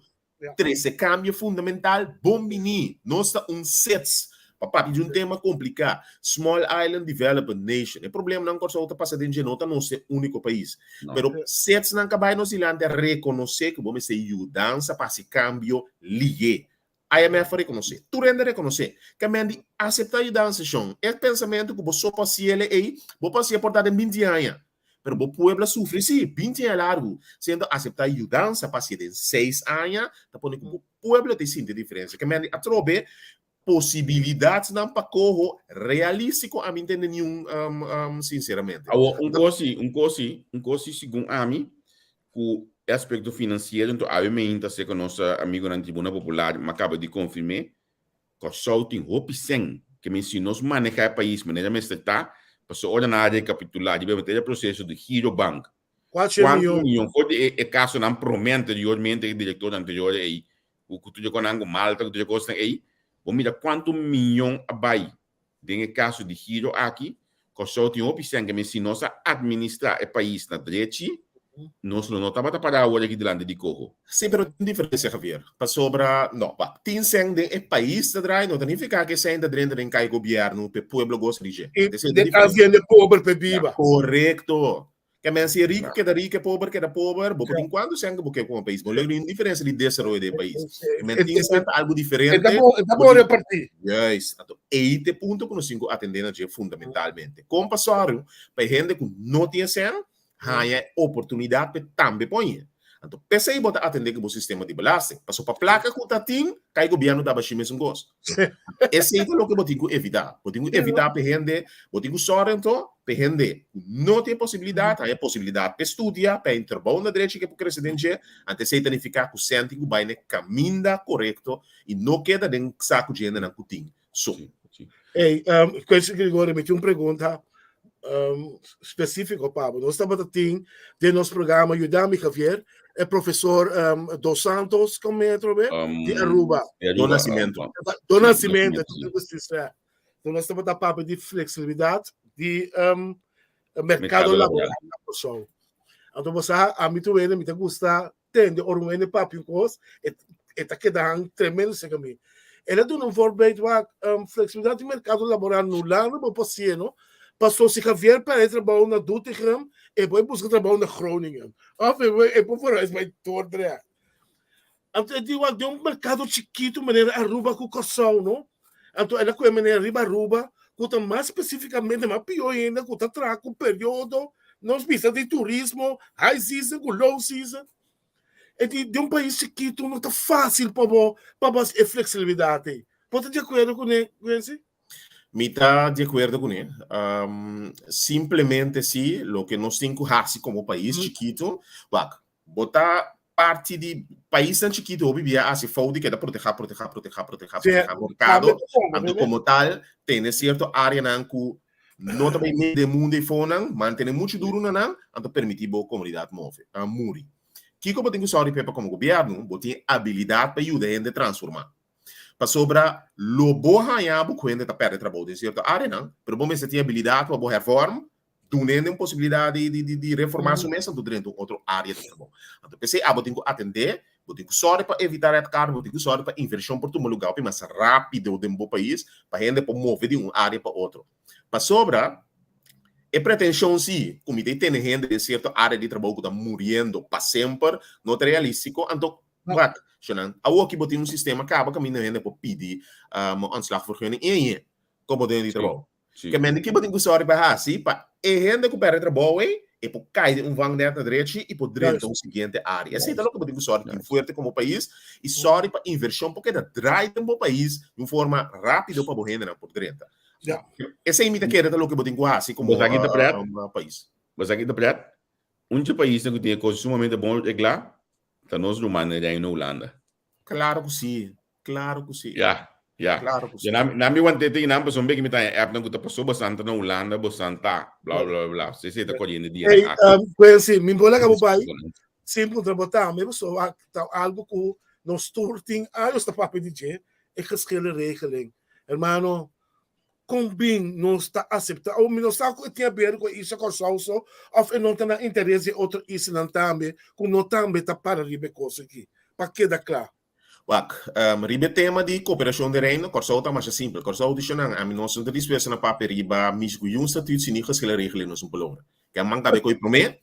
Trese kambio fundamental bon bini. Nos ta un SIDS. Pa papia di un tema kompliká, Small Island Developing Nation. E problemanan Kòrsou ta pasa den dje no ta nos e úniko pais. Pero SIDSnan ka bai nos dilanti a rekonosé ku bo mester yudansa pa hasi kambio lié. IMF a rekonosé. Tur hende a rekonosé. Ke men di aseptá yudansa shon. E pensamentu ku bo so por hasiel ei, bo por hasié por ta den binti aña. Pero bo pueblo a sufri sí, binti aña largu, siendo aseptá yudansa pa hasié den seis aña, ta pone ku bo pueblo ta sinti e diferensia. Ke mende atrobe posibilidatnan pa koho realístiko ami no tende niun sinseramente. Awor, un kos sí, un kos sí, un kos sí segun ami, ku e aspekto finansiero, enton awe meinta seka nos amigonan di Tribuna Popular m'a kaba di konfirm'é, Kòrsou tin hopi sèn, ke men si nos manehá e pais manera mester ta, pasobra ora nan a rekapitulá riba e proseso di Girobank, Kuatshe kuantu mion. mion for di e kasonan promé anteriormente, e direktor anterior ei, ku tur e konan ku Malta, ku tur e kosnan ei, bo mira kuantu mion a bai Den e kaso di giro aki, Kòrsou tin hopi sèn ke men si nos a administrá e pais na drechi, nos lo no tabata pará awor aki dilanti di koho. Sí, pero tin diferensia, Javier. Pasobra, no, wak, tin sèn den e pais ta draai, no ta nifiká ku e sèn ta drenta den kai gobièrnu p'e pueblo gosa di dje. I Esei ta den kas diferensia. hende pober p'e biba. Korekto. Ke men si e riku keda riku, e pober keda pober, bo por tin kuantu sèn ku bo ke ku un pais. Bo lo tin un diferensia di desaroyo di e pais. Ke men tin sèn ta algu diferente. E ta bon, e ta bon repartí. Juist. Anto ei ta e punto ku nos tin ku atendé na dje fundamentalmente. Kon pa sòru pa e hende ku no tin e sèn haña e oportunidat pa e tambe pon e. Anto p'esei bo ta atendé ku bo sistema di belasting. Pasobra pa plaka ku ta tin, kai gobièrnu ta bashi mesun kos. Esei ta loke bo tin ku evitá. Bo tin ku evitá pa e hende, bo tin ku sòru anto pa e hende ku no tin e posibilidat, haña e posibilidat pa e studia, pa e haña trabou na drechi ke por krese den dje. Anto esei ta nifiká ku sèn tin ku bai na e kaminda korekto i no keda den saku dje hendenan ku tin so. Ey, Quincy Gregorio, mi tin un pregunta spesífiko pa bo. Nos tabata tin den nos programa Yudami Javier, e profesor Dos Santos, kon mi atrobe? Di Aruba. Do Nascimento. Do Nascimento, nos tabata papia di flexibilidat di merkado laboral na Kòrsou. Anto bo sa, ami tur hende mi ta gusta. tende ora un hende papia un kos, e e ta keda han tremendo serka mi. El a duna un voorbeeld wak flexibilidad di merkado laboral no lano bo por hacié no, paso si Javier perde trabou na Doetinchem e por buska trabou na Groningen of e por e por verhuis bai Dordrecht. Anto e di wak den un merkado chikitu manera Aruba ku Kòrsou no, anto el a kohe manera riba Aruba ku ta mas spesifikamente mas pió ainda ku ta traha ku periodo nos bisa di turismo high season ku low season. E di den un pais chikitu no ta fásil pa bo pa bo hasi e fleksibilidat ei. Bo ta di akuerdo kuné Quincy? Mi ta di akuerdo kuné. Simplemente si loke nos tin ku hasi komo pais chikitu, wak, bo ta parti di paisnan chikitu hopi bia hasi fout di keda protehá, protehá, protehá, protehá, protehá merkado. Anto komo tal tene sierto áreanan ku no ta bai mete den mundu eifonan, mantene muchu duru na nan, anto permití bo komunidat move, muri. Kiko bo tin ku sòri p'e pa komo gobièrnu bo tin abilidat pa yuda hende transformá. Pasobra lo bo haña bo ku hende ta pèrdè trabou den sierto áreanan, pero bo mester tin abilidat pa bo hervorm, duna hende un posibilidat di di di reformá su mes anto drenta un otro área di trabou. Anto p'esei abo tin ku atendé, bo tin ku sòri pa evitá red card, bo tin ku sòri pa invershon por tuma lugá hopi mas rápido den bo pais pa hende por move di un área pa otro. Pasobra e pretenshon si ku mi ta tene hende den sierto área di trabou ku ta muriendo pa semper no ta realístiko, anto Wak, shonan, awoki bo tin un sistema kaba kaminda hende por pidi un ontslagvergunning i añe komo dueño di trabou. Ke mende ki bo tin ku sòri pa hasi pa e hende ku pèrdè trabou ei, e por kai den un vangnet na drechi i por drenta un siguiente área. Esei ta loke bo tin ku sòri tin fuerte komo pais i sòri pa invershon por keda drai den bo pais di un forma rápido pa bo hendenan por drenta. Esei mi ta kere ta loke bo tin ku hasi komo pais. Bo sa ki ta pret? Un dje paisnan ku tin e kos sumamente bon reglá Ta nos ruman den Reino Hulanda. Claro cu si, claro cu si. Ya, ya. Claro cu si. Ya nan, nan mi wante tin nan pasobra un beki mi ta haña appnan cu ta paso bosan ta na Hulanda, bosan ta bla bla bla bla. Si esei ta coriendo dia Hey, aki. um, Quincy, mi por laga bo bai sin puntra bo tambe, pasobra ta algo cu nos tur tin años ta papia di dje, e geschillenregeling. Hermano, Kon bin nos ta aseptá o mi no sa ku e tin aber ku e isla Kòrsou so òf e no ta na interes di e otro islanan tambe ku no tambe ta para riba e kos aki pa keda kla. Wak, riba e tema di koperashon den Reino, Kòrsou ta masha simpel. Kòrsou di shonan, ami nos no ta dispuesto na papia riba misguyun statuut si ni geschillenregeling nos un palabra. Ke a man kabe koe promé.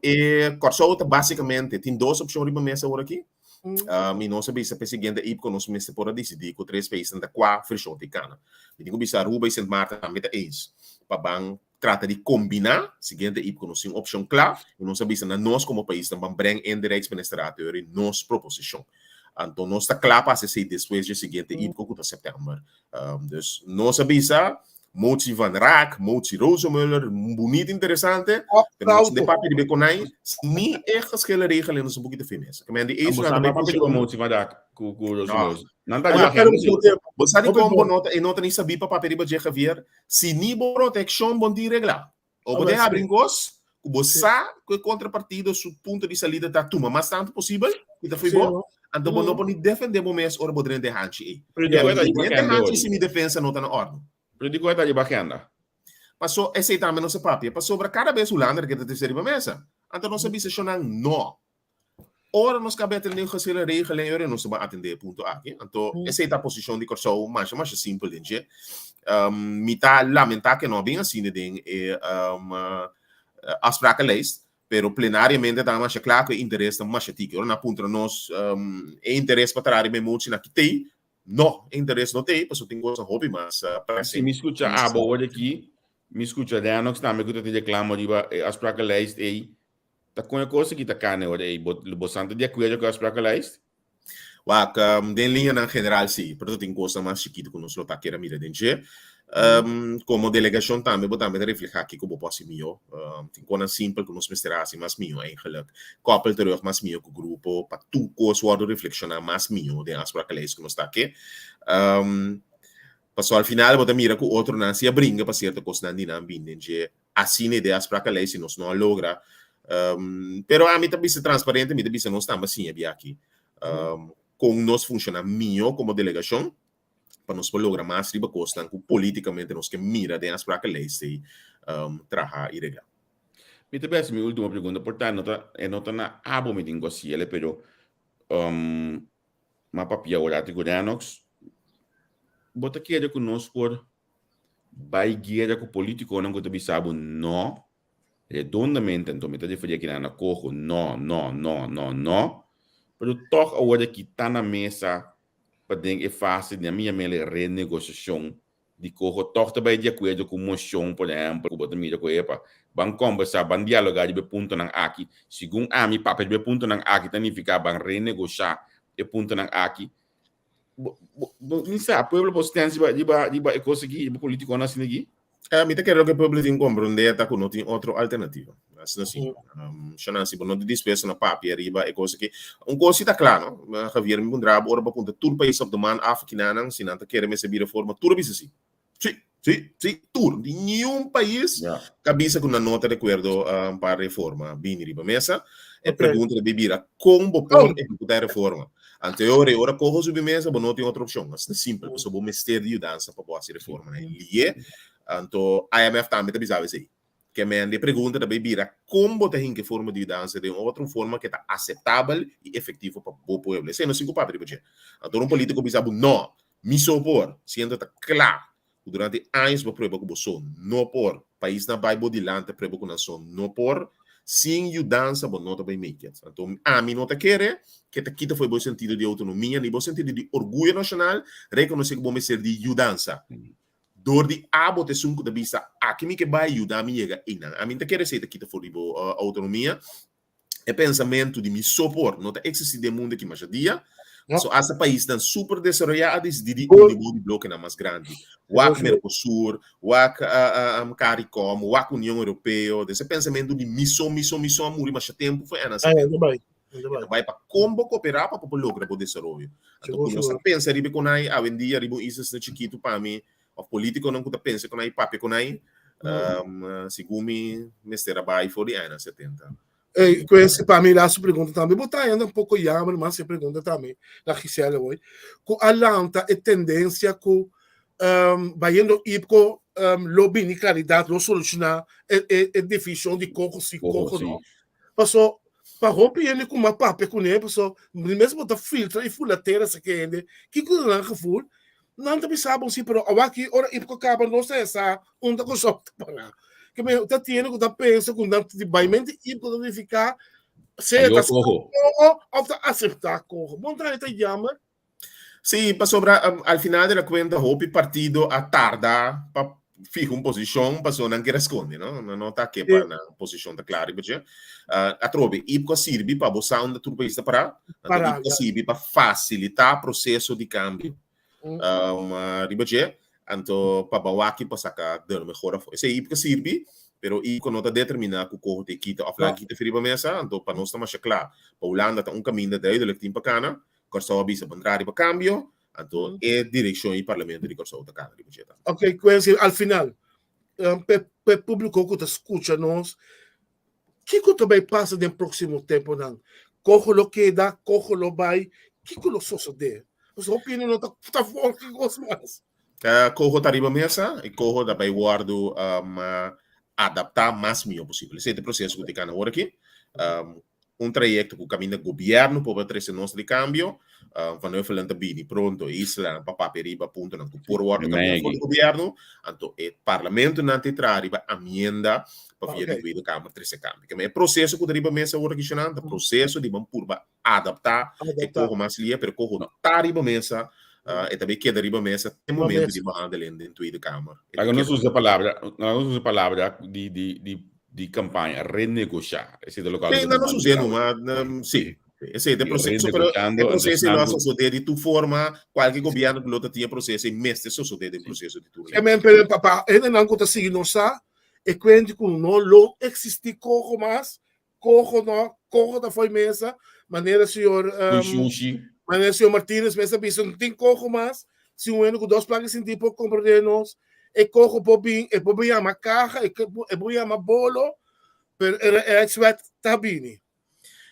E Kòrsou ta basikamente tin dos opshon riba mesa awor aki. Mi nos a bisa p'e siguiente IPCO nos mester por a disidí ku tres paisnan ta kua vershon tin kana. Mi tin ku bisa Aruba i Sint Maarten tambe ta eens pa ban trata di kombiná siguiente IPCO nos tin opshon kla i nos a bisa na nos komo paisnan ban breng in de Rijksministerraad teori nos proposishon. Anto nos ta kla pa hasi esei despues dje siguiente IPCO ku ta sèptèmber. Dus nos a bisa Motie van Raak, motie Rosenmöller, bunita interesante. Pero nos de papia di bekonai, ni e geschillenregeling nos un poquito firmeza. Que men di Amo eso sa na papia di motie van Raak ku ku Rosenmöller. Nan ta Ah, riba pero agenda sí. Bo sa di kon bo nota e nota ni sabi pa papia riba dje Javier, si ni bo protekshon bon tin regla. O bo Ah, de sí. habri un kos, ku bo Sí. sa ku e kontrapartido su punto di salida ta tuma mas tantu posibel, i ta fui Sí, bo, no? anto bo no por ni defende bo mes ora bo drenta e hanchi ei. Pero di Ja, ku e ta mi riba drenta e agenda hanchi ori. si mi defensa no ta na orde. Pero di ku e ta riba agenda. Paso esei tambe nos a papia, pasobra kada bes Hulanda ke ta trese riba mesa. Anto nos a bisa shonnan no. Ora nos kaba atendé un geschillenregeling e ora nos ta ban atendé e punto aki. Anto esei ta posishon di Kòrsou masha masha simpel den dje. Mi ta lamentá ke no a bin asina den e afsprakenlijst, pero plenariamente ta masha kla ku e interes ta masha tiki. Ora nan a puntra nos e interes pa traha riba e motie na kitei, no, e interes no t'ei pasobra tin kosnan hopi mas Si pressing. mi skucha abo awor aki, mi skucha Lennox tambe ku ta tin reklamo riba e afsprakenlijst ei, Ta kon e kos aki ta kane ora ei? Bo, bo san ta di akuerdo ku e afsprakenlijst? Wak, den liñanan general sí, pero ta tin kosnan mas chikitu ku nos lo ta kere mira den dje. Komo delegashon tambe bo tambe ta reflehá kiko bo por hasi mihó. Tin kosnan simpel ku nos mester hasi mas mihó eigenlijk. Koppel terug mas mihó ku grupo pa tur kos wòrdu reflekshoná mas mihó den afsprakenlijst ku nos ta ke. Pasobra al final bo ta mira ku otronan si a bringa pa sierto kosnan di nan bini den dje. Asina e diaspora ka lei si nos no a logra. Pero ami ta bisa transparente, mi ta bisa nos tamba siña bia aki. Kon nos funciona mihó komo delegashon pa nos por logra mas riba kosnan ku politikamente nos ke mira den afsprakenlijst ei traha i regla. Mi ta bes mi último pregunta, por ta no ta e no ta na abo mi tin ku hasiel, pero um, m'a papia awor ku Renox. Bo ta kere ku nos por bai guera ku politikonan ku ta bisa bo no redondamente, anto mi ta referí aki na Coho, no, no, no, no, no, pero tòg awor aki ta na mesa pa den e fase di ami yam'el renegosiashon di Coho tòg ta bai di akuerdo ku moshon, por ehèmpel, ku bo ta mira ku epa, ban kòmbersá, ban dialogá riba e puntonan aki, segun ami papia riba e puntonan aki ta nifiká ban renegoshá e puntonan aki. Bo, bo, bo, mi sa, pueblo por stens riba, riba, riba e kos aki, riba politikonan asina aki? Eh, mi ta kere loke pueblo tin komprondé ta ku no tin otro alternativa. Asina si. Um, Shanan, si bo no ta dispuesto na papia riba e kos aki. Un kos si ta kla, no? Javier, mi puntra bo ora bo puntra tur pais op de maan af kinanan, si nan ta kere mester bira forma, tur a bisa si. Si, si, si, tur. Di niun pais Ja. ka bisa ku nan no ta de akuerdo um, pa reforma bini riba mesa. E Ok. pregunta debe bira kon bo por Kon? ehekutá e reforma. Anto e ora, e ora koho subi mesa, bo no tin otro opshon. Asina simpel, pasobra bo mester di yudansa pa bo hasi reformanan. Lié, anto IMF tambe ta bisa esei. Ke men e pregunta ta bay bira kon bo ta hinka e forma di yudansa den otro forma ke ta aseptabel i efektivo pa bo pueblo. Esei no sin ku papia riba dje. Anto ora un politiko bisa bo no, mi so por, siendo ta kla ku durante años bo prueba ku bo so no por. Paisnan bai bo dilanti a prueba ku nan so no por. Sin yudansa bo no ta bai make it. Anto ami no ta kere ke ta kita fo'i bo sentido di outonomia ni bo sentido di orguyo nashonal rekonosé ku bo mester di yudansa. Dor di abo ta esun ku ta bisa aki mi ke bai yuda mi yega einan. Ami no ta kere esei ta kita for di bo outonomia. E pensamentu di mi so por no ta eksistí den mundu aki masha dia. No. So hasta paisnan super desaroyá a disidí di Por uni bou di blokenan mas grandi. Wak Sigur. Mercosur, wak Caricom, wak Union Europeo. Des e pensamentu di mi so, mi so, mi so a muri masha tempu for e añanan Ay, 70. ta bai. Ta E ta bai. bai pa kon bo kooperá pa bo por logra bo desaroyo. Anto Sigur, ku nos ta sigur. pensa riba e konai awendia riba un isla asina chikitu pa mi òf polítikonan ku ta pensa konai papia konai, segun mi mester a bai for di añanan 70. Ey, Quincy, pa mi laatste pregunta tambe. Bo ta ainda un poco jammer, mas e pregunta tambe na Giselle hoy. Ku a lanta e tendencia ku um, bayendo IPCO um, lo bini claridad, lo soluciona e, e, e division di coco si, Coco coco si. no. Paso, pa hopi hende ku m'a papia kuné, paso mi mes bo ta filtra i fula tera sa ke hende, kiko ta nan gevoel? Nan ta bisa bo si, pero awaki ora IPCO kaba nos ta sa unda ku sòp ta pará. Ke men ta tiene ku ta pensa ku nan di baimente IPCO ta nifiká sea Ayo ta koho. koho òf ta aseptá koho. Bon ta ta jammer. Sí, pasobra al final de la cuenta hopi partido a tarda pa fiha un posicion pasobra nan kier a sconde, no? Nan no ta ke pa nan posicion ta kla riba dje. Atrobe, IPCO a sirbi pa bo sa unda tur pais ta pará. Anto Pará, IPCO a ya. sirbi pa facilita proceso di cambio riba dje. Anto pa bawaki pa saca de lo mehor afo. Esei IPCO a sirbi, pero IPCO no ta determina cu coho ta e kita of laga No. kita fi riba mesa. Anto pa nos ta masha kla, pa Hulanda ta un caminda duidelijk tin pa cana. Kòrsou a bisa pa ntra riba kambio, anto e direkshon i parlamento di Kòrsou ta kana riba dje tambe. Ok, Quincy, al final, p'e p'e públiko ku ta skucha nos, kiko ta bai pasa den próksimo temponan? Koho lo keda, koho lo bai, kiko lo sosodé? Pasobra hopi hende no ta ta for ki kos mas. Koho ta riba mesa i koho ta bai wòrdu adaptá mas mihó posibel. Esei ta e proseso ku ta kana awor aki. Un trayecto cu caminda gobierno por trece nos di cambio. Van Huffelen ta bini pronto e islanan pa papia riba puntonan cu por wordo cambia for di gobierno. Anto e parlamentonan ta traha riba amienda pa via di Tweede Kamer trece cambio. Kema e proceso cu ta riba mesa awor aki Shannon ta proceso di ban purba adapta e coho mas lia pero coho ta riba mesa e ta bay keda riba mesa te momento di behandeling den Tweede Kamer. Laga nos usa palabra, laga nos usa palabra di di di di campaña, renegociá. Esei ta loke Sí, nan no sucede numa, sí. Esei ta e proceso, pero e proceso lo a sosode di tur forma, cualke gobierno cu lo ta tin e proceso ei mester sosode den proceso di tur ley. Amen, pero papa, hendenan cu ta sigui nos sa e cuenti cu no lo existi coho mas, coho no, coho ta fo'i mesa, manera señor, manera señor Martinez mes a bisa, no tin coho mas, si un hende cu dos placa sinti por comprende nos, e coho por bin, e por bin yama caha, e por yama bolo, pero e Rijkswet ta bini.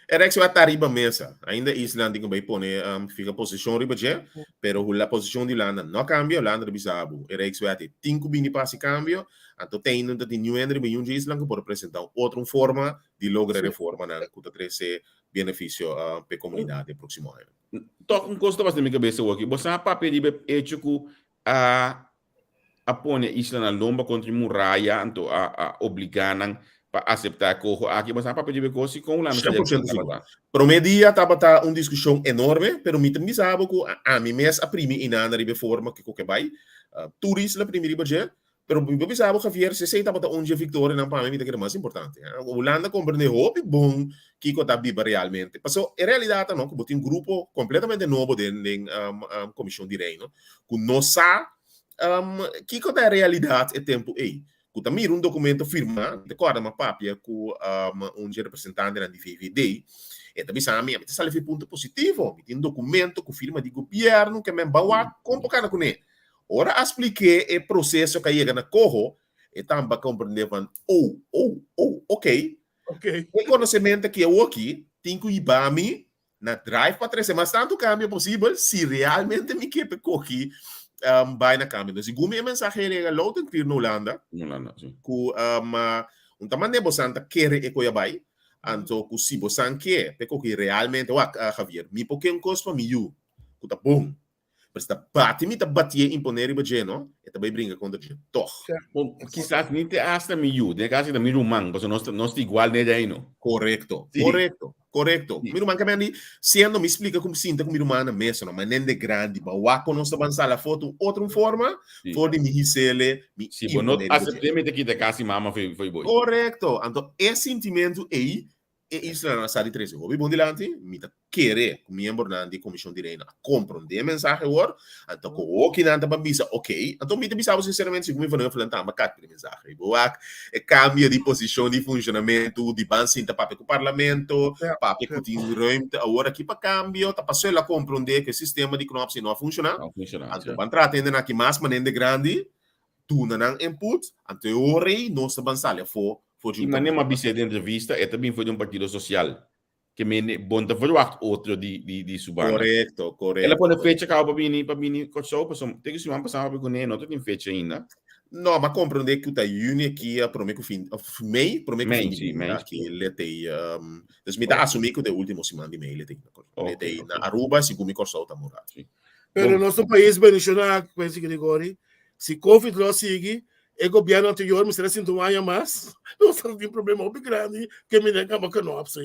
E Rijkswet ta riba mesa. Ainda Island tin ku bai pone um, fika posishon riba dje, pero hula posishon di Hulanda no kambia, Hulanda ta bisa abu. E Rijkswet e tin ku bini pa hasi kambio, anto te ainda no ta tin niun hende riba niun dje isla ku por presenta un otro un forma di logra reformanan ku ta trese benefisio uh, p'e komunidat den próksimo aña. Tòg un kos ta pasa den mi kabesa awor aki. Bo sa papia riba e echo ku a a pone e isla na lomba kontra e muraya, anto a a obligá nan pa aseptá e koho aki. Bo sa papia riba e kos si kon Hulanda Shen por shento sigur. Promé dia tabata un diskushon enorme, pero mi ta bisa bo ku ami mes a primi inanda riba e forma ku ke bai. Tur isla a primi riba dje, pero mi por bisa bo Javier, si esei tabata un dje viktorianan pa mi, mi ta kere mas importante. Hulanda komprendé hopi bon kiko ta biba realmente. Paso e realidat ta no ku bo tin grupo kompletamente nobo den den Komishon di Reino ku no sa kiko ta e realidat e tempu ei. Ku ta mira un dokumento firmá, mi ta kòrda mi a papia ku un dje representantenan di VVD, e ta bisa mi, ami ta sali for e punto positivo, mi tin dokumento ku firma di gobièrnu ke men bawak kon por kana kuné. Ora a splik'é e proseso ku a yega na koho, e tambe a komprendé van, oh, oh, oh, oké, E konosementu aki awoki tin ku hiba mi na drive pa trese mas tantu kambio posibel si realmente mi ke pa koki bai na kambio. Segun mi e mensahe a yega loud and clear na Hulanda ku un ta manda bosan ta kere e koe a bai, anto ku si bosan ke pa e koki realmente, wak Javier, mi por ke un kos pa mi yu ku ta bon. Pero si ta bati mi ta batié imponé riba dje no, e ta bai bringa kontra dje tòg. Bon, kisas ni te asta mi yu, den e kaso ta mi ruman, pasobra nos ta nos ta igual den e reino. Korekto, korekto, korekto. Mi ruman ka mende siendo mi splika ku mi sinta ku mi ruman na mesa no, ma nende grandi, ba wak ku nos ta ban sala foto un otro forma for di mi hisele mi Si bo no imponé riba dje. asept'é mi ta kita kasi mama fo'i fo'i bo. Korekto, anto e sintimentu ei E islanan a sa di trese hopi bon dilanti, mi ta kere ku miembronan di Komishon di Reino a komprondé e mensahe awor, anto ku hokinan ta ban bisa ok, anto mi ta bisa bo sinseramente segun mi Van Huffelen tamba kat di mensahe. Bo wak e kambio di posishon di funshonamentu di ban sinta papia ku parlamento, papia ku tin ruimte awor aki pa kambio, ta paso el a komprondé ku e sistema di knòp si no a funshoná, anto ban trata hendenan aki mas manera grandi, duna nan input, anto e ora ei nos ta ban sali afó for di un I manera mi a bisa den entrevista, e ta bin for di un partido sosial. Ke mende bon ta verwacht otro di di di su banda. Korekto, El a pone fecha kaba pa bini pa bini Kòrsou, pasobra te ku siman pasá mi a papia kuné, no ta tin fecha ainda. No, mi a komprondé ku ta yüni aki a promé ku fin, òf mei, promé ku fin di Mei, si, mei. Aki le t'ei, dus mi ta asumí ku ta e último siman di mei le t'ei na Kòrsou. Le t'ei na Aruba, segun mi Kòrsou ta murá. Si. Pero nos ta un pais bendishoná, Quincy Gregory. Si Covid lo a sigui, e gobierno anterior mester a sinta un aña mas. Nos ta tin problema hopi grandi ke mi den kaba knop sí.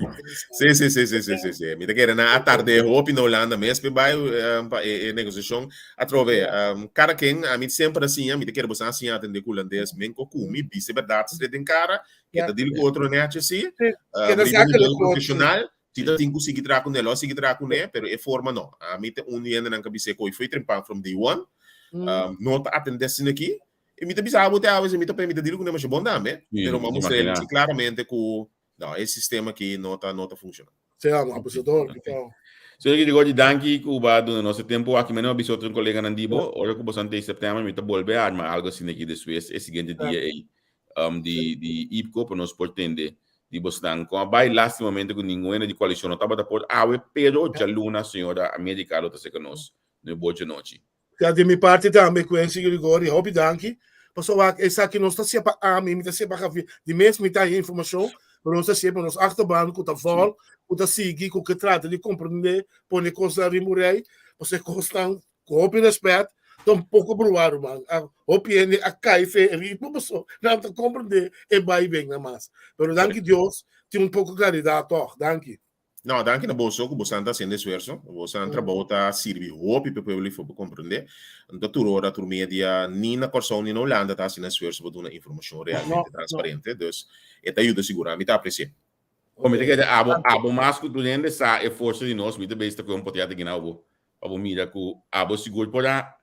Sí, sí, sí, sí, sí, sí, sí. Mi ta kere nan a tarde hopi na Hulanda mes pe bai um, pa e, e negosiashon. Atrobe, um, kada ken, a mi semper a siña, mi ta kere boso a siña atende ku hulandes, men ko ku mi, bisa e bèrdat straight den kara, ke ta deal ku otro nechi sí, um, Keda riba zakelijk nivel ku otro. profesional, Si ta tin ku sigui traha kuné, lo a sigui traha kuné, pero e forma no. Ami ta un di hendenan ku a bis'é ku hoy foi trempan from day one. No ta atendé asina aki. I mi ta bisa abo te awe, si mi ta mi ta dil kuné masha bon tambe, pero mi a mustra el si klaramente ku no, e sistema aki no ta no ta funshoná. Sí, amo, abusador, ki tau. Señor Girigotti, danki ku bo a duna nos e tempu aki. Mi no a bisa otro koleganan di bo, ora ku bo san te sèptèmber mi ta bolbe arma algu asina aki despues e siguiente dia ei. um, di, di IPCO pa nos por tende di bosnan. Kon a bai lastimamente ku ningun hende di koalishon no tabata por awe, pero djaluna señora America lo ta seka nos no e bocho nochi. Ja, di mi parti tambe, Quincy Grigori, hopi danki. Pasobra wak, esaki nos ta hasié pa ami, mi ta hasié pa Javier. Di mes mi ta haña informashon, pero nos ta hasié pa nos achterban ku ta vòlg, ku ta sigui, ku ke trata di komprendé, pone kosnan riba un rei, pasobra e kosnan Ku hopi respet, ta un poko bruá ruman. A hopi hende a kai fe e ritmo paso nan ta komprendé e bai ben nan mas. Pero danki Dios tin un poko klaridat tòg. Danki. No, danki na boso ku bosan ta hasiendo esfuerso. Bosan trabou ta sirbi hopi pa e pueblo ifo pa komprendé. No ta tur ora, tur media, ni na Kòrsou ni na Hulanda ta hasi nan esfuerso pa duna informashon realmente transparente. Dus e ta yuda sigurá. Mi ta apresi'é. Bo mi ta kere abo, abo mas ku tur hende sa e forsa di nos. Mi ta bes ta kohe un potrièt aki na bo. pa bo mira ku abo sigur por a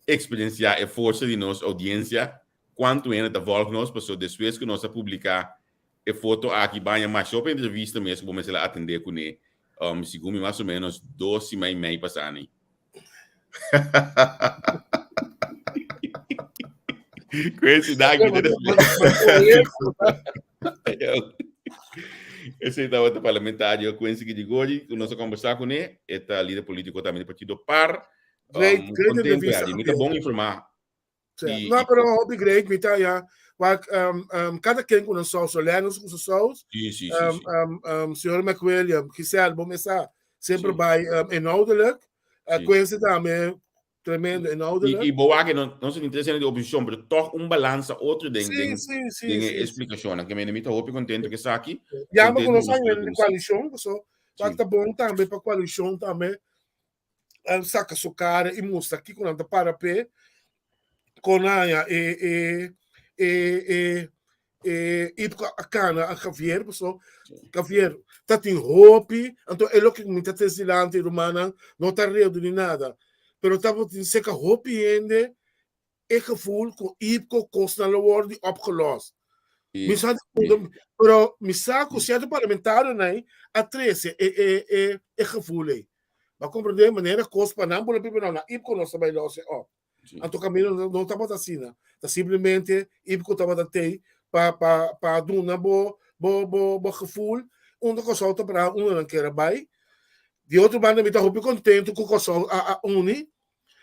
eksperensiá e forsa di nos oudiensia, kuantu hende ta vòlg nos, pasobra despues ku nos a publiká e foto aki baña masha hopi entrevista mes ku bo mester a atendé kuné, segun mi mas o ménos dos siman i mei pasá ni. Quincy, danki. Esei tabata parlamentario Quincy Girigorie ku nos a kombersá kuné. E ta lider polítiko tambe di partido par. Great, great Kontento entrevista, Adi. Mi ta Javier. bon informá. Sí. I, No, i, pero hopi great, mi ta ya. Wak, um, um, kada ken ku nan saus, Lennox ku su saus, sí, sí, sí, um, sí. um, um, señor McWilliam, Giselle, bo mesa, sempre Sí. bai um, inhoudelijk. Uh, Sí. Quincy tambe, tremendo I, inhoudelijk. i bo wak no, no se interesa di oposishon, pero toch un balansa otro den, Sí, den, sí, sí, den e sí, sí. eksplikashonnan. Ke mi ta hopi kontento ku esaki. Ja, maar Kontento ku nos ku nos aña de koalishon, so, Sí. ta bon tambe pa koalishon tambe um, saka su kara i mustra kiko nan ta para p'e kon haña e e e e e Ipko a kana a Javier paso Javier ta tin hopi anto e loke mi ta trese dilanti rumannan no ta redu ni nada pero tabatin seka hopi hende e gevoel ku Ipko kosnan lo wòrdu opgelost. Mi sa di pero mi sa ku sierto parlamentarionan a trese e e e e gevoel ei. Bo a komprendé manera kos pa nan por a na Ipko nos ta bai los e op. Anto kaminda no tabata asina. Ta simplemente Ipko tabata tei pa pa pa duna bo bo bo bo gevoel unda Kòrsou ta pará unda nan kier a bai. Di otro banda mi ta hopi kontentu ku Kòrsou a a uni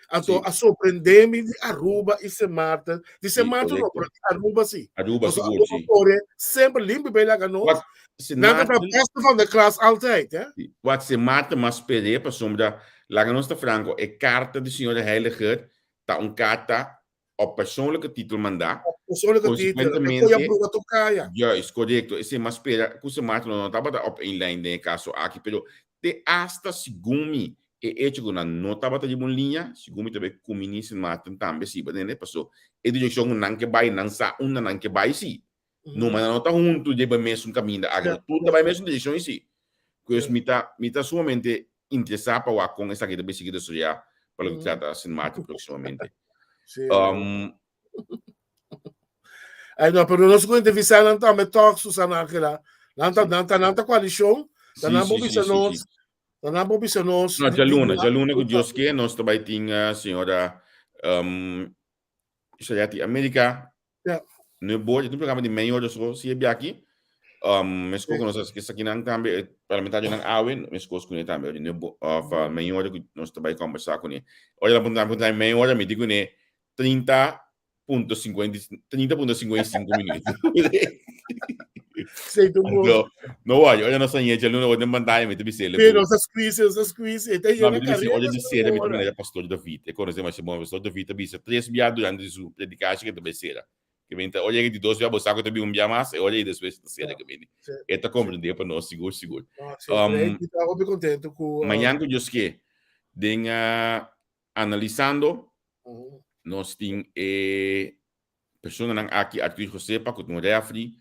Anto a sorprendé mi di Aruba i Sint Maarten. Di Sint Maarten no, pero di Aruba sí. Aruba Pasobra sigur, Aruba sí. kore semper limpi bay laga nos. Wak, Sint Nan ta Maarten, beste van de klas altijd, hè? Sí. Wak, Sint Maarten mas peré pasobra, laga nos ta franco, e karta di señora Heiliger ta un karta op persoonlijke titel mandá. Op persoonlijke titel. E Consecuentemente, koe a bruga tur kaya. Juist, korekto. Esei mas spera ku Sint Maarten lo no tabata op één lijn den e kaso aki, pero te asta segun mi e echo ku nan no tabata riba un liña, segun mi ta bai kuminí Sint Maarten tambe si, bo tende? Paso e direkshon ku nan ke bai, nan sa unda nan ke bai si. No, ma nan no ta huntu riba e mesun kaminda aki, no tur ta bai mesun direkshon i si. Pues mi ta mi ta sumamente interesá pa wak kon esaki ta bai sigui desaroyá pa loke trata Sint Maarten próksimamente. Sí. Ay, no, pero nos ku entrevistá nan tambe tòg, Susana Angela. Nan ta, nan ta, nan ta koalishon, ta nan por bisa nos, ta nan por bisa nos. No, djaluna, djaluna ku Dios ke, nos ta bai tin señora um, Shayati America. Ja. Nu boord, het un programa di meia hora so, si e biaki. Um, meskos ku nos a esakinan tambe, e parlamentarionan awe, meskos kuné tambe. Ora nu of uh, meia hora ku nos ta bai kombersá kuné. Ora nan puntra puntra meia hora, mi di kuné 30.50 30.55 minuut. Sei tu bom. Anto, no worry, ora nos a yega luna den pantaya, mi ta bisele Pero ku nos a squeeze, nos a squeeze. E ta No, yena mi ta bisa, ora carrera di sera, mi ta ora. mira Pastor David. E conoce masha bon. Pastor David ta bisa tres bia durante su predicatie que ta bai sera. Que bem ta, ora yega di dos bia, bo sa cu ta bin un bia mas, e ora y despues ta sera que bini. Sí, E ta sí. comprende pa nos, sigur, sigur. No, sí, great. Mi ta hopi contento cu Mañan cu Dios ke, den uh, analisando, nos tin e Personanan aki Arthur Josepa ku ta un refri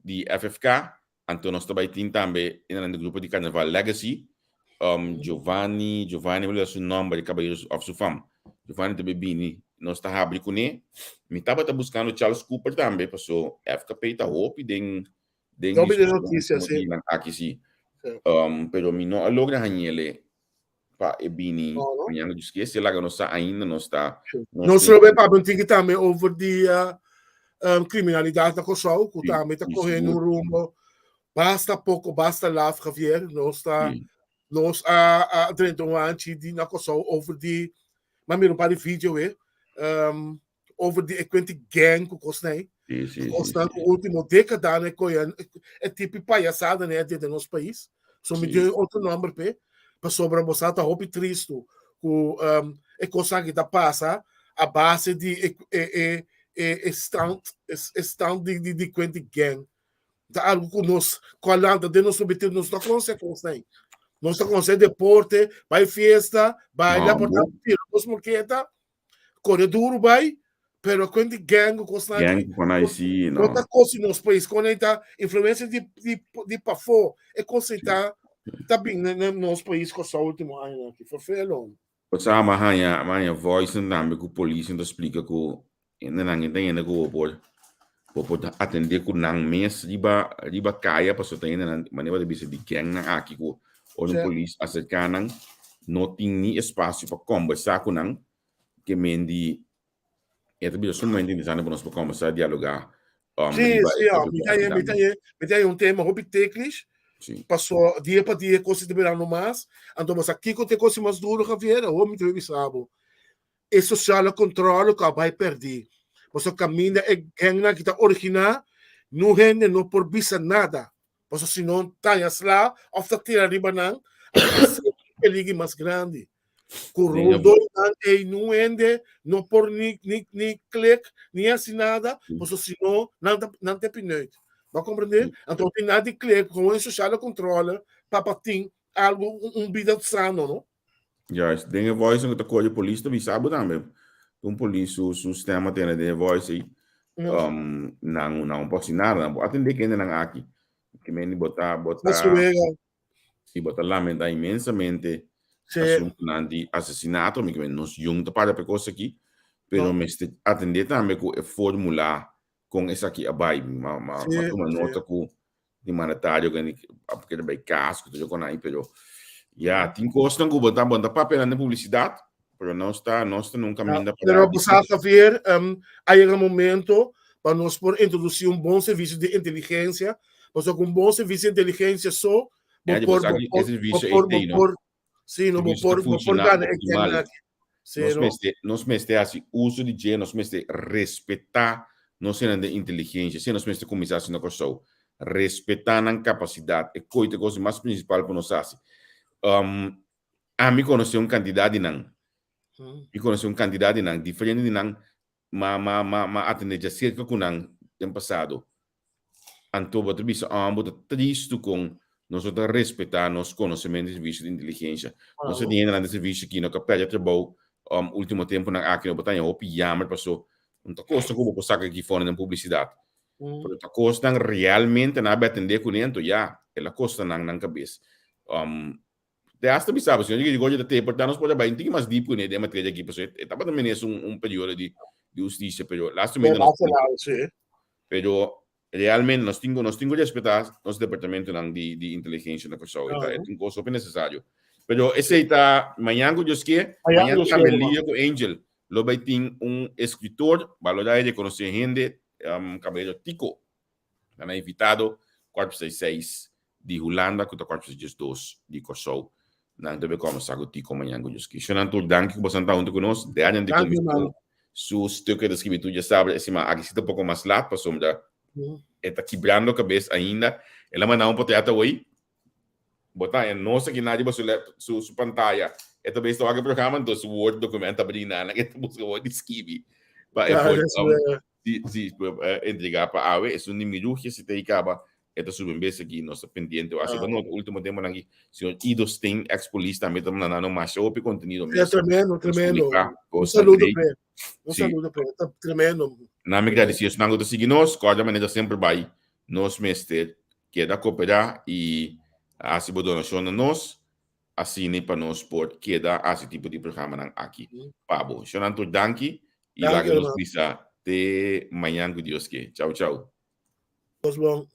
di FFK, anto nos ta bai tin tambe enanan di grupo di Carnaval Legacy, um, Giovanni, Giovanni, mi su nomber, e kabayero of su fam. Giovanni ta bai bini, nos ta habri kuné. Mi tabata buskando Charles Cooper tambe, paso FKP ta hopi den den Hopi den discusion noticia, último sí. dianan aki, sí. Sí. Um, pero mi no a logra hañele pa e bini No, no. mañana Dios quiere, si laga nos sa ainda nos ta nos Nos tin lo be papia un tiki tambe over di uh, um, kriminalidat na Kòrsou, ku Sí, tambe ta sí, kohe un sigur. rumbo basta poko, basta laf, Javier. Nos ta Sí. nos a, a drenta un hanchi di na Kòrsou over di, ma mira un par di video eh, um, over di e kwenti gang ku kosnan. Sí, sí, sí, Kosnan sí. ku último dékada ne koya e tipi payasada ne den nos pais. So mi Sí. dio otro nomber pe, pasobra bo sa ta hopi tristu ku um, e kosnan ki ta pasa a base di e e e e e stand e, e stand di di, di kwenti gang. Ta algo ku nos ku a lanta den nos subjetivo nos no konosé kosnan. Nos ta konosé deporte, bai fiesta, baila, No, por bo. tira nos moketa, Kore duro bai, pero kuen di gang ku kosnan Gang aki, ku konai si, no no. ta kos di nos pais, kon ei ta influencia di di di pafó, e kos ei ta ta bin na na nos pais Kòrsou último añanan aki, ferfelo. Osea m'a haña m'a haña voice nan tambe ku polis nan ta splika ku hendenan e ta hende ku bo por bo por ta atendé ku nan mes riba riba kaya pasobra ta hendenan manera bo ta bisa di gang nan aki ku ora un Sí. polis aserká nan no tin ni espasio pa kombersá ku nan ke men di e ta bira sumamente interesante pa nos por kombersá dialogá um, Sí, riba sí, e ja, mi tópiko ta aki mi ta tambe. mi ta un tema hopi teknisch. Sí. Paso dia pa dia kos ta birando mas. Anto bo sa kiko ta e kos mas duro, Javier? Awor mi ta bai bisa bo. E sociale controle ku a bai pèrdí. Paso kaminda e gangnan aki ta originá, niun hende no por bisa nada. Paso si no taña sla òf ta tira riba nan, anto esei ta e peligro mas grandi. Ku rondó nan ei niun hende no por ni ni ni klik ni hasi nada, paso si no nan ta nan ta pineut. Bo a komprendé? Anto no tin nada di klik, gewoon e sociale controle pa pa tin algu un bida sano, no? Juist, den e voice ku ta kore polis ta bisa bo tambe. Un polis su su stem a tene den e voice ei. Um, nan nan por hasi nada, nan por atendé kende nan aki. Ke meni bo ta bo ta si bo ta lamenta inmensamente asuntunan di asesinato, mi ke meni nos yong ta para pa e kos aki, pero mester atendé tambe ku e formula kon esaki a bai. Ma ma ma tuma nota ku di mandatario ku a kere bai kas ku tur kon ai pero ya tin kosnan ku bo ta bo ta papia nan den publisidat pero nos ta nos ta nun kaminda para Pero bo sa Javier, um, a yega momento pa nos por introduci un bon servicio di inteligencia, pasobra ku un bon servicio di inteligencia so bo Ya, por bo bo sa por e servicio bo por ei bo no. por Sí, no, bo Servicio ta por, bo por funciona gana e optimal. gana aki. Sí, Nos no? mester, nos mester hasi uso di dje, nos mester respetá nos hendenan den inteligencia. Asina nos mester kuminsá hasi na Kòrsou. Respetá nan kapasidat. E koi ta e kos mas prinsipal ku nos hasi. Um, ami konosé un kantidat di nan. Mi konosé un kantidat di nan. Diferente di nan ma ma ma ma atendé djaserka ku nan den pasado. Anto bo ta bisa, ah, bo ta tristu kon nos no ta respetá nos konosementu di servisio di inteligensia. Nos ta tin hendenan den servisio ki no ka pèrdè trabou um último tempunan aki, no bo ta haña hopi yamer paso no ta kosnan ku bo por saka aki fondo den publisidat. Pero ta kosnan realmente nan a bai atendé kuné, anto ya, el a kosta nan nan kabes. Um Te hasta bisa bo, señor Gregorio ta te, por ta nos por a bai un tiki mas diep kuné den materia aki, pasobra e tabata menes un un periodo di di hustisia, pero lastimamente nos Sí. pero realmente nos tin ku nos tin ku respetá nos departamentonan di di inteligensia na Kòrsou, e ta e ta un kos hopi nesesario. Pero esei ta mañan ku Dios ke, Mañan mañan Dios tambe ke, ruman. Lia ku Angel lo bai tin un eskritor balorá i rekonosé hende, Kabayero Tico. Nan a invitado kuart pa seis di Hulanda ku ta kuart pa 12 di Kòrsou. Nan ta bai kòmbersá ku Tico mañan ku Dios ke. Shonnan tur danki ku boso ta huntu ku nos. Daniel di Danki, kuminsá man. su stukken ta skibi tur djasabra e siman aki si ta poko mas lat pasobra e ta kibrando kabes ainda. El a manda un potrèt awor. Bo ta haña nos aki na riba su lap su su pantaya. E ta bes ta wak e programa enton su Word document ta brinda nan e ta buska word di skibi pa e por si si entrega pa awe. Esun di Mirugia si ta ei kaba e ta subi un bes aki nos ta pendiente. Asi bo nota ultimo temponan aki señor Ido Steen ex polis tambe ta mandando masha hopi contenido Sí, mes. tremendo, Nos tremendo. publica Un cosnan saludo great. p'e. Un Sí. saludo p'e. Ta tremendo. Nan mi gradeci esnan ku ta sigui nos. Kòrda manera semper bai nos mester Keda koperá i hasi bo donashon na nos, asina pa nos por keda hasi tipo di programanan aki pa bo. Shonnan tur danki i Danki laga nos hermano. bisa te mañan ku Dios ke. Chau chau. Nos bon.